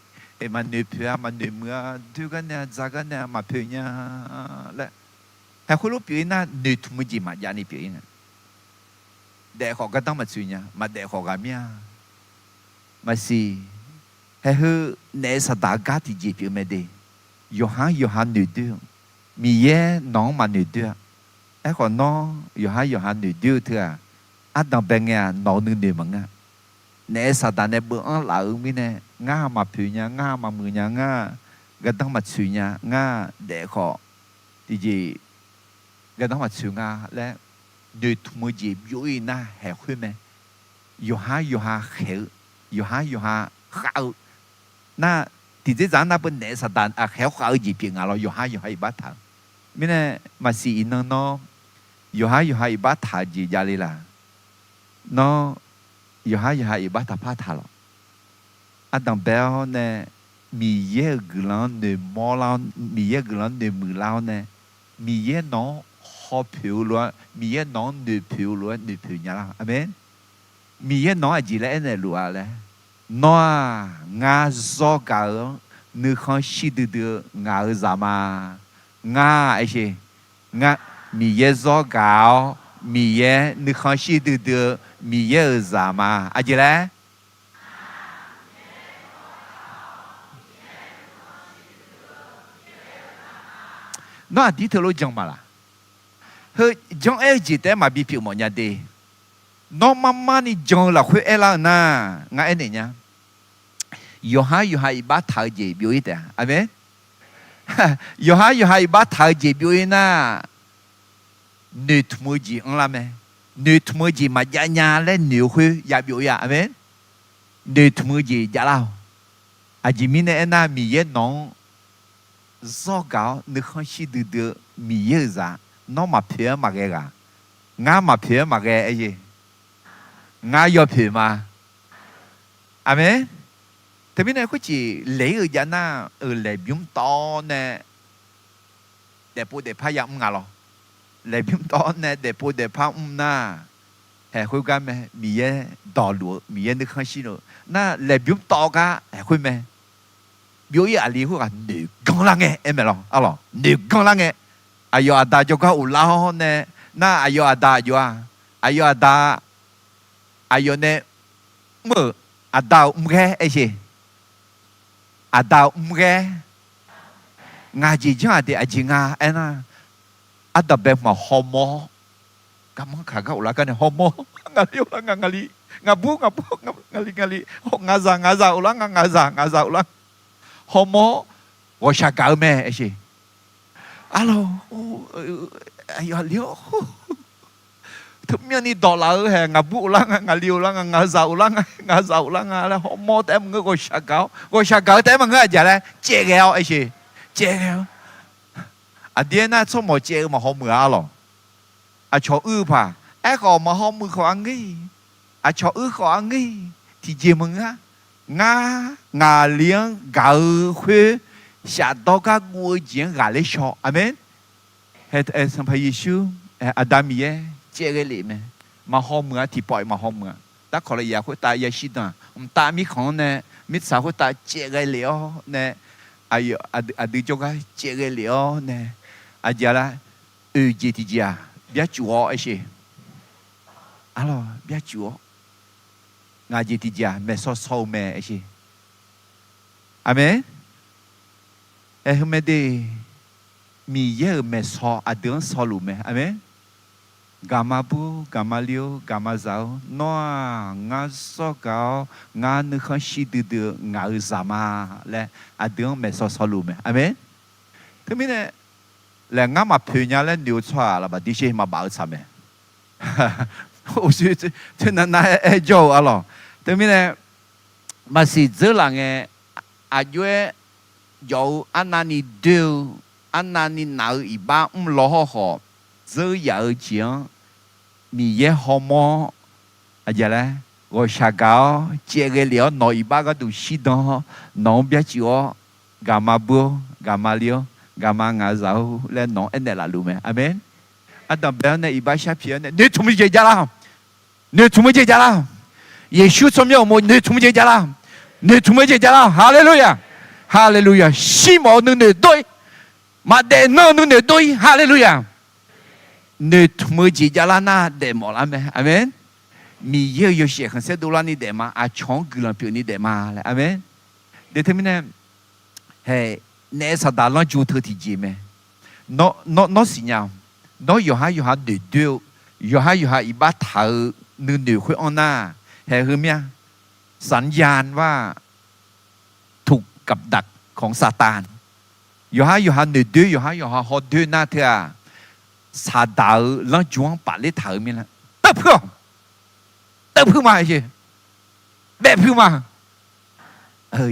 maqnoeq poeq-a, maqnoeq muiq-a, doer gar nae-a, dza gar nae-a, maqpoeq nya laer. Hae khoerlof pyeuf-ir nar, noeqtmq-eu jeq maqjav ni pyeuf-ir nga. Daef khawf gardanr maqtsoeq nya, maqdaef khawf ghaq mir-a. Maqsiq, hae heu naef Saqdaq gar tiqjeq pyeuf mae de. Yawqhar yawqha noeqdoer-eu, Miqyaer nawq-anr maqnoeq doer-a. Aerkhawf nawr yawqhar yawqha noeqdoer-eu teu-aq, ardanq bae ngae-aq nawq-eu nuinoeq maqngeur-a. Naef Saqdaq nae beuv-anr laf-eu mirnae, ngar maqpoeq nya, ngar maqmuiq nya, ngar gardanr maqtsoeq nya, ngar daef khawf tiqjeq gardanr maqtsoeq nga laer noeqtmq-eu jeq byov-ir nar haeq khoer mae. Yawqhar yawqha khaeq-eu, yawqhar yawqha khav-eu, nar tiqdzerdzaq-anr nar beu naef Saqdaq aqkhaeq-awr khav-eu jeq pyeuf nga lawr, yawqhar yawqha iqbax taq-eu. Mirnae maqsiq iqnan nawr yawqhar yawqha iqbax taq-eu jeq javle laq? Nawr yawqhar yawqha iqbax taqpar taq lawq. Ardanq bae-awr nae Miqyaer-euq guiqlanq-anr noeqmawr lar-awr, Miqyaer-euq guiqlanq-anr noeqmuiq lar-awr nae, Miqyaer nawq-anr hawpoeq-eu lof-aer, Miqyaer nawq-anr noeqpoeq-eu lof-aer noeqpoeq nya lar. Aqmeq. Miqyaer nawq-anr aqjeq laer aernaeq luf-a laer, nawr-aq, ngar zawr gaq-eu-anr nuikhanr shir duidui-eu ngaq-euq zaq ma. Ngar, aer sheq, ngar, Miqyaer zawr gaq-awr, Miqyaer nuikhanr shir duidui-eu Miqyaer-euq zaq ma. Aqjeq laer Nawr aqdir teulof jan ma laq? Heu jan-aer-eu jeq taef-aer maqbi pyeuf mawf nya de. Nawr mar mar ni jan-eu lafkhoer aerlar-eu nar, ngar aernaeq nya. Yawqhar yawqha iqbax taq-eu jeq byov-ir taef-a. Aqmeq. Yawqhar yawqha iqbax taq-eu jeq byov-ir nar, noeqtmq-eu jeq anrlar mae. Noeqtmq-eu jeq maqjav nya laer noeq-eu khoer ya byov-ir-a. Aqmeq. Noeqtmq-eu jeq javlar-awq. Aqjeq mirnae aernar, Miqyaer nawq-anr zawr gaq-awr nuikhanr shir duidui-eu Miqyaer-euq zaq, nawr maqpoeq-aer maqghae ghaq. Ngar maqpoeq-aer maqghae aer-eu. Ngar yawpoeq ma. Aqmeq. Teumirnae khoerjeq laeq-ir-eu jav nar-euq laeqbymr tawv-awr nae daefpov daefpar yamr nga lawr. Laeqbymr tawv-awr nae daefpov daefpar mr nar, haeq khoergar mae, Miqyaer dawqluf-eu, Miqyaer nuikhanr shirluf-eu nar, laeqbymr tawv gar haeq khoer mae. Byov-ir aqli khoerghaq noeqganr lar ngae aer mae lawr. Arlawq, noeqganr lar ngae. Aqyawf aqda jawrgar uvlar-awr nae, nar aqyawf aqda aqjox-a, aqyawf aqda, aqyawf nae mr-euq aqda-euq mrghaer aer sheq. Aqda-euq mrghaer. Ngaq jeq janr-aq de aqjeq nga aernar, ardanqbae hmq-aq hawmawr-awr, garmanr kaq gar uvlar gar nae hawmawr, ngaqli uvlar nga ngaqli, ngaqbur ngaqbur, ngaqli ngaqli, ngaqzaq ngaqzaq uvlar nga ngaqzaq ngaqzaq uvlar. Hawmawr-awr ghawqshaq gaq-eu mae aer sheq. Arlawq, aqyawf aqli-awr, teumirnae ni dawqlaf-eu haeq ngaqbur uvlar nga, ngaqli uvlar nga, ngaqzaq uvlar nga, ngaqzaq uvlar nga laer hawmawr taef-aer maqngeur, ghawqshaq gaq-awr, ghawqshaq gaq-eu taef-aer maqngeur, aqjeq laer caev ghae-awr aer sheq. Caev ghae-awr. Aqdir aernar tsawrmawq caev-eu maqhaw muiq-a arlawq. Aqcawq uir-eu paq, aerkhawf maqhaw muiq khawf arngeur-iq, aqcawq uir khawf arngeur-iq, tiqjeq maqngeur-a. Ngar ngaqli-anr gaq-eu khoer shafdawr gar guv-eu jeq-anr ghaqler shaw. Aqmeq. Sanqpaq Yeqsur, Aqda Miqyaer caev ghae lef mae. Maqhaw muiq-a, tiqpawf-iq maqhaw muiq-a. Darkawq lafyaq khoertav yashir danq-aq, mqtav mirkhanq-anr nae mirtsaq khoertav caev ghae lef-awr nae, aqdui jawrgar caev ghae lef-awr nae, aqjeq lar, oeq jeq tiqjeq-aq byarcuf-awr aer sheq. Arlawq, byarcuf-awr, ngaq jeq tiqjeq-aq maeqshaw shaw-eu mae aer sheq. Aqmeq. Aer, heu mae de, Miqyaer-euq maeqshaw aqdui-anr shawluf mae. Aqmeq. Gaqma bur, gaqma ler-or, gaqma zaq-or, nawr-aq ngar zawr gaq-awr ngar nuikhanr shir duidui-eu ngaq-euq zaq ma laer aqdui-anr maeqshaw shawluf mae. Aqmeq. Teumirnae laer ngar maqpoeq nya laer noeq-eu tsawrhaq lafbaq dir sher maqbaf-eu tsaq mae. Uqshoe teunav nav-aer aer jawr-eu arlawq. Teumirnae maqsiq dzeur laf ngae, aqjox-aer jawf-eu arnavni doer-eu, arnavni naq-eu iqbax mr law hawrkhawf, dzeur yaf-eu jeq-anr Miqyaer hawmawr-awr, aqjeq laer, ghawqshaq gaq-awr caev ghae lef-awr nawq iqbax gharduq shirdan-awr, nawq-anr byarcuf-awr, gaqma bur-or, gaqma ler-or, gaqma ngaq zaq-or laer nawq-anr aernaeq lafluf mae. Aqmeq. Ardanqbae-awr nae iqbax sharpyaeq-awr nae noeqtmq-eu jeq javlar-awq. Noeqtmq-eu jeq javlar-awq. Yeqsur tsawrmyanr uqmov noeqtmq-eu jeq javlar-awq. Noeqtmq-eu jeq javlar-awq. Haleluya. Haleluya. Shirmawf-eu nuinoeq dov-ir, maqdaef nan-eu nuinoeq dov-ir. Haleluya. Noeqtmq-eu jeq javlar nar daefmawf lar mae. Aqmeq. Miqyaer-euq yawshaef khanqsaer dovlarni daef ma. Aqcawq-anr guiqlanq pyeufni daef ma laer. Aqmeq. De teumirnae, hae, naef saqdaq lanrju teu tiqjeq mae. Nawr, nawr siqnya-awq. Nawr yawqhar yawqha noeqdoer-eu, yawqhar yawqha iqbax taq-eu nuinoeq khoer anr nar, hae, heu mir-a. สัญญาณว่า ถูกกับดักของซาตาน Yawqhar yawqha noeqdoer, yawqhar yawqha hawdoer nar teu-aq, saqdaq-euq lanrju-anr pafler taq-euq mirnae, teupuir-awq. Teupuir ma, baef puir ma.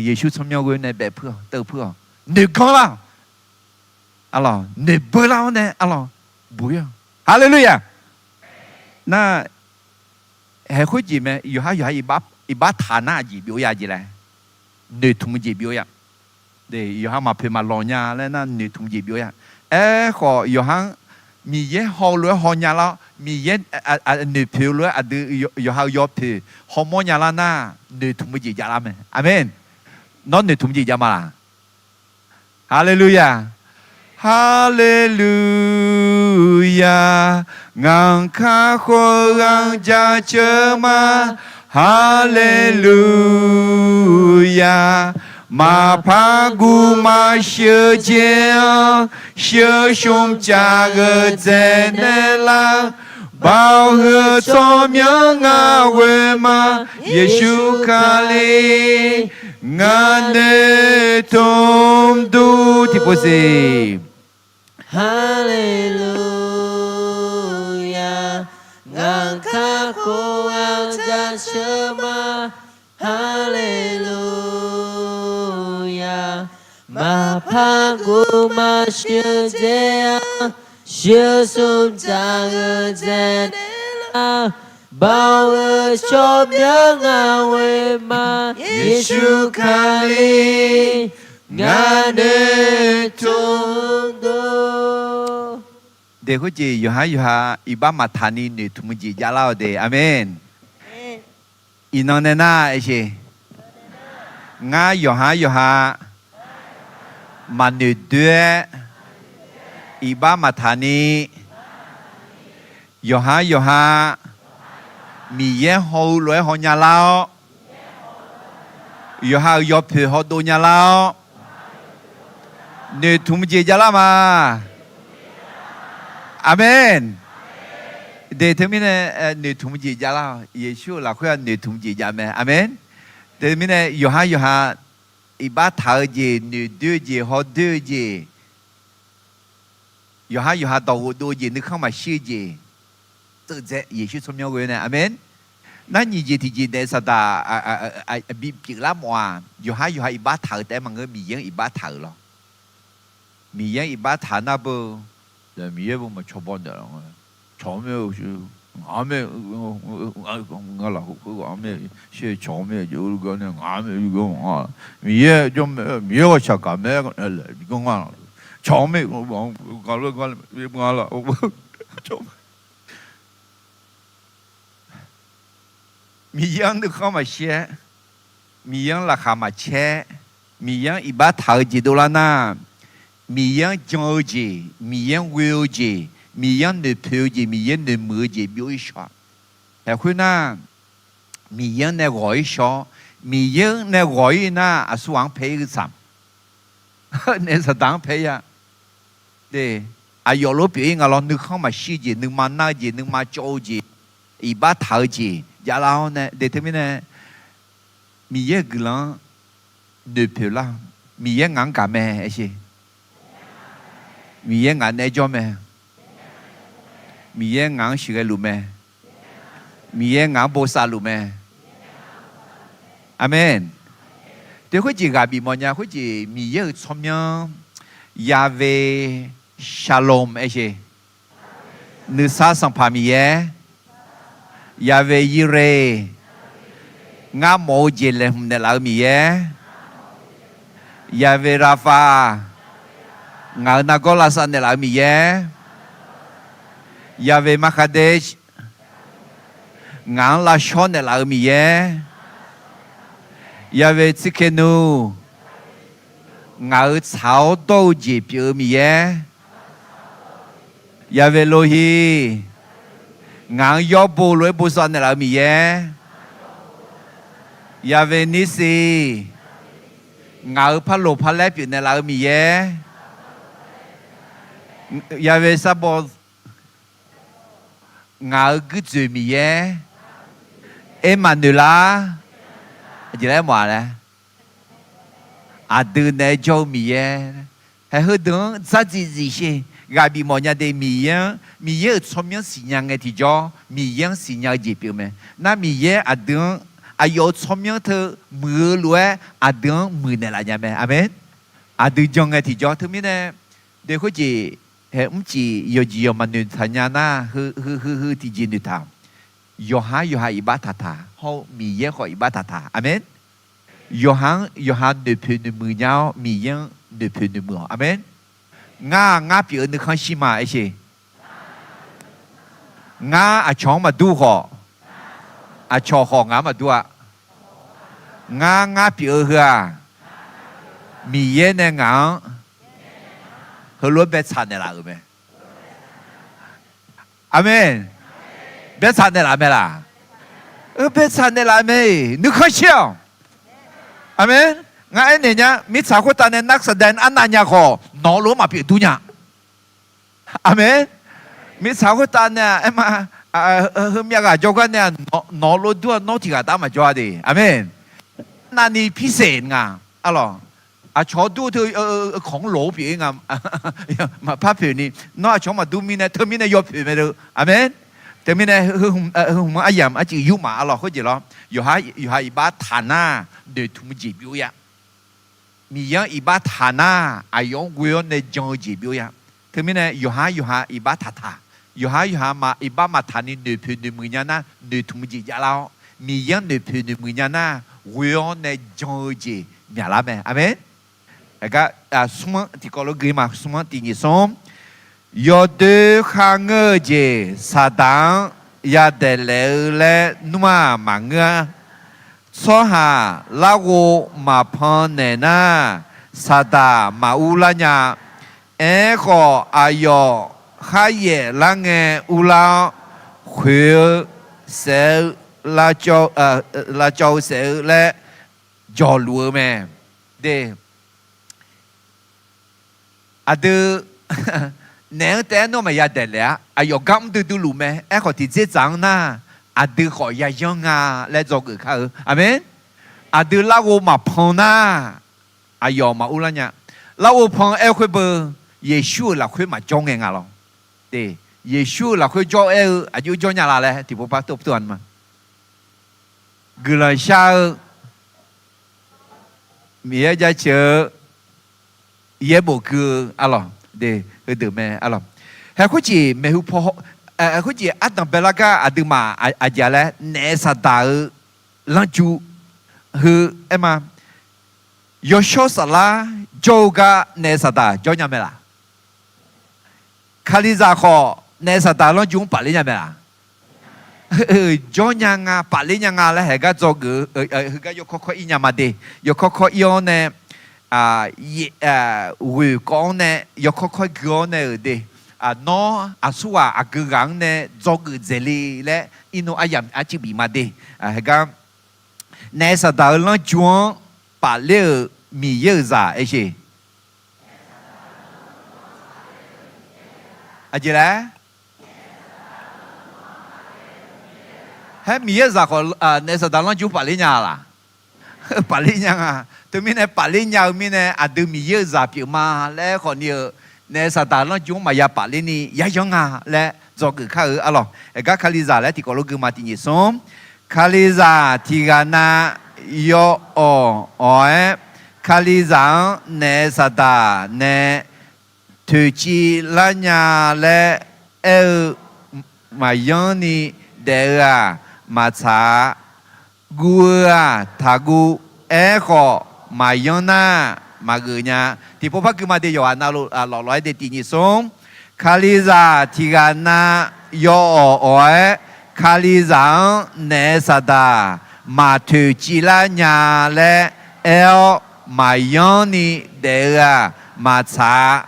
Yeqsur tsawrmyanr ghoe nae baef puir-awq, teupuir-awq. Noeqganr lar-awq. Arlawq, noeqbeu lar-awr nae arlawq, buq-ir-awq. Haleluya. Nar, hae khoerjeq mae, yawqhar yawqha iqbax taq nar aqjeq byov-ir-a jeq laer, noeqtmq-eu jeq byov-ir-a. Yawqha maqpoeq maqlanq nya laer nar noeqtmq jeq byov-a. Aerkhawf yawqha-anr Miqyaer haw-eu lof-aer haw nya lar-awr, Miqyaer noeqpoeq-eu lof-aer aqdui yawqha-euq yawpoeq hawmawr nya lar nar, noeqtmq-eu jeq javlar mae. Aqmeq. Nawr noeqtmq jeq jav ma laq? Haleluya! Haleluya! Ngaq-anr kakhof-eu ghaq-anr jaceuq ma. Haleluya! Maqpar guv maqshir-eu jeq-anr, shir-eu smr cav-eu dzaenae lar. Baoq heu tsawrmyanr ngar ghoe ma. Yeqsur Kali, ngaq noeqtmq dur tiqpov siq. Haleluya! Ngaq-anr kakhof-eu ghaq-anr jaceuq ma. Haleluya! Maqpar guv maqshir-eu jeq-anr, shir-eu smr cav-eu dzaenae lar. Baoq heu tsawrmyanr ngar ghoe ma. Yeqsur Kali, ngaq noeqtmq dur. Deq khoerjeq yawqha yawqha iqbax maqtaq ni noeqtmq-eu jeq javlar-awq de. Aqmeq. Iqnan nae nar-aq, ngar yawqha yawqha maqnoeq doer-aer, iqbax maqtaq ni, yawqha yawqha Miqyaer haw-eu lof-aer haw nya lar-awr, yawqha-euq yawpoeq hawdov nya lar-awr, noeqtmq jeq javlar ma. Aqmeq. Deq teumirnae noeqtmq jeq javlar-awq. Yeqsur-euq lafkhoer-aq noeqtmq jeq jav mae. Aqmeq. Teumirnae yawqha yawqha iqbax taq-eu jeq, noeqdoer-eu jeq, hawdoer-eu jeq, yawqha yawqha dawqghof dov-eu jeq, nuikhanr maqshir-eu jeq, tseuv dzae Yeqsur tsawrmyanr ghoe nae. Aqmeq. Nar nyiq jeq tiqjeq nae saqdaq bipyeuf lar mawf-aq, yawqha yawqha iqbax taq-eu taef-aer maqngeur, Miqyaer-anr iqbax taq-euq lawr. Miqyaer-anr iqbax taq nar beu, Miqyaer beu maqcawba naeq-a. Cawq-anr mae, ngaq-anr mae, nga lafkhoer ghaq-anr mae, shir cawq-anr mae jeq-eu gar nae ngaq-anr mae, Miqyaer jawr mae, Miqyaer ghawqshaq gaq mae, laeq bi ganr nga, cawq-anr mae, nga lafkhoer gar nae, Miqyaer-anr nuikhanr maqshir-aer, Miqyaer-anr laqkhaq maqcaer, Miqyaer-anr iqbax taq-eu jeq dovlar nar, Miqyaer-anr jan-eu jeq, Miqyaer-anr ghoe-eu jeq, Miqyaer-anr noeqpoeq-eu jeq, Miqyaer noeqmuiq-eu jeq byov-ir shaw-a. Haeq khoernar, Miqyaer-anr nae ghawq-ir shaw-awr, Miqyaer-anr nae ghawq-ir nar, aqsurghaq-anr pae-ir-eu tsaq nae saqdaq-anr pae-ir-a. Aqyawf lof pyeuf-ir nga lawr, nuikhanr maqshir-eu jeq, nuima nar-eu jeq, nuima cawv-eu jeq, iqbax taq-eu jeq javlar-awr nae, de teumirnae Miqyaer-euq guiqlanq-anr noeqpoeq lar. Miqyaer ngaq-anr gaq mae, aer sher. Miqyaer ngaq naeq-aer jawr mae. Miqyaer ngaq-anr siqghae luf mae. Miqyaer ngaq-anr bosav luf mae. Aqmeq. Teu khoerjeq ghaq bifmawf nya khoerjeq Miqyaer-euq tsawrmyanr, Yahweh Shalom aer sher. Nuisar Sanqpaq Miqyaer, Yahweh Yireh, ngar mawf-eu jeq laeqhmq naeqlaf-eu Miqyaer, Yahweh Rapha, ngaq-euq nargawr lavsav naeqlaf-eu Miqyaer, Yahweh Makadesh, ngaq-anr lavshawr naeqlaf-eu Miqyaer, Yahweh Tsidkenu, ngaq-euq tsaq-awr dawr-eu jeq pyeuf-eu Miqyaer, Yahweh Rohi, ngaq-anr yawrbo lof-aer bosav naeqlaf-eu Miqyaer, Yahweh Nissi, ngaq-euq parloq parlaer pyeuf naeqlaf-eu Miqyaer, Yahweh Sabaoth, ngaq-euq guirdzoeq Miqyaer, Ermaqnoeqlar, aqjeq laer mawf-a laer, aqdui naeq-aer jawr-eu Miqyaer. Haeq heudeuq-anr dzardziq zif sher. Ghaq bifmawf nya de Miqyaer-anr, Miqyaer-euq tsawrmyanr siqnya ngae tiqjawr, Miqyaer-anr siqnya-eu jeq pyeuf mae. Nar Miqyaer aqdui-anr aqyawf-euq tsawrmyanr teu muiq-eu lof-aer aqdui-anr muiqnaeq laf nya mae. Aqmeq. Aqdui jan ngae tiqjawr teumirnae, de khoerjeq haeq mrcif yawqjeq yawqmaq noeqtaq nya nar, heu heu heu tiqjeq noeqtaq. Yawqhar yawqha iqbax taqtaq hawr-eu Miqyaer khawf iqbax taqtaq. Aqmeq. Yawqha-anr yawqha noeqpoeq noeqmuiq nya-awr, Miqyaer-anr noeqpoeq noeqmuiq-awq. Aqmeq. Ngar-aq, ngar pyeuf-eu nuikhanr shir ma, aer sheq. Ngar aqcawq-anr maqdur khawf, aqcawq khawf ngaq-anr maqdur-a. Ngar, ngar pyeuf-eu heu-aq, Miqyaer nae ngaq-anr heulof-aer baetsaq naeqlaf-euq mae. Aqmeq. Baetsaq naeqlaf mae laq? Baetsaq naeqlaf mae. Nuikhanr shir-awq. Aqmeq. Ngar aernaeq nya, mirtsaq khoertav nae nar saqdaev arnav nya khawf, nawq-eu lof-aer maqpyeuf dur nya. Aqmeq. Mirtsaq khoertav nae aerma, heumyav ghaq jawrgar nae-aq, nawq-eu lof dur-a, nawr tiq ghaq tav maqjawr-a de. Aqmeq. Navni pirsaeq nga, arlawq. Aqcawq-awr dur-eu teu, kawq-anr loq-awr pyeuf-ir nga. Maqpar poeq ni, nawr aqcawq-anr maqdur mirnae, teumirnae yawpoeq mae deu. Aqmeq. Teumirnae heu hmq-anr aryamq arcuif yur maf, arlawq, khoerjeq lawr. Yawqha, yawqha iqbax taq nar, noeqtmq jeq byov-ir-a. Miqyaer-anr iqbax taq nar, aqyawf-anr ghoe-awr nae jan-eu jeq byov-ir-a. Teumirnae yawqha yawqha iqbax taqtaq, yawqha yawqha iqbax maqtaq ni noeqpoeq noeqmuiq nya nar, noeqtmq jeq javlar-awr, Miqyaer-anr noeqpoeq noeqmuiq nya nar, ghoe-awr nae jan-eu jeq myaqlar mae. Aqmeq. Aqgar, smr-anr tiqkawv lof gui ma, smr-anr tiq nyiq smr. Yawdoer kharngeur-eu jeq Saqdaq-anr yadaef laef-eu laer nmr-aq maqngeur-a. Tsawrhaq larghov maqpan naeq nar, Saqdaq maqur lar nya. Aerkhawf, aqyawf kharyaef lar ngae urlar-awr, khoeq-eu saef-eu, lavcawv-eu saef-eu laer jawqluf-eu mae. De, aqdui naef-anr taef-aer nawr maqya daeqlaef-ar. Aqyawf gar mr duidui luf mae. Aerkhawf, tiqdzerdzaq-anr nar, aqdui khawf yayanr nga laer dzawgeuf kar-eu. Aqmeq. Aqdui larghov maqpan nar, aqyawf maqur lar nya. Larghov pan-eu aer-eu khoer beu, Yeqsur-euq lafkhoer maqjawr ngae nga lawr. De, Yeqsur-euq lafkhoer jawr-aer-eu aqjox jawr nya la laer tiqpov par tov tov-a ma. Guiqlanq shar-eu, Miqyaer jaceuq-eu, yaerbof gui-eu arlawq, de, heudeuq mae arlawq. Haeq khoerjeq maeqhu paw, haeq khoerjeq ardanq baelar gar aqduimaf aqjeq laer naef Saqdaq-eu lanrju heu aer ma. Yawshawr saflar jawr-eu gar naef Saqdaq jawr nya mae laq? Kalizaq khawf naef Saqdaq lanrju-anr pafler nya mae laq? Jawr nya nga, pafler nya nga laer haeq gar dzawgeuf-eu, heugar yawkawr kawr ir nya ma de. Yawkawr kawr ir-awr nae, ghoeq kawv-anr nae yawkawr kawr gui-awr nae-euq de. Nawr aqsurghaq aqgeu ghaq-anr nae dzawgeuf dzaeq le laer irnov aryamq arcuif bif ma de. Heugar naef Saqdaq-eu lanrju-anr pafler-euq Miqyaer-euq zaq aer sheq. Aqjeq laer? Haer Miqyaer-euq zaq khawf naef Saqdaq lanrju pafler nya laq? Pafler nya nga. Teumirnae pafler nya-eu mirnae aqdui Miqyaer-euq zaq pyeuf ma laer khawf ni-eu, naef Saqdaq lanrju-anr maqya pafler ni yayanr nga laer dzawgeuf kar-eu arlawq. Haeq gar Kalizaq laer tiqkawv lof gui ma tiq nyiq smr. Kalizaq tiq ghaq na yawawq awq-aer, Kalizaq-anr naef Saqdaq nae toeqciv lar nya laer aer-eu maqyanr ni daef-eu-aq maqtsaq-a. Guv-eu-aq taqguv. Aerkhawf maqyanr nar maqgeuf nya. Tiqpov par gui ma de, yawqghaq navluf lawq lawq-aer de tiq nyiq smr. Kalizaq tiq ghaq na yawawq awq-aer, Kalizaq-anr naef Saqdaq maqtoeqciv lar nya laer aer-awr maqyanr ni daef-eu-aq maqtsaq-a.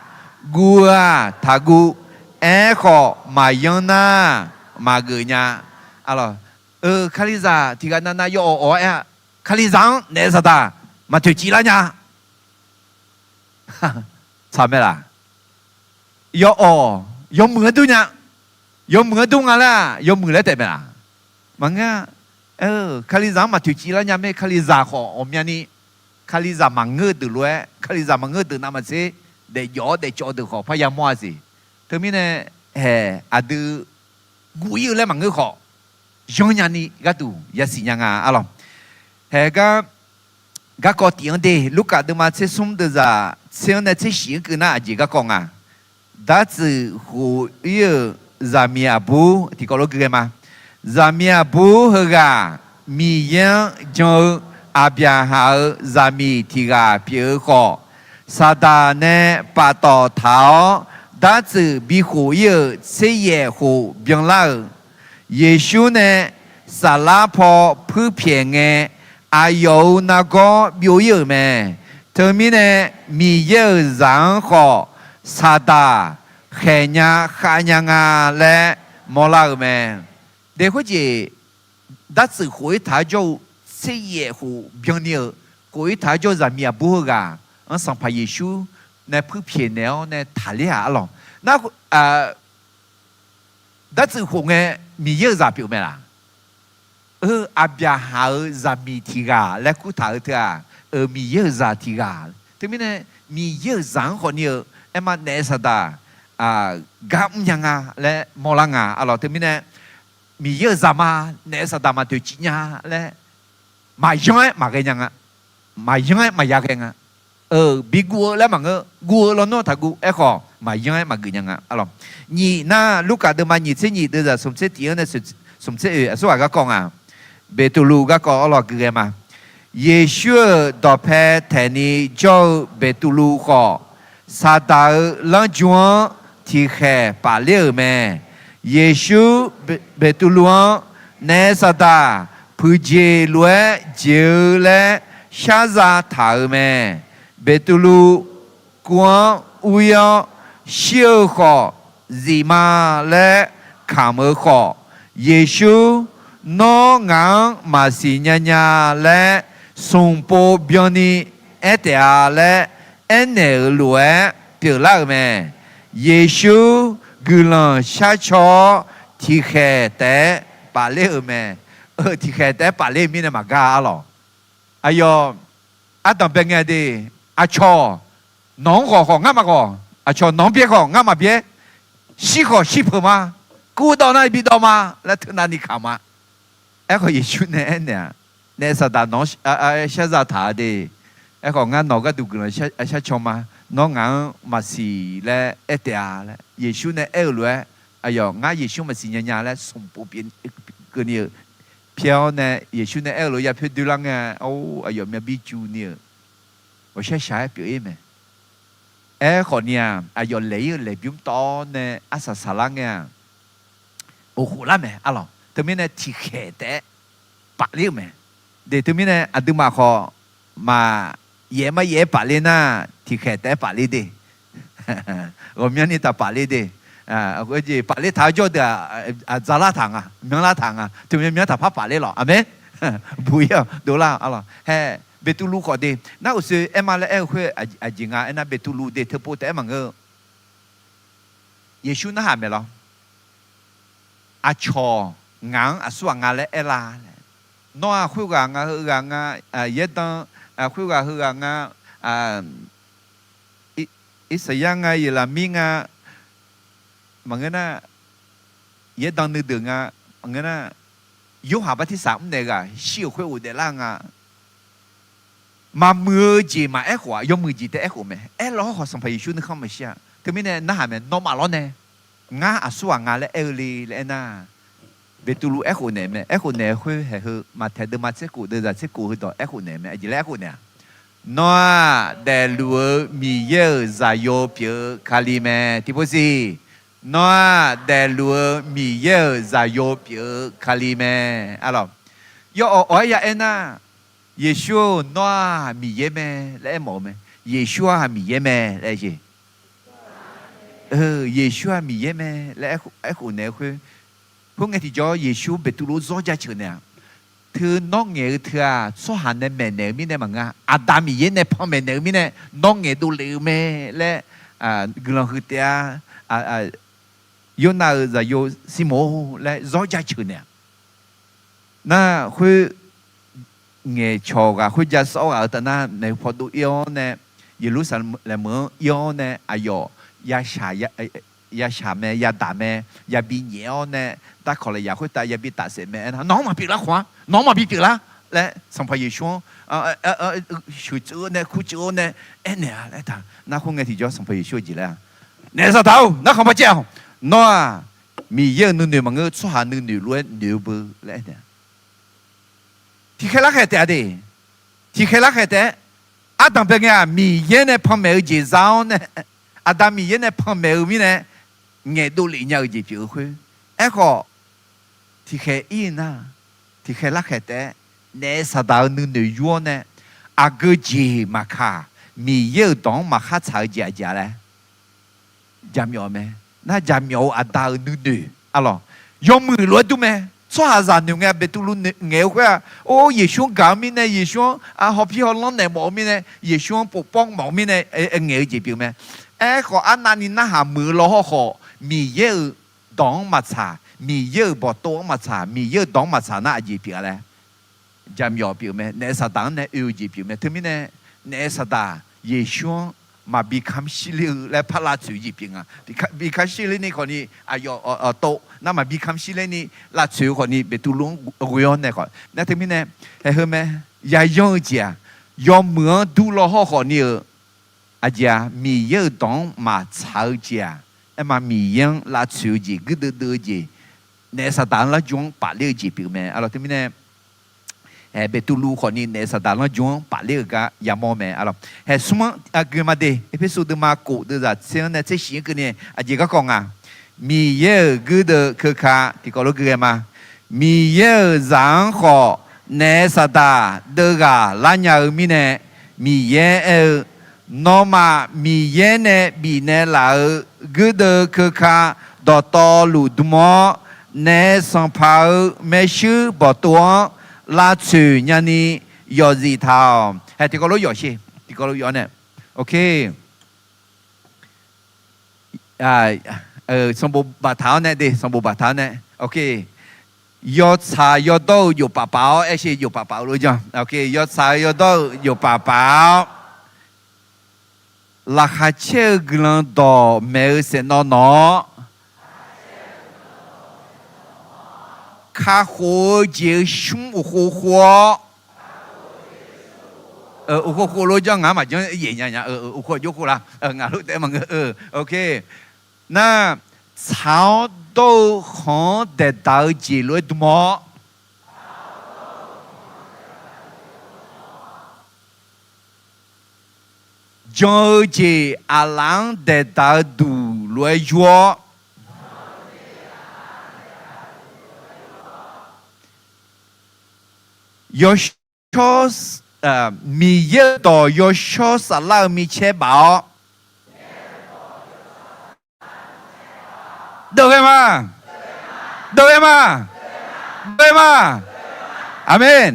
Guv-eu-aq taqguv. Aerkhawf maqyanr nar maqgeuf nya. Kalizaq tiq ghaq navnav yawawq awq-aer-a, Kalizaq-anr naef Saqdaq maqtoeqciv lar nya. Tsaq mae laq? Yawawq yawmuiq-anr dur nya. Yawmuiq-anr dur nga laer-aq, yawmuiq laer taef mae laq? Maqngeur-a. Kalizaq-anr maqtoeqciv lar nya mae. Kalizaq khawf ghawqmyani Kalizaq maqngeur-eu deuq lof-aer, Kalizaq maqngeur-eu deuq navmaqtser daefjawf-awr daefcawv-eu deuq khawf parya mawr-a siq. Teumirnae haeq aqdui guv-ir-eu laer maqngeur khawf, yanr nyani gharduq yasiq nya nga arlawq. Haeq gar garkawv tif-anr de, Lurkaf deuvma tser smr deuvzaq tser-anr nae tser shif-anr keuv nar aqjeq garkawv nga. Dartsuif khof-ir-euq zaqmiq aqbur tiqkawv lof gui ghae ma. Zaqmiq aqbur heughaq Miqyaer-anr jan-eu Aqbyaqhaq-euq zaqmiq tiq ghaq pyeuf-eu khawf, Saqdaq nae paftawf taq-awr dartsuif bikhof-ir-euq tser yaef khof byanlar-euq, Yeqsur nae saflar paw puirpyaeq ngae, aqyawf-euq nargawr byov-ir-euq mae. Teumirnae, Miqyaer-euq zaq-anr khawf, Saqdaq khaeqnya khavnya nga laer mawrlar-euq mae. Daef khoerjeq, dartsuif khof-ir taq-awr jawr-eu tser yaef khof byanni-euq, khof-ir taq-awr jawr-eu zaqmiq aqbur heughaq-anr Sanqpaq Yeqsur nae puirpyaeq naeq-awr nae taqler-aq arlawq. Nar, dartsuif khof ngae Miqyaer-euq zaq pyeuf mae laq? Aqbyaqhaq-euq zaqmiq tiq ghaq laer kurtaq-eu teu-aq, Miqyaer-euq zaq tiq ghaq. Teumirnae, Miqyaer-euq zaq-anr khawfni-eu aerma naef Saqdaq gar mrnya nga laer mawrlar nga arlawq. Teumirnae, Miqyaer-euq zaqma, naef Saqdaq maqtoeqciv nya laer maqyanr-aer maqghae nya nga. Maqyanr-aer maqya ghae nga. Bi guv-eu laer maqngeur, guv-eu lawnmr taqguv. Aerkhawf, maqyanr-aer maqgeuf nya nga arlawq. Nyiq nar, Lurkaf deuvma nyiq tser nyiq deuvzaq smq tser tiq-anr nae smq tser oeq aqsurghaq garkawv nga. Beqtuvluv garkawv arlawq guiqghae ma. Yeqsur-euq dawqpae taeqni jawr-eu Beqtuvluv khawf, Saqdaq-euq lanrju-anr tiqkhaeq pafler-euq mae. Yeqsur Beqtuvluv-anr, Naef Saqdaq, puiqjeq lof-aer jeq-eu laer sharza taq-euq mae. Beqtuvluv kuv-anr ur-ir-awr, Shir-eu khawf, zif ma laer kamq-eu khawf, Yeqsur, Nawr ngaq-anr maqsiq nya nya laer smqpov byanni aer taef-a laer aernaeq-euq lof-aer pyeuflar-euq mae. Yeqsur guiqlanq sharcaw-awr, tiqkhaeq taef-aer pafler-euq mae. Tiqkhaeq taef-aer pafler-eu mirnae maqgar arlawq. Aqyawf, ardanq bae ngae de, aqcawq, nawq-anr ghawq khawf ngar maqghawq, aqcawq nawq-anr byaer khawf ngar maqbyaer, shir khawf shir peuq ma, kurdawv nar bidawv ma laer teunav ni kamq-a. Aerkhawf Yeqsur nae aernaeq-aq, Naef Saqdaq nawq-anr sharza taq-a de. Aerkhawf ngar nawq gharduq guiqlanq sharcaw ma. Nawr ngaq-anr maqsiq laer aer taef-a laer Yeqsur nae aer-eu lof-aer, aqyawf ngar Yeqsur maqsiq nya nya laer smqpov keuvni-eu pyaer-awr nae Yeqsur nae aer-eu lof-aer ya pyaer doerlar ngae, or, aqyawf myavbir juv ni-euq ghawqshaq shaq-aer pyeuf-ir mae. Aerkhawf ni-aq, aqyawf laeq-ir-eu laeqbymr tawv-awr nae arsaq saqlar ngae-aq, oqkhof lar mae arlawq. Teumirnae tiqkhaeq taef-aer pafler-euq mae. De teumirnae aqduimaf khawf maqyaef maryaef-aer pafler nar, tiqkhaeq taef-aer pafler de. Ghawqmyanrni taq pafler de. Jeq pafler taq-awr jawr deuq-aq, aqdzaq lar taq nga, myanrlar taq nga, teu myanr myanr taqpar pafler lawq. Aqmeq. Buq-ir-awq dovlar arlawq. Hae, Beqtuvluv khawf de, nar uqshoe aer ma laer aer-eu khoer aqjeq nga aernar, Beqtuvluv de teupov taef-aer maqngeur-eu. Yeqsur narhaq maeq lawr. Aqcawq ngaq-anr aqsurghaq nga laer aerlar laer. Nawr-aq khoerghaq nga heughaq nga, yaerdan, khoerghaq heughaq nga, Irsaqyar nga, Yeqlaqmir nga, maqngeur nar, yaerdan nuideuq nga, maqngeur nar, Yorhaq Bartirsaq mrnaeq ghaq shir-euq khoer ghofdaef lar nga. Maqmuiq-eu jeq maqaer khof-aq, yawmuiq jeq taef aerkhof mae. Aerlawr hawr khawf Sanqpaq Yeqsur nuikhanr maqshir-a. Teumirnae narhaq mae, nawmaf lawr nae ngar aqsurghaq nga laer aer-eu le laer aernar, Beqtuvluv aerkhof naeq mae. Aerkhof naeq-eu khoer haeq heu Maqtaeq deuvma tser khof deuvzaq tser khof heudawq aerkhof naeq mae. Aqjeq laer aerkhof naeq-a, Nawr-aq daefluf-eu Miqyaer-euq zaqyo pyeuf-eu Kali mae. Tiqpov siq, Nawr-aq daefluf-eu Miqyaer-euq zaqyo pyeuf-eu Kali mae. Arlawq, yawawq awq-aer ya aernar, Yeqsur-or, nawr-aq Miqyaer mae laer aermawf-eu mae. Yeqsur-aq Miqyaer mae laer aer jeq. Yeqsur-aq Miqyaer mae laer aerkhof naeq-eu khoer, khoerngae tiqjawr Yeqsur Beqtuvluv-anr zawr jaceuq naeq-aq, Teu nawr ngaeq-eu teu-aq, tsawrhaq nae maeqnaeq-eu mirnae maqngeur-a. Aqda Miqyaer nae panmaeq naeq-eu mirnae nawr ngaeq dovlef-eu mae laer guiqlanq huiq taef-a. Yornav-euq zaqyo Sirmoq-or laer zawr jaceuq naeq-aq, nar khoer ngaeqcawq ghaq khoerja sawr ghaq-eu taf nar, maeqhu paw dov ir-awr nae, Yeqlursaqlaeq meuq-anr ir-awr nae, aqyawf yashaq mae, yadaq mae, yabi nyaef-awr nae, darkawq lafyaq khoertav yabi tafsaef mae aernar, nawq-anr maqpyeuf lar khawf-ar, nawq-anr maqbi pyeuf lar laer Sanqpaq Yeqsur-anr sheuqtsuif-eu nae kurtsuif-eu nae aernaeq-a laer taq. Nar khoerngae tiqjawr Sanqpaq Yeqsur-eu jeq laer-a, Naef Saqdaq-or, narkhanq barcaev-awq. Nawr-aq Miqyaer-euq nuinoeq maqngeur, tsawrhaq nuinoeq lof-aer noeq-eu beu laer aernaeq-a. Tiqkhaer larkhaer taef-a de. Tiqkhaeq larkhaeq taef-aer, ardanq bae ngae-aq, Miqyaer nae panmaeq-eu jeq za-awr nae, Aqda Miqyaer nae panmaeq-eu mirnae ngaeqdov lef nya-eu jeq pyeuf-eu khoer. Aerkhawf, tiqkhaeq ir nar, tiqkhaeq larkhaeq taef-aer, naef saqdaq-eu nuinoeq yur-awr nae, aqgeu jeq maqkaq, Miqyaer-euq dawq-anr maqkhar tsaq-eu jeq aqjeq-a laer jaqmyawf mae. Nar jaqmyawf-eu Aqda-euq nuinoeq, arlawq, yawmuiq lof-aer dur mae. Tsawrhaqzaq noeq ngae, Beqtuvluv ngaeq-eu khoer-aq, or, Yeqsur-anr gaq-eu mirnae, Yeqsur-anr hawpir hawlanr naeq mawf-eu mirnae, Yeqsur-anr povpawr mawf-eu mirnae, ngaeq-eu jeq pyeuf mae. Aerkhawf, arnavni narhaq muiq-eu lawhawr khawf, Miqyaer-euq dawq-anr maqtsaq, Miqyaer-euq bawqtov-anr maqtsaq, Miqyaer-euq dawq-anr maqtsaq nar aqjeq pyeuf-a laer jaqmyawf pyeuf mae. Naef saqdaq-anr nae oe-eu jeq pyeuf mae. Teumirnae, naef saqdaq Yeqsur-anr maqbi kamq shirler-eu laer par lavtsoeq-eu jeq pyeuf nga. Bi kamq shirler ni khawfni aqyawf tov nar, maqbi kamq shirler ni lavtsoeq-eu khawfni Beqtuvluv-anr ghoe-awr nae khawf nar, teumirnae, haeq heu mae. Yayanr-eu jeq-aq, yawmuiq-anr dur lawhawr khawfni-euq aqjeq-aq, Miqyaer-euq dawq-anr maqtsaq-eu jeq-aq, aerma Miqyaer-anr lavtsoeq-eu jeq, guirdeuv deuv-eu jeq, naef saqdaq-anr larjur-anr pafler-eu jeq pyeuf mae, arlawq. Teumirnae, Beqtuvluv khawfni naef saqdaq larjur-anr pafler-eu gar yamawr mae, arlawq. Haeq smr-anr aqgeu ma de, Erpersu deuvma kof deuvzaq tser-anr nae tser shif-anr keuvni aqjeq garkawv nga. Miqyaer-euq guirdeuv keuka tiqkawv lof gui ghae ma. Miqyaer-euq zaq-anr khawf, naef saqdaq deuvghaq lar nya-eu mirnae, Miqyaer aer-eu, Nawmaf Miqyaer nae bifnaeq laf-euq guirdeuv keuka dawqtawvluf dm-awr, naef sanqpaq-euq maershuir bawqtov-anr lavtsoeq nyani yawfzif taq-awq. Haeq tiqkawv lof yawf sher, tiqkawv lof yawf nae, ok. Sanqbof baqtaq-awr nae de, sanqbof baqtaq-awr nae, ok. Yawtsaq yawdawr-eu jofpaf paf-awr aer sher, jofpaf paf-eu lof jan, ok. Yawtsaq-eu yawdawr-eu jofpaf paf-awr, laqkhaq caer-eu guiqlanq dawqmaeq-eu saeqnawv nawq-awr, kakhof-eu jeq-eu shmr uqkhov khov-awr, uqkhov khov lof jan, ngaq-anr maqjanr yaef nya nya, uqkhov jov khov la, ngaq lof taef maqngeur, ok. Nar, tsaq-awr dawr-eu khanq-anr daeqdaq-eu jeq lof-aer dm-awr, jan-eu jeq aqlaf-anr daeqdaq-eu duq lof-aer yur-awr, yawshawr, Miqyaer-euq dawq yawshawr saflar-eu micaer baf-awr, deuv ghae ma, deuv ghae ma, deuv ghae ma. Aqmeq.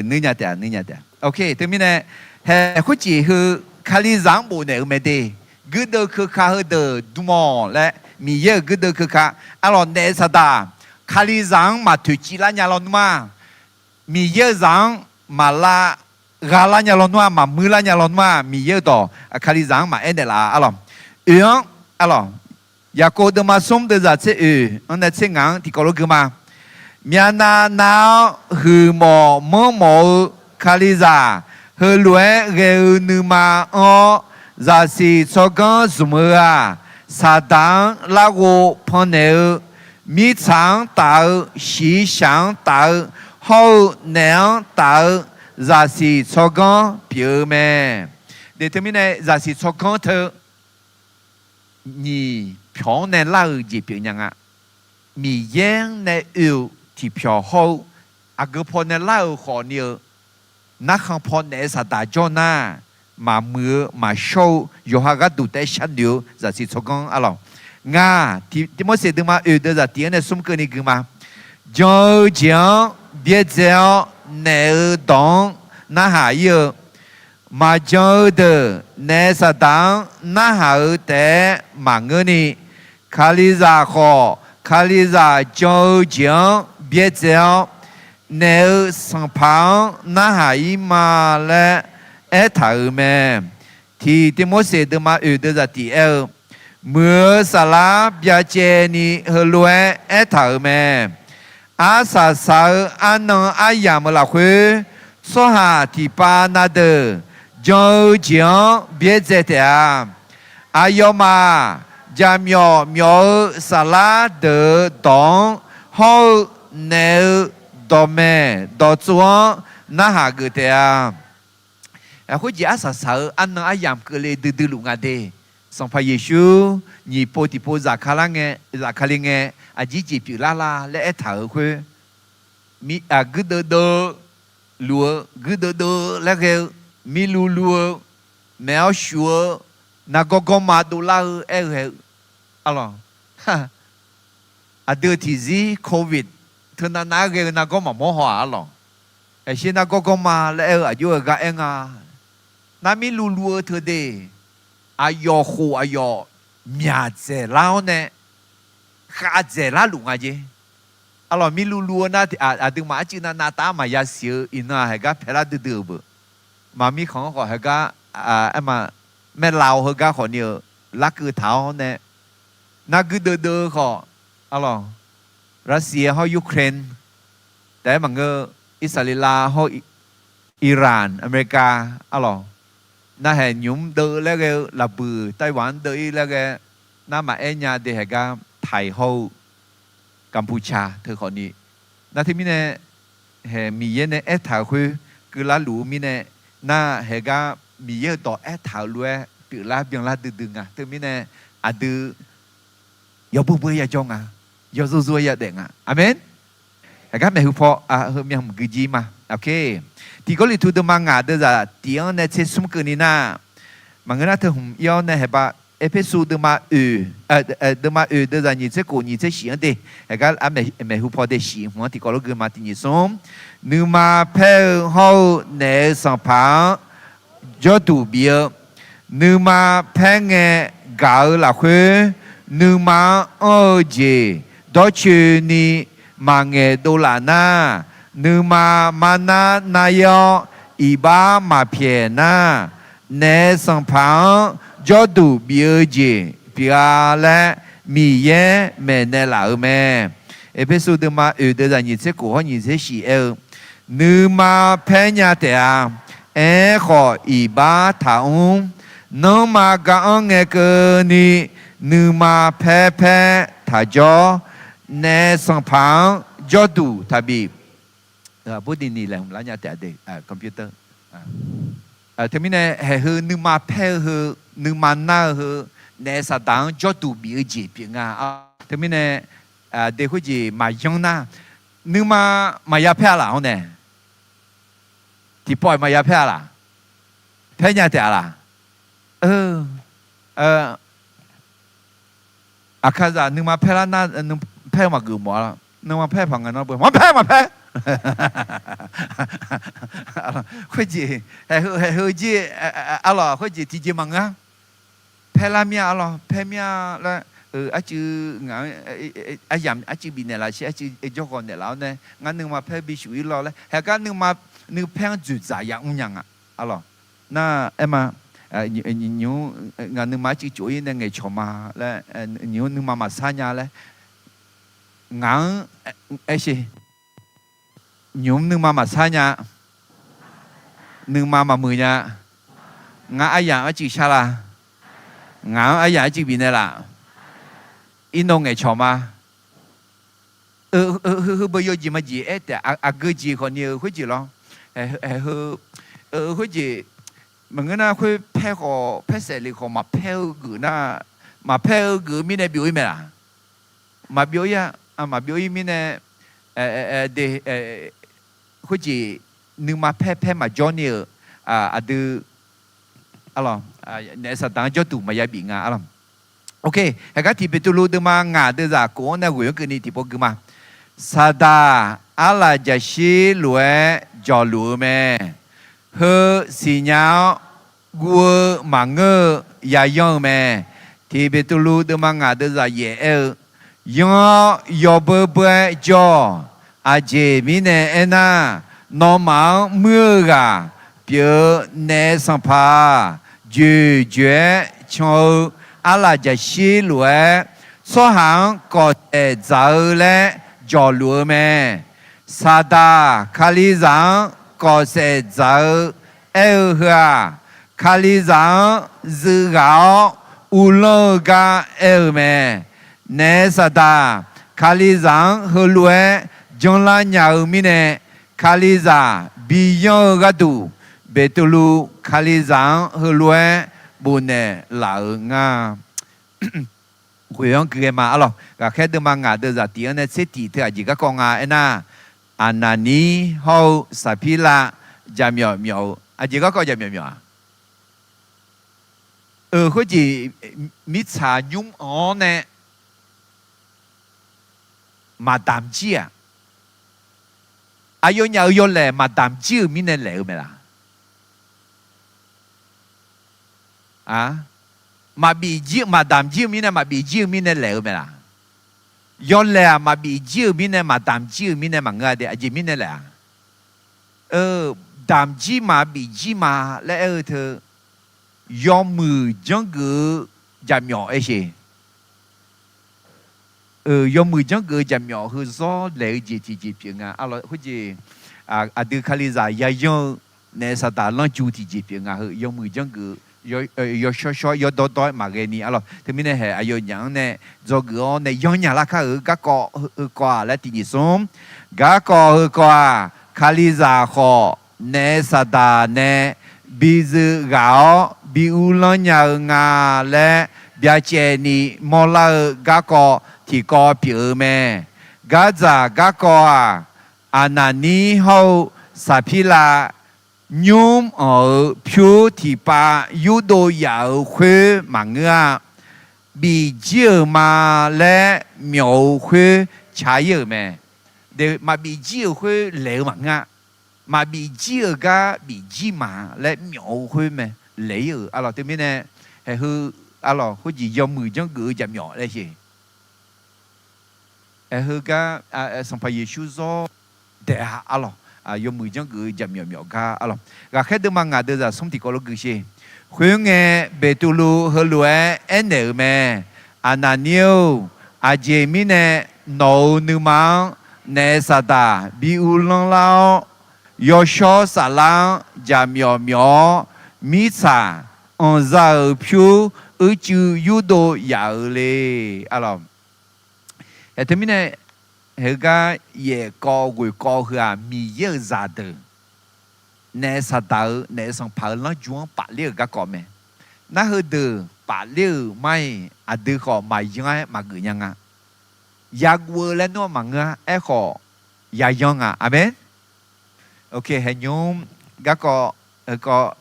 Nuir nya taef-a, nuir nya taef-a. Ok, teumirnae, haeq khoerjeq heu Kalizaq-anr bofnaeq-eu mae de. Guirdeuv keuka heudeuq dm-awq laer, Miqyaer-euq guirdeuv keuka, arlawq, naef saqdaq Kalizaq-anr maq toeqciv lar nya lawnmr-a. Miqyaer-euq zaq-anr maq lav gha lar nya lawnmr-a, maqmuir lar nya lawnmr-a. Miqyaer-euq dawq Kalizaq-anr maqaer naeqlaf-a, arlawq. Oeq-anr, arlawq, Yaqkov deuvma smr deuvzaq tser oeq-anr nae tser ngaq-anr tiqkawv lof gui ma. Myavnav nav-awr huiqmawf manrmawf-eu Kalizaq, heulof-aer ghae-eu nuima anr-awr, zaqsiq tsawrganr zmq-eu-aq, Saqdaq-anr larghov pannaeq-eu, mirtsaq-anr taf-eu, shiqshaq-anr taf-eu, hawr-eu naef-anr taf-eu, zaqsiq tsawrganr pyeuf-eu mae. De teumirnae zaqsiq tsawrganr teu nyiq pyawq-anr nae lar-eu jeq pyeuf nya nga. Miqyaer-anr nae oe-eu tiqpyawq hawr-eu, aqgeu paw nae lar-euq khawfni-eu, narkhan paw naef saqdaq jawr nar, maqmuiq-eu maqshawr-eu yawqha gharduq taef-aer sharnoeq-eu zaqsiq tsawrganr arlawq. Ngaq, Tirmorseq deuvma oeq deuvzaq tiq-anr nae smr keuvni gui ma. Jan-eu jeq-anr byaerdzae-awr naef-eu dawq-anr narhaq ir-eu, maqjan-eu deuq naef saqdaq-anr narhaq-eu taef-aer maqngeurni, Kalizaq khawf, Kalizaq jan-eu jeq-anr byaerdzae-awr, naef-eu Sanqpaq-anr narhaq ir ma laer aertaq-euq mae. Tiq Tirmorseq deuvma oeq deuvzaq tiq aer-eu, muiq-eu saflar byacaevni heulof-aer aertaq-euq mae. Arsaq saq-eu arnan aryamq-euq lafkhoer, tsawrhaq tiqpav na deuq jan-eu jeq-anr byaerdzae taef-a. Aqyawfmaf jaqmyawf myawf-eu saflar deuq-euq dawq-anr hawr-eu naef-eu dawqmaeq dawqtsov-anr narhaq geuf taef-a. Khoerjeq arsaq saq-eu arnan aryamq keuvle duidui luf nga de. Sanqpaq Yeqsur nyiq pov tiqpov zafkale ngae, aqjir jeq pyeuflar la laer aertaq-euq khoer, guirdeuv deuv-eu luf-eu, guirdeuv deuv-eu laer ghae-eu, mirluv luv-eu, maeq-awr shuq-eu, nargawr gawrma dovlar-eu aer-eu ghae-eu, arlawq. Aqdui tiqzir covid teunav nav-aer ghae-eu nargawr maqmawr haw-aq arlawq. Aqsher nargawr gawrma laer aer-eu aqjox-aer gar aer nga. Nar mirluv luv-eu teu de, aqyawf khof aqyawf myaq dzaeqlar-awr nae khav dzaeqlar luf nga jer. Arlawq, mirluv luv-eu nar, aqduimaf arcuiv navnav tav maqya siq-eu iqnan-aq haeqgar paelar duidui-euq beu. Maqmir khanq-anr khawf haeqgar, aer ma, maerlav-eu heugar khawfni-euq larkeuv taq-awr nae, narguir deuvdeuv-eu khawf, arlawq, Russia hawr Ukraine taef-aer maqngeur, Irsaqleqlav hawr Iran, America, arlawq, narhaeq nymq-mr deuv laer ghae-eu laqbuiq Taiwan-anr deuv-ir laer ghae, nar maqaer nya de haeqgar Thai hawr-eu Kampuchea teu khawfni. Nar teumirnae, haeq Miqyaer nae aertaq-euq khoer keuvlar luf-eu mirnae, nar haeqgar Miqyaer-euq dawq aertaq-euq lof-aer pyeuflar byanlar duidui nga. Teumirnae, aqdui yawbui bui-aer yajawr nga, yawzur zur-aer yadaef nga. Aqmeq. Haeqgar maeqhu paw, heu myanr hmq gui jir ma. Tiq Gawrliqtu deuvma ngaq deuvzaq tiq-anr nae tser smr keuvni nar, maqngeur nar teu hmq ir-awr nae haeqba, Erpersu deuvma oeq, deuvma oeq deuvzaq nyiq tser khof nyiq tser shif-anr de, haeqgar maeqhu paw de shif hmq-anr tiqkawv lof gui ma. Tiq nyiq smr, nuima paer-eu hawr-eu naef-eu sanqpaq-anr jawrduq bif-eu, nuima paer ngae gaq-eu lafkhoer, nuima-anr anr-eu jeq dawrcoeni maqngaeq dovlaf nar, nuima marnar nar-ir-awr iqbax maqpyaeq nar, naef sanqpaq-anr jawrduq bif-eu jeq pyeuf-a laer Miqyaer maeqnaeq laf-euq mae. Erpersu deuvma oeq deuvzaq nyiq tser khof hawr nyiq tser shif aer-eu, nuima paer nya taef-a. Aerkhawf iqbax taqmr. Nanrma gar-anr ngae keuvni nuima paer paer taqjawr. Naef sanqpaq-anr jawrduq taqbif. Bodiqniq laeqhmq lar nya taef-a de, computer. Teumirnae haeq heu nuima paer-eu heu, nuima nar-eu heu, naef saqdaq-anr jawrduq bif-eu jeq pyeuf nga. Teumirnae de khoerjeq maqyanr nar, nuima maqya paer-a laf-anr nae, tiqpawf-iq maqya paer-a laf, paer nya taef-a laf. Aqkaqzaq nuima paer lar nar, paer-eu maqgeuf mawf-a. Nuima paer paq ngae nan beu maqpaer maqpaer. Khoerjeq haeq heu jir, arlawq, khoerjeq tiqjeq maqngeur-a. Paer lar mir-a arlawq, paer mir-a laer, arcuiv ngaq-anr, aryamq arcuiv bifnaeq laf sher, arcuiv jawrghawq naeqlaf-awr nae, ngar nuima paer bishuf-ir lawr laer haeqgar nuima, nuipaer-anr dzoeqdzaq ya mr nya nga. Arlawq, nar aer ma, nymq-mr ngaq nuima arcuiv cof-ir nae ngaeqcawq ma laer, nymq-mr nuima maqsar nya laer, ngaq-anr aer sher. Nymq-mr nuima maqsar nya, nuima maqmuiq nya. Ngar aryamq arcuiv shar la? Ngaq-anr aryamq arcuiv bifnaeq laf? Irnov ngaeqcawq ma. Heu beu yawjeq majeq aer taef, aqgeu jeq khawfni-eu khoerjeq lawr. Heu, khoerjeq maqngeur nar khoer paer khawf, paer saef lef khawf maqpaer-eu geuf nar, maqpaer-eu geuf mirnae byov-ir mae laq? Maqbyov-ir-a. Maqbyov-ir mirnae, de, khoerjeq nuima paer paer maqjawr ni-euq, aqdui, naef saqdaq-anr jawrduq maqya bif nga. Ok, haeqgar tiq Beqtuvluv deuvma ngaq deuvzaq kof-anr nae ghoeq-anr keuvni tiqpov gui ma. Saqdaq arlaf jaqshir lof-aer jawqluf-eu mae. Heu siqnya-awr guv-eu maqngeur-eu yayanr-eu mae. Tiq Beqtuvluv deuvma ngaq deuvzaq yaef aer-eu, yanr-awr yawbeu beu-aer jawr-awq. Aqjeq mirnae aernar, nawmaf-anr muir-eu ghaq pyeuf-eu naef sanqpaq-aq, joeqjoeq-aer can-eu arlaf jaqshir lof-aer, tsawrhaq-anr kawfsaef dzaq-eu laer jawqluf-eu mae. Saqdaq Kalizaq-anr kawfsaef dzaq-eu aer-eu heu-aq, Kalizaq-anr zuivghaq-awr uvlanr-eu gar aer-eu mae. Naef saqdaq Kalizaq-anr heulof-aer janlar nya-eu mirnae, Kalizaq biyanr-eu gharduq, Beqtuvluv Kalizaq-anr heulof-aer bofnaeq laf-euq nga. Ghoeq-anr gui ghae ma arlawq. Ghaqkhaer deuvma ngaq deuvzaq tiq-anr nae tser tiq teu aqjeq garkawv nga aernar, Aqnaqnir hawr-eu Saqpirlav jaqmyawf myawf-eu, aqjeq garkawv jaqmyawf myawf-a? Euq khoerjeq, mirtsaq nymr anq-awr nae maqdamq jir-aq, aqyawfnyaf-euq yawlaeq maqdamq jir-euq mirnae laeq-eu mae laq? A, maqbif jir, maqdamq jir-eu mirnae, maqbif jir-eu mirnae laeq-eu mae laq? Yawlaeq-aq maqbif jir-euq mirnae, maqdamq jir-euq mirnae maqngeur-a de, aqjeq mirnae laeq-a? Damq jir ma, bif jir ma laer aer-eu teu, yawmuiq janrgeuf-eu jaqmyawf aer sheq. Yawmuiq janrgeuf-eu jaqmyawf heu zawr laeq-eu jeq tiqjeq pyeuf nga. Arlawq, khoerjeq, aqdui Kalizaq yayanr-eu naef Saqdaq lanrju tiqjeq pyeuf nga heu, yawmuiq janrgeuf, yawshawr shawr yawdawr dawr-aer maqghae ni arlawq. Teumirnae haeq aqyawfnyaf-anr nae dzawgeuf-awr nae yanrnya larkar-euq garkawv heukawv-aq laer tiqjeq smr. Garkawv heukawv-aq, Kalizaq khawf naef Saqdaq nae bi zuiv ghaq-awr bi uvlanr nya-eu nga laer byacaevni mawrlar-eu garkawv tiqkawv pyeuf-eu mae. Gardzaq garkawv-aq, Aqnaqnir hawr-eu Saqpirlav nymr anq-euq pyur tiqpav yurdov yaf-euq khoer maqngeur-a. Bif jir-euq ma laer myawf-eu khoer ca ir-euq mae. Maqbif jir-euq khoer laeq-eu maqngeur-a. Maqbif jir-euq gar bif jir ma laer myawf-eu khoer mae, laeq ir-euq arlawq. Teumirnae haeq heu arlawq, khoerjeq yawmuiq janrgeuf-eu jaqmyawf laer sheq. Aer, heugar Sanqpaq Yeqsur zawr daef-a arlawq, yawmuiq janrgeuf-eu jaqmyawf myawf gar arlawq. Ghaqkhaer deuvma ngaq deuvzaq smr tiqkawv lof gui sher. Khoerngae, Beqtuvluv heulof-aer aernaeq-euq mae. Aqnaqnir-or, aqjeq mirnae nawq-euq nuima-anr naef Saqdaq bi uvlanr lar-awr, yawshawr saflar-anr jaqmyawf myawf-awr, mirtsaq anqza-euq pyur uicuiv yurdov yaf-euq le arlawq. Aer, teumirnae heugar yaef kawv ghoeq kawv heu-aq, Miqyaer-euq zaqdeuq naef Saqdaq-eu naef Sanqpaq-euq lanrju-anr pafler-euq garkawv mae. Nar heudeuq pafler-euq mar-iq aqdui khawf maqyanr-aer maqgeuf nya nga. Yaguv-eu laer nmr-a maqngeur-a, aerkhawf yayanr nga. Aqmeq. Ok, haeq nymr garkawv, heukawv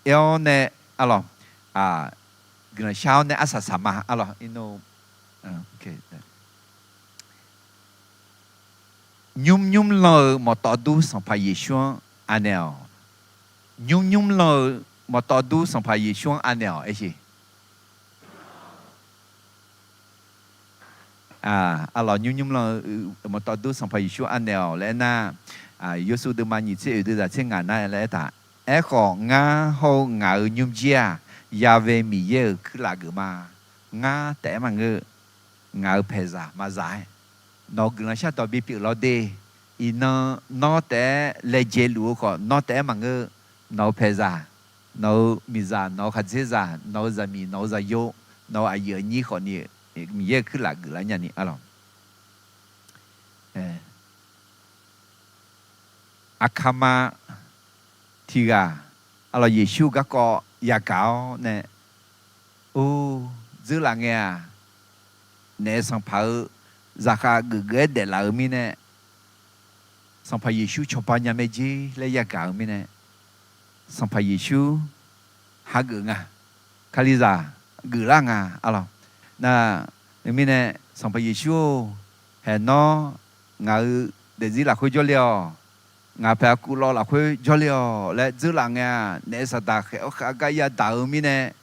aer-awr nae arlawq, guiqlanq shar-awr nae arsaq saq ma arlawq. Nymr nymr lan-eu mawqtawv dur Sanqpaq Yeqsur-anr anaeq-awq. Nymr nymr lan-eu mawqtawv dur Sanqpaq Yeqsur-anr anaeq-awq aer sheq. Arlawq, nymr nymr lan-eu mawqtawv dur Sanqpaq Yeqsur anaeq-awq laer aernar, Yawshuv deuvma nyiq tser oeq deuvzaq tser ngaq nar laer aertaq. Aerkhawf, ngar hawr-eu ngaq-euq nymrjir-aq, Ya'we Miqyaer-euq kuirlaf geuf ma. Ngar taef-aer maqngeur-eu, ngaq-euq paeqzaq maqzaq-aer, nawq-euq guiqlanq shardawq bipyeuf lawr de. Iqnan nawr taef-aer laejae luf-eu khawf, nawr taef-aer maqngeur-eu, nawq-euq paeqzaq, nawq-euq miqzaq, nawq-euq khaqdzerzaq, nawq-euq zaqmiq, nawq-euq zaqyo, nawq-euq aqyuif aqnyir khawfni Miqyaer-euq kuirlaf geuflar nyani arlawq. Aqkaqma tiq ghaq arlawq, Yeqsur garkawv yagaq-awr nae, Or, dzeurlaf ngae-aq, naef Sanqpaq-euq zaqkhav geufgeuf-aer daeflaf-eu mirnae, Sanqpaq Yeqsur cawba nya mae jer laer yagaq-eu mirnae, Sanqpaq Yeqsur hageuf nga. Kalizaq geuflar nga arlawq. Nar, teumirnae, Sanqpaq Yeqsur-or, haeq nawr ngaq-euq daefzir lafkhoer jawrle-awq. Ngaq paeq-a kuvlawv lafkhoer jawrle-awq laer dzeurlaf ngae-aq, naef Saqdaq khaeq-awr khaeq-a gar yadaq-eu mirnae,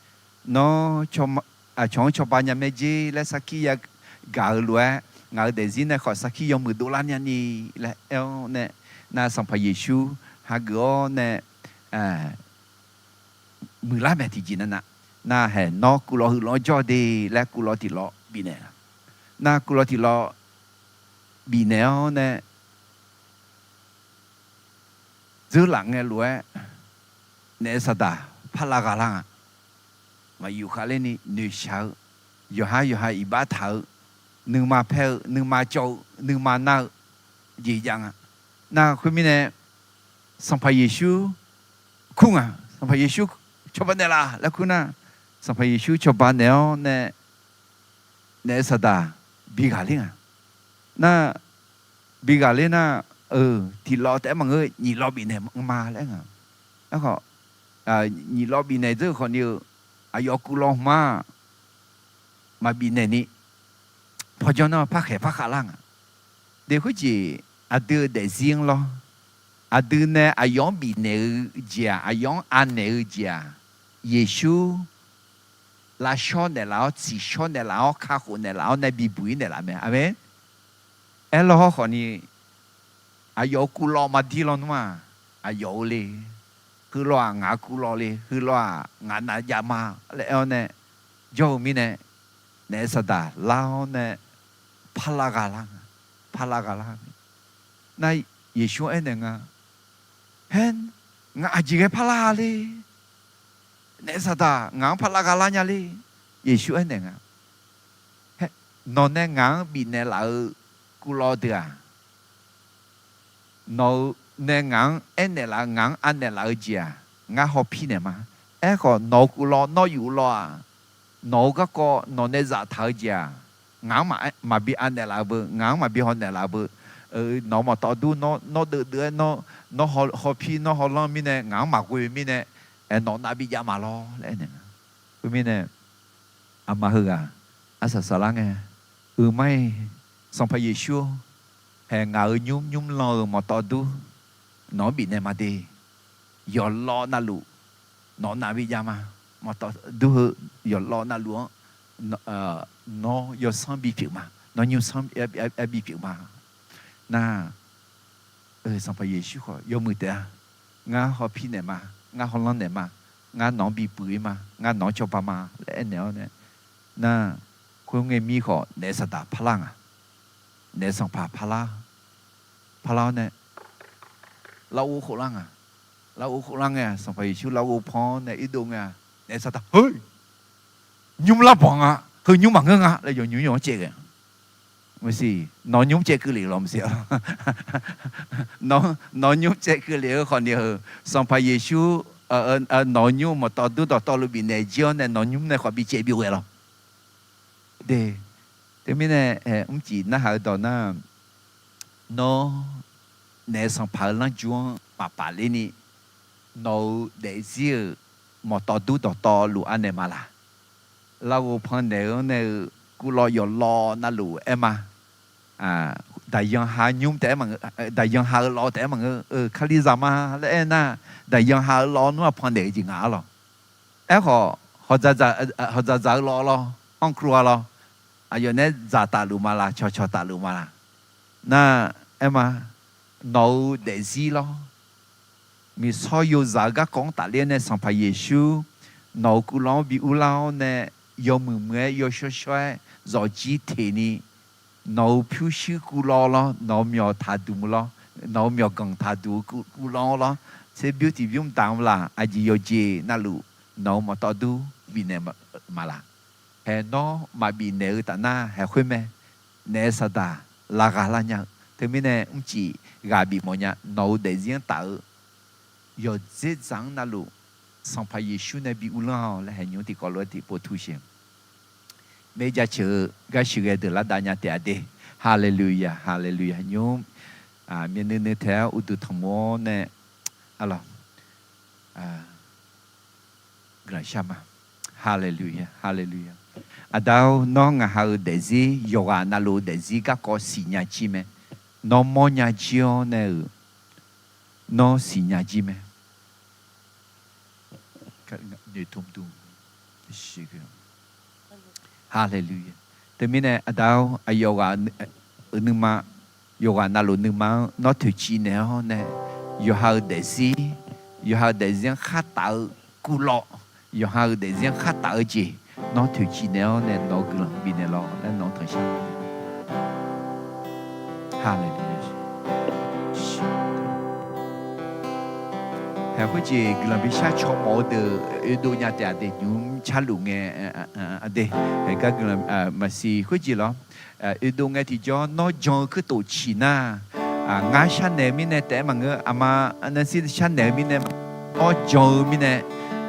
nawr cawq-anr cawba nya mae jer laer sarkir yagaq-eu lof-aer, ngaq-euq daefzir nae khawf sarkir yawmuiq dovlar nyani laer aer-awr nae, nar Sanqpaq Yeqsur hageuf-awr nae muiqlar mae tiqjeq nar nar, nar haeq nawr kuvlawv huiqlawv-anr jawr de laer kuvlawv tiqlawv bifnaeq-a. Nar kuvlawv tiqlawv bifnaeq-awr nae, dzeurlaf ngae lof-aer naef Saqdaq parlav ghaqlar nga. Maqyuf khavler ni noeqshaq-eu, yawqhar yawqha iqbax taq-eu, nuima paer-eu, nuima cawv-eu, nuima nar-eu jeq jav nga. Nar khoermirnae, Sanqpaq Yeqsur kur nga. Sanqpaq Yeqsur cawba naeqlaf laer kur nar, Sanqpaq Yeqsur cawba naeq-awr nae, naef saqdaq bi ghaqler nga. Nar, bi ghaqler nar, eu, tiqlawv taef-aer maqngeur, nyiq lawv bifnaeq ma laer nga. Aerkhawf, nyiq lawv bifnaeq dzeur-eu khawfni-eu, aqyawf kuvlawv hmq-a maqbif naeqni, pawjawr nar parkhaeq parkhav lar nga. De khoerjeq aqdui-eu daefzir-anr lawr. Aqdui nae aqyawf-anr bifnaeq-eu jeq-aq, aqyawf-anr anaeq-eu jeq-aq, Yeqsur lavshawr naeqlaf-awr, tsiqshawr naeqlaf-awr, kakhof naeqlaf-awr nae bibuq-ir naeqlaf mae. Aqmeq. Aerlawr hawrkhawfni, aqyawf-euq kuvlawv maqdir lawnmr-aq, aqyawf-eu le. Heulof-aq ngaq-euq kuvlawv le. Heulof-aq ngaq navjav ma laer aer-awr nae jawr-eu mirnae, naef saqdaq lar-awr nae parlar gha lar nga. Parlar gha lar. Nar, Yeqsur aernaeq nga, Haer, ngaq aqjeq ghae parlar le. Naef saqdaq ngaq-anr parlar gha lar nya le. Yeqsur aernaeq nga, Nawq nae ngaq-anr bifnaeq laf-eu kuvlawv deuq-aq, nawq-eu nae ngaq-anr aernaeq laf-eu, ngaq-anr anaeq laf-eu jeq-aq, ngar hawpir naeq ma. Aerkhawf nawq-eu kuvlawv nawr yuf lawv-aq, nawq-eu garkawv nawq nae zaftaq-eu jeq-aq, ngaq-anr maqbi anaeq laf-eu beu, ngaq-anr maqbi hawnaeq laf-eu beu. Nawq-eu mawqtawv dur, nawr deuvdeuv-aer, nawr hawpir, nawr hawlanr mirnae ngaq-anr maqghoe mirnae, nawq nav bijav ma lawr laer aernaeq nga. Khoermirnae, aqma heughaq arsaq saflar ngae, uiqma-iq, Sanqpaq Yeqsur-or, haeq ngaq-euq nymr nymr lan-euq mawqtawv dur nawq-anr bifnaeq ma de. Yawqlawv navluf nawq nav bijav ma. Mawqtawv dur heu yawqlawv navluf-anr nawr yawsanr bipyeuf ma. Nawr nymrsanr bipyeuf ma. Nar, Sanqpaq Yeqsur khawf yawmuiq taef-a. Ngar hawpir naeq ma. Ngar hawlanr naeq ma. Ngar nawq-anr bibuq-ir ma. Ngar nawq-anr cawba ma laer aernaeq-awr nae, nar, khoerngae mir khawf naef saqdaq parlar nga. Naef sanqpaq parlar, parlar-awr nae larghov khoflar nga. Larghov khoflar ngae-aq, Sanqpaq Yeqsur larghov pan-awr nae irdov ngae-aq, naef saqdaq, Heu, nymr lar banq nga. Heu nymr maqngeur nga laer yawnymr yaw-anr caev ghae. Maqsiq, nawq nymr caev keuvle law maqsiq. Nawq nymr caev keuvle-eu khawfni-eu, Sanqpaq Yeqsur nawq-eu nymr mawqtawv dur dawqtawvluf bifnaeq jir-awr nae nawq nymr nae khawf bi caev byov ghae lawr. De, teumirnae, mrcif narhaq-eu dawq nar, nawr naef sanqpaq-eu lanrju-anr maqpaf lerni, nawq-euq daefzir-euq mawqtawv dur dawqtawvluf anaeq ma laq? Larghov pan naeq-eu-anr nae-eu kuvlawv yawqlawv navluf aer ma. Daqyan ha nymr taef-aer maqngeur, daqyan ha-eu lawv taef-aer maqngeur, Kalizaq ma laer aer nar, daqyan ha-eu lawv nmr-aq pan naeq-eu jeq nga-ar lawq. Aerkhawf, hawqdzaqdzaq-eu lawv lawr, anrklu-a lawr, aqyawf naeq-aer dzaqtafluf ma laq, cawqcawq tafluf ma laq? Nar, aer ma, nawq-euq daefzir lawr, miqsawr yozaq-eu garkawv-anr tafler-awr nae Sanqpaq Yeqsur nawq-euq kuvlawv-anr bi urlar-awr nae, yawmuiq muiq-aer yawshawr shawr-aer zawqjir teqni, nawq-euq pyurshuir kuvlawv lawr, nawq-euq myawq taqduq lawr, nawq-euq myawqganq taqduq-eu kuvlawv-anr lawr, tserbymr tiqbymr damq laq, aqjeq yawqjeq navluf nawq-euq mawqtawv dur bifnaeq ma laq? Haeq nawr maqbif naeq-eu tafnar haeq khoer mae. Naef saqdaq lavghaq lar nya-eu. Teumirnae mrcif ghaq bif mawf nya, nawq-euq daefzir-anr taf-eu yawqdzer dzaq-anr navluf, Sanqpaq Yeqsur nae bi uvlanr-awq laer haeq nymr tiqkawv lof-aer tiqpov tuq siq. Maerjaceuq-eu gar sheuqghae deuq lardav nya taef-a de. Haleluya, haleluya. Nymr myavnuiv nuiv taef-aer uqduq tanqmur-awr nae, arlawq, guiqlanq shar ma. Haleluya, haleluya. Aqda-or, nawr ngaq ha-euq daefzir, yawqghaq navluf-eu daefzir garkawv siqnya jir mae. Nawr mawrnya jir-awr nae-euq, nawr siqnya jir mae. Haleluya. Teumirnae aqda-or, aqyawf ghaq-euq nuima, yawqghaq navluf nuima-anr nawr toeqciv naeq-awr nae, yawqha-euq daefzir, yawqha-euq daefzir-anr khartaf-eu kuvlawv, yawqha-euq daefzir-anr khartaf-eu jeq, nawr toeqciv naeq-awr nae nawq-eu guiqlanq bifnaeq lawq laer nawq-anr tanqshar. Haleluya. Haeq khoerjeq guiqlanq bishar cawmawf-eu deuq oedov nya taef-a de, nymr carluf ngae, ade, haeq gar guiqlanq maqsiq khoerjeq lawr. Oedov ngae tiqjawr nawr jan-eu kuirtof ciq nar, ngar sharnaeq-eu mirnae taef-aer maqngeur, aqma, aqnav sir sharnaeq-eu mirnae, nawr jan-eu mirnae,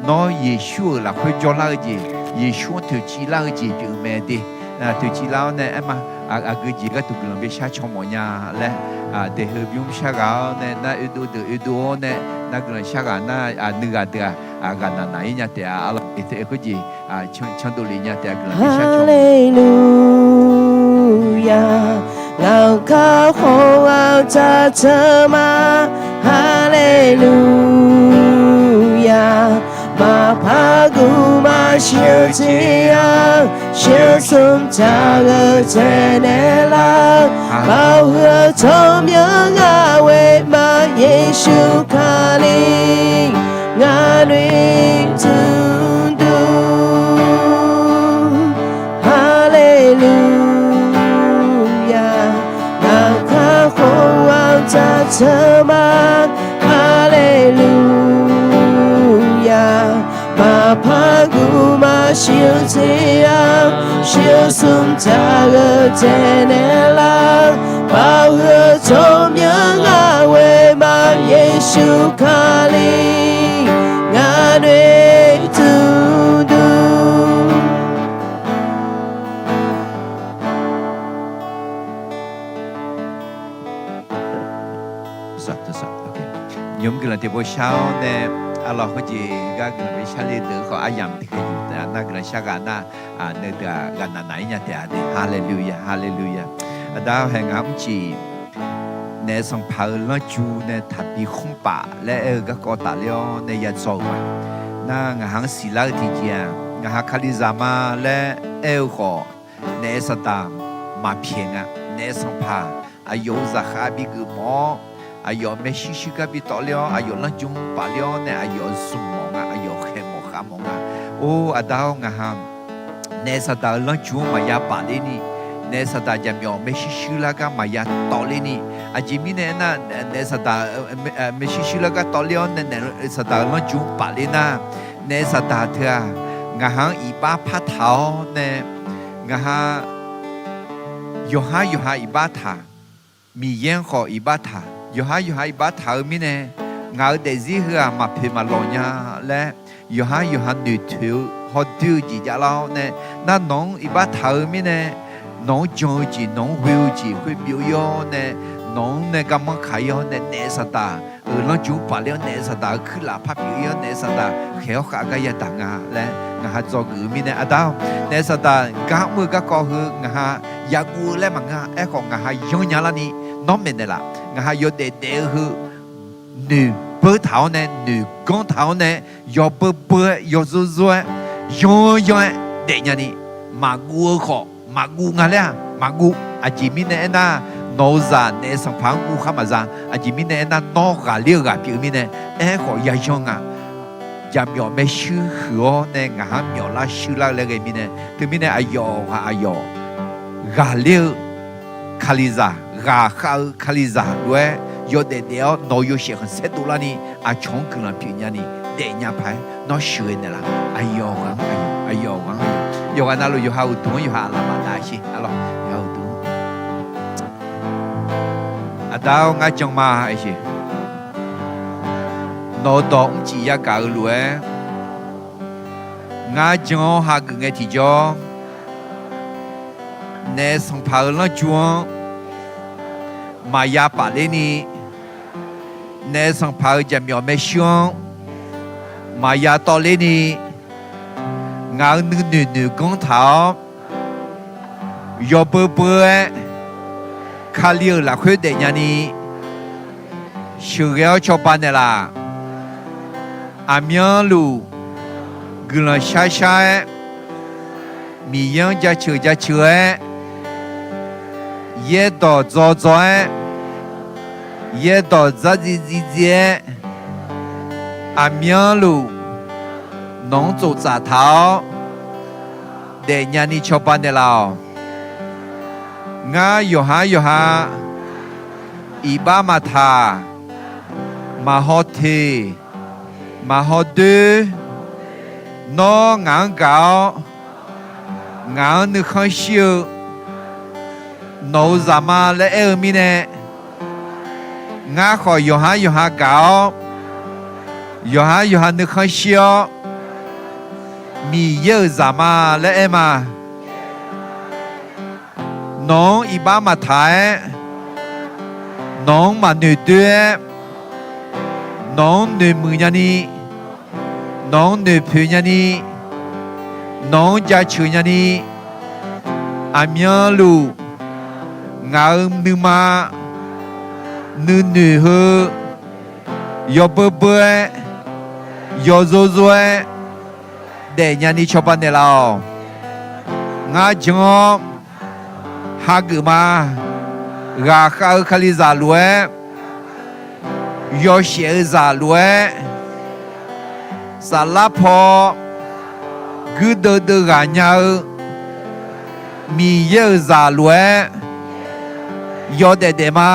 nawr Yeqsur-euq lafkhoer jawrlar-eu jeq, Yeqsur-anr toeqciv lar-eu jeq pyeuf-eu mae de. Toeqciv lar-awr nae aerma, aqgeu jeq gharduq guiqlanq bishar caw mawf nya laer, daeq heu bymr shar ghaq-awr nae nar oedov deuq oedov-awr nae nar guiqlanq shar ghaq nar, nuighaq deuq-aq, ghaqnaq naq-ir nya taef-a. Arlawq, khoerjeq, candov lef nya taef-a. Guiqlanq bishar caw mawf. Haleluya, ngaq-euq kakhof-anr taq teu ma. Haleluya, maqpar guv maqshir-eu tser-anr, shir-eu smr taq-eu taenaeq lar. Baoq huiq-eu tsawrmyanr ngaq-euq oeqma, Yeqsur Kali ngaq noeqtmq dur. Haleluya, ngaq-euq kakhof-anr taq teu ma. Haleluya, maqpar guv maqshir-eu tser-anr, shir-eu smr taq-eu taenaeq lar. Baoq huiq-eu tsawrmyanr ngaq-euq oeqma, Yeqsur Kali ngaq noeqtmq dur. Nymq-mr guiqlanq tiqpov shar-awr nae, arlawq, khoerjeq gar guiqlanq bishar le deuq khawf aryamq tiqkhaeq yuf taef-a. Nar guiqlanq shar ghaq nar, nuideuq-aq ghaqnaq naq-ir nya taef-a de. Haleluya, haleluya. Aqda-awr, hae ngaq-anr mrcif naef sanqpaq-euq lanrju nae taqbi khmr paf laer aer-eu garkawv tafler-awr nae yadzaw-euq ma. Nar ngaq ha-anr siqlar-eu tiqjeq-aq, ngaq ha Kalizaq ma laer aer-eu khawf, naef saqdaq maqpyaeq nga. Naef sanqpaq aqyawf-euq zaqkhav bigeuf mawf-awr, aqyawf maershuir shuir gar bitawvler-awr, aqyawf lanrju-anr pafler-awr nae aqyawf zmq mawf nga, aqyawf khaeq mawf khav mawf nga. Or, aqda-awr, ngaq ha naef saqdaq-euq lanrju-anr maqya pafler ni, naef saqdaq jaqmyawf maershuir shuir lar gar maqya tawvler ni, aqjeq mirnae aernar, naef saqdaq maershuir shuir lar gar tawvler-awr nae naef saqdaq-euq lanrju-anr pafler nar, naef saqdaq teu-aq, ngaq ha-anr iqbax partaq-awr nae, ngaq ha yawqhar yawqha iqbax taq, Miqyaer-anr khawf iqbax taq, yawqhar yawqha iqbax taq-eu mirnae, ngaq-euq daefzir heu-aq maqpoeq maqlawq nya laer, yawqhar yawqha noeqtoeq-eu hawdoer-eu jeq javlar-awr nae, nar nawq-anr iqbax taq-eu mirnae, nawq-anr jan-eu jeq, nawq-anr ghoe-eu jeq khoer byov-ir-awr nae, nawq-anr nae garmanr kaq-ir-awr nae, naef saqdaq-euq lanrju-anr pafler-awr, naef saqdaq-euq kuirlaf par pyeuf-ir-awr, naef saqdaq khaeq-awr khav gar yadaq nga laer ngaq ha dzawgeuf-eu mirnae, aqda-awr, naef saqdaq gar mr-eu garkawv heu ngaq ha yaguv-eu laer maqngeur-a. Aerkhawf, ngaq ha yanr nya larni nawr maeqnaeq laf. Ngaq ha yawdaef daef-eu heu noeq beur taq-awr nae, noeq ganr taq-awr nae, yawbeu beu-aer, yawzor zor-aer, yanr yanr-aer daefnya ni, maqguv-eu khawf maqguv nga laer-aq maqguv. Aqjeq mirnae aernar, nawq-eu zaq naef sanqpaq-anr guv khar maqza. Aqjeq mirnae aernar, nawr ghaqler-eu ghaq pyeuf-eu mirnae, aerkhawf yayanr nga. Jaqmyawf maershuir huiq-awr nae ngaq ha-anr myawflar shuirlar-eu laer ghae mirnae, teumirnae aqyawf ghaq aqyawf ghaqler-eu Kalizaq, ghaqkhav-eu Kalizaq lof-aer yawdaef daef-awr nawq-eu yawshaef khanqsaer dovlarni aqcawq-anr guiqlanq pyeufnya ni daefnya paq-aer nawr sheuqghae naeqlaf. Aqyawf ghaq-anr aqyawf, aqyawf ghaq-anr aqyawf, yawqghaq navluf yawqha uqduq-anr yawqha aqlaf maqdav sher. Arlawq, yawqha uqduq-anr, aqda-awr, ngar jan ma. Nawq-eu dawq mrcif yagaq-eu lof-aer, ngar jan-awr hageuf ngae tiqjawr, naef sanqpaq-eu lanrju-anr maqya pafler ni, naef sanqpaq-eu jaqmyawf maershuir-anr maqya tawvler ni, ngaq-euq nuinoeq noeq ganr taq-awr, yawbeu beu-aer Kali-euq lafkhoer daefnya ni sheuqghae-awr cawba naeqlaf. Aqmyanluf guiqlanq shar shar-aer, Miqyaer-anr jaceuq jaceuq-aer, yaerdawq dzaw dzaw-aer, yaerdawq dzardziv dziv dziv-aer, aqmyanluf nawq-anr tsoftsaf taq-awr daefnya ni cawba naeqlaf-awq. Ngar yawqhar yawqha iqbax maqtaq, maqhaw teq, maqhaw doer, nawr ngaq-anr gaq-awr, ngaq-anr nuikhanr shir-eu nawq-eu zaqma laer aer-eu mirnae, Ngar khawf yawqhar yawqha gaq-awr, yawqhar yawqha nuikhanr shir-awr, Miqyaer-euq zaq ma laer aer ma. Nawq-anr iqbax maqtaq-aer, nawq-anr maqnoeq doer-aer, nawq-anr noeqmuiq nyani, nawq-anr noeqpoeq nyani, nawq-anr jaceuq nyani, aqmyanluf ngaq-euq nuima nuinoeq heu yawbeur beur-aer, yawzor zor-aer daef nyani cawba naeqlaf-awq. Ngar jan-awr hageuf ma. Ghaqkhav-eu Kalizaq lof-aer, yawshaef-eu zaq lof-aer, saflar paw guirdeuv deuv ghaq nya-eu Miqyaer-euq zaq lof-aer yawdaef daef ma.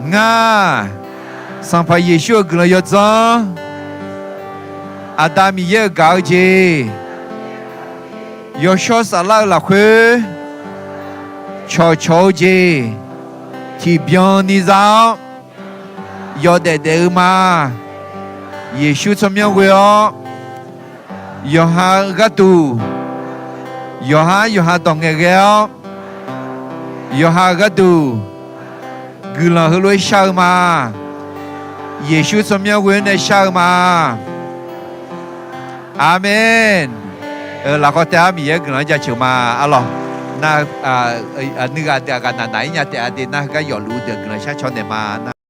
Ngar, Sanqpaq Yeqsur-euq guiqlanq yawdzanr, Aqda Miqyaer-euq gaq-eu jeq, Yawshawr Saflar-eu lafkhoer cawqcawq-eu jeq tiqbyan ni za-awr yawdaef daef-eu ma. Yeqsur tsawrmyanr ghoe-awr, yawqha-eu gharduq, yawqhar yawqha dawq ngaeqghae-awr, yawqha-eu gharduq guiqlanq heulof-aer shar-eu ma. Yeqsur tsawrmyanr ghoe-awr nae shar-eu ma. Aqmeq. Lafkhawf taef-aer Miqyaer guiqlanq-anr jaceuq ma. Arlawq, nar, nuighaq deuq aqghaq naq naq-ir nya taef-a de nar, heugar yawfluf-eu deuq guiqlanq shar caw naeq ma nar.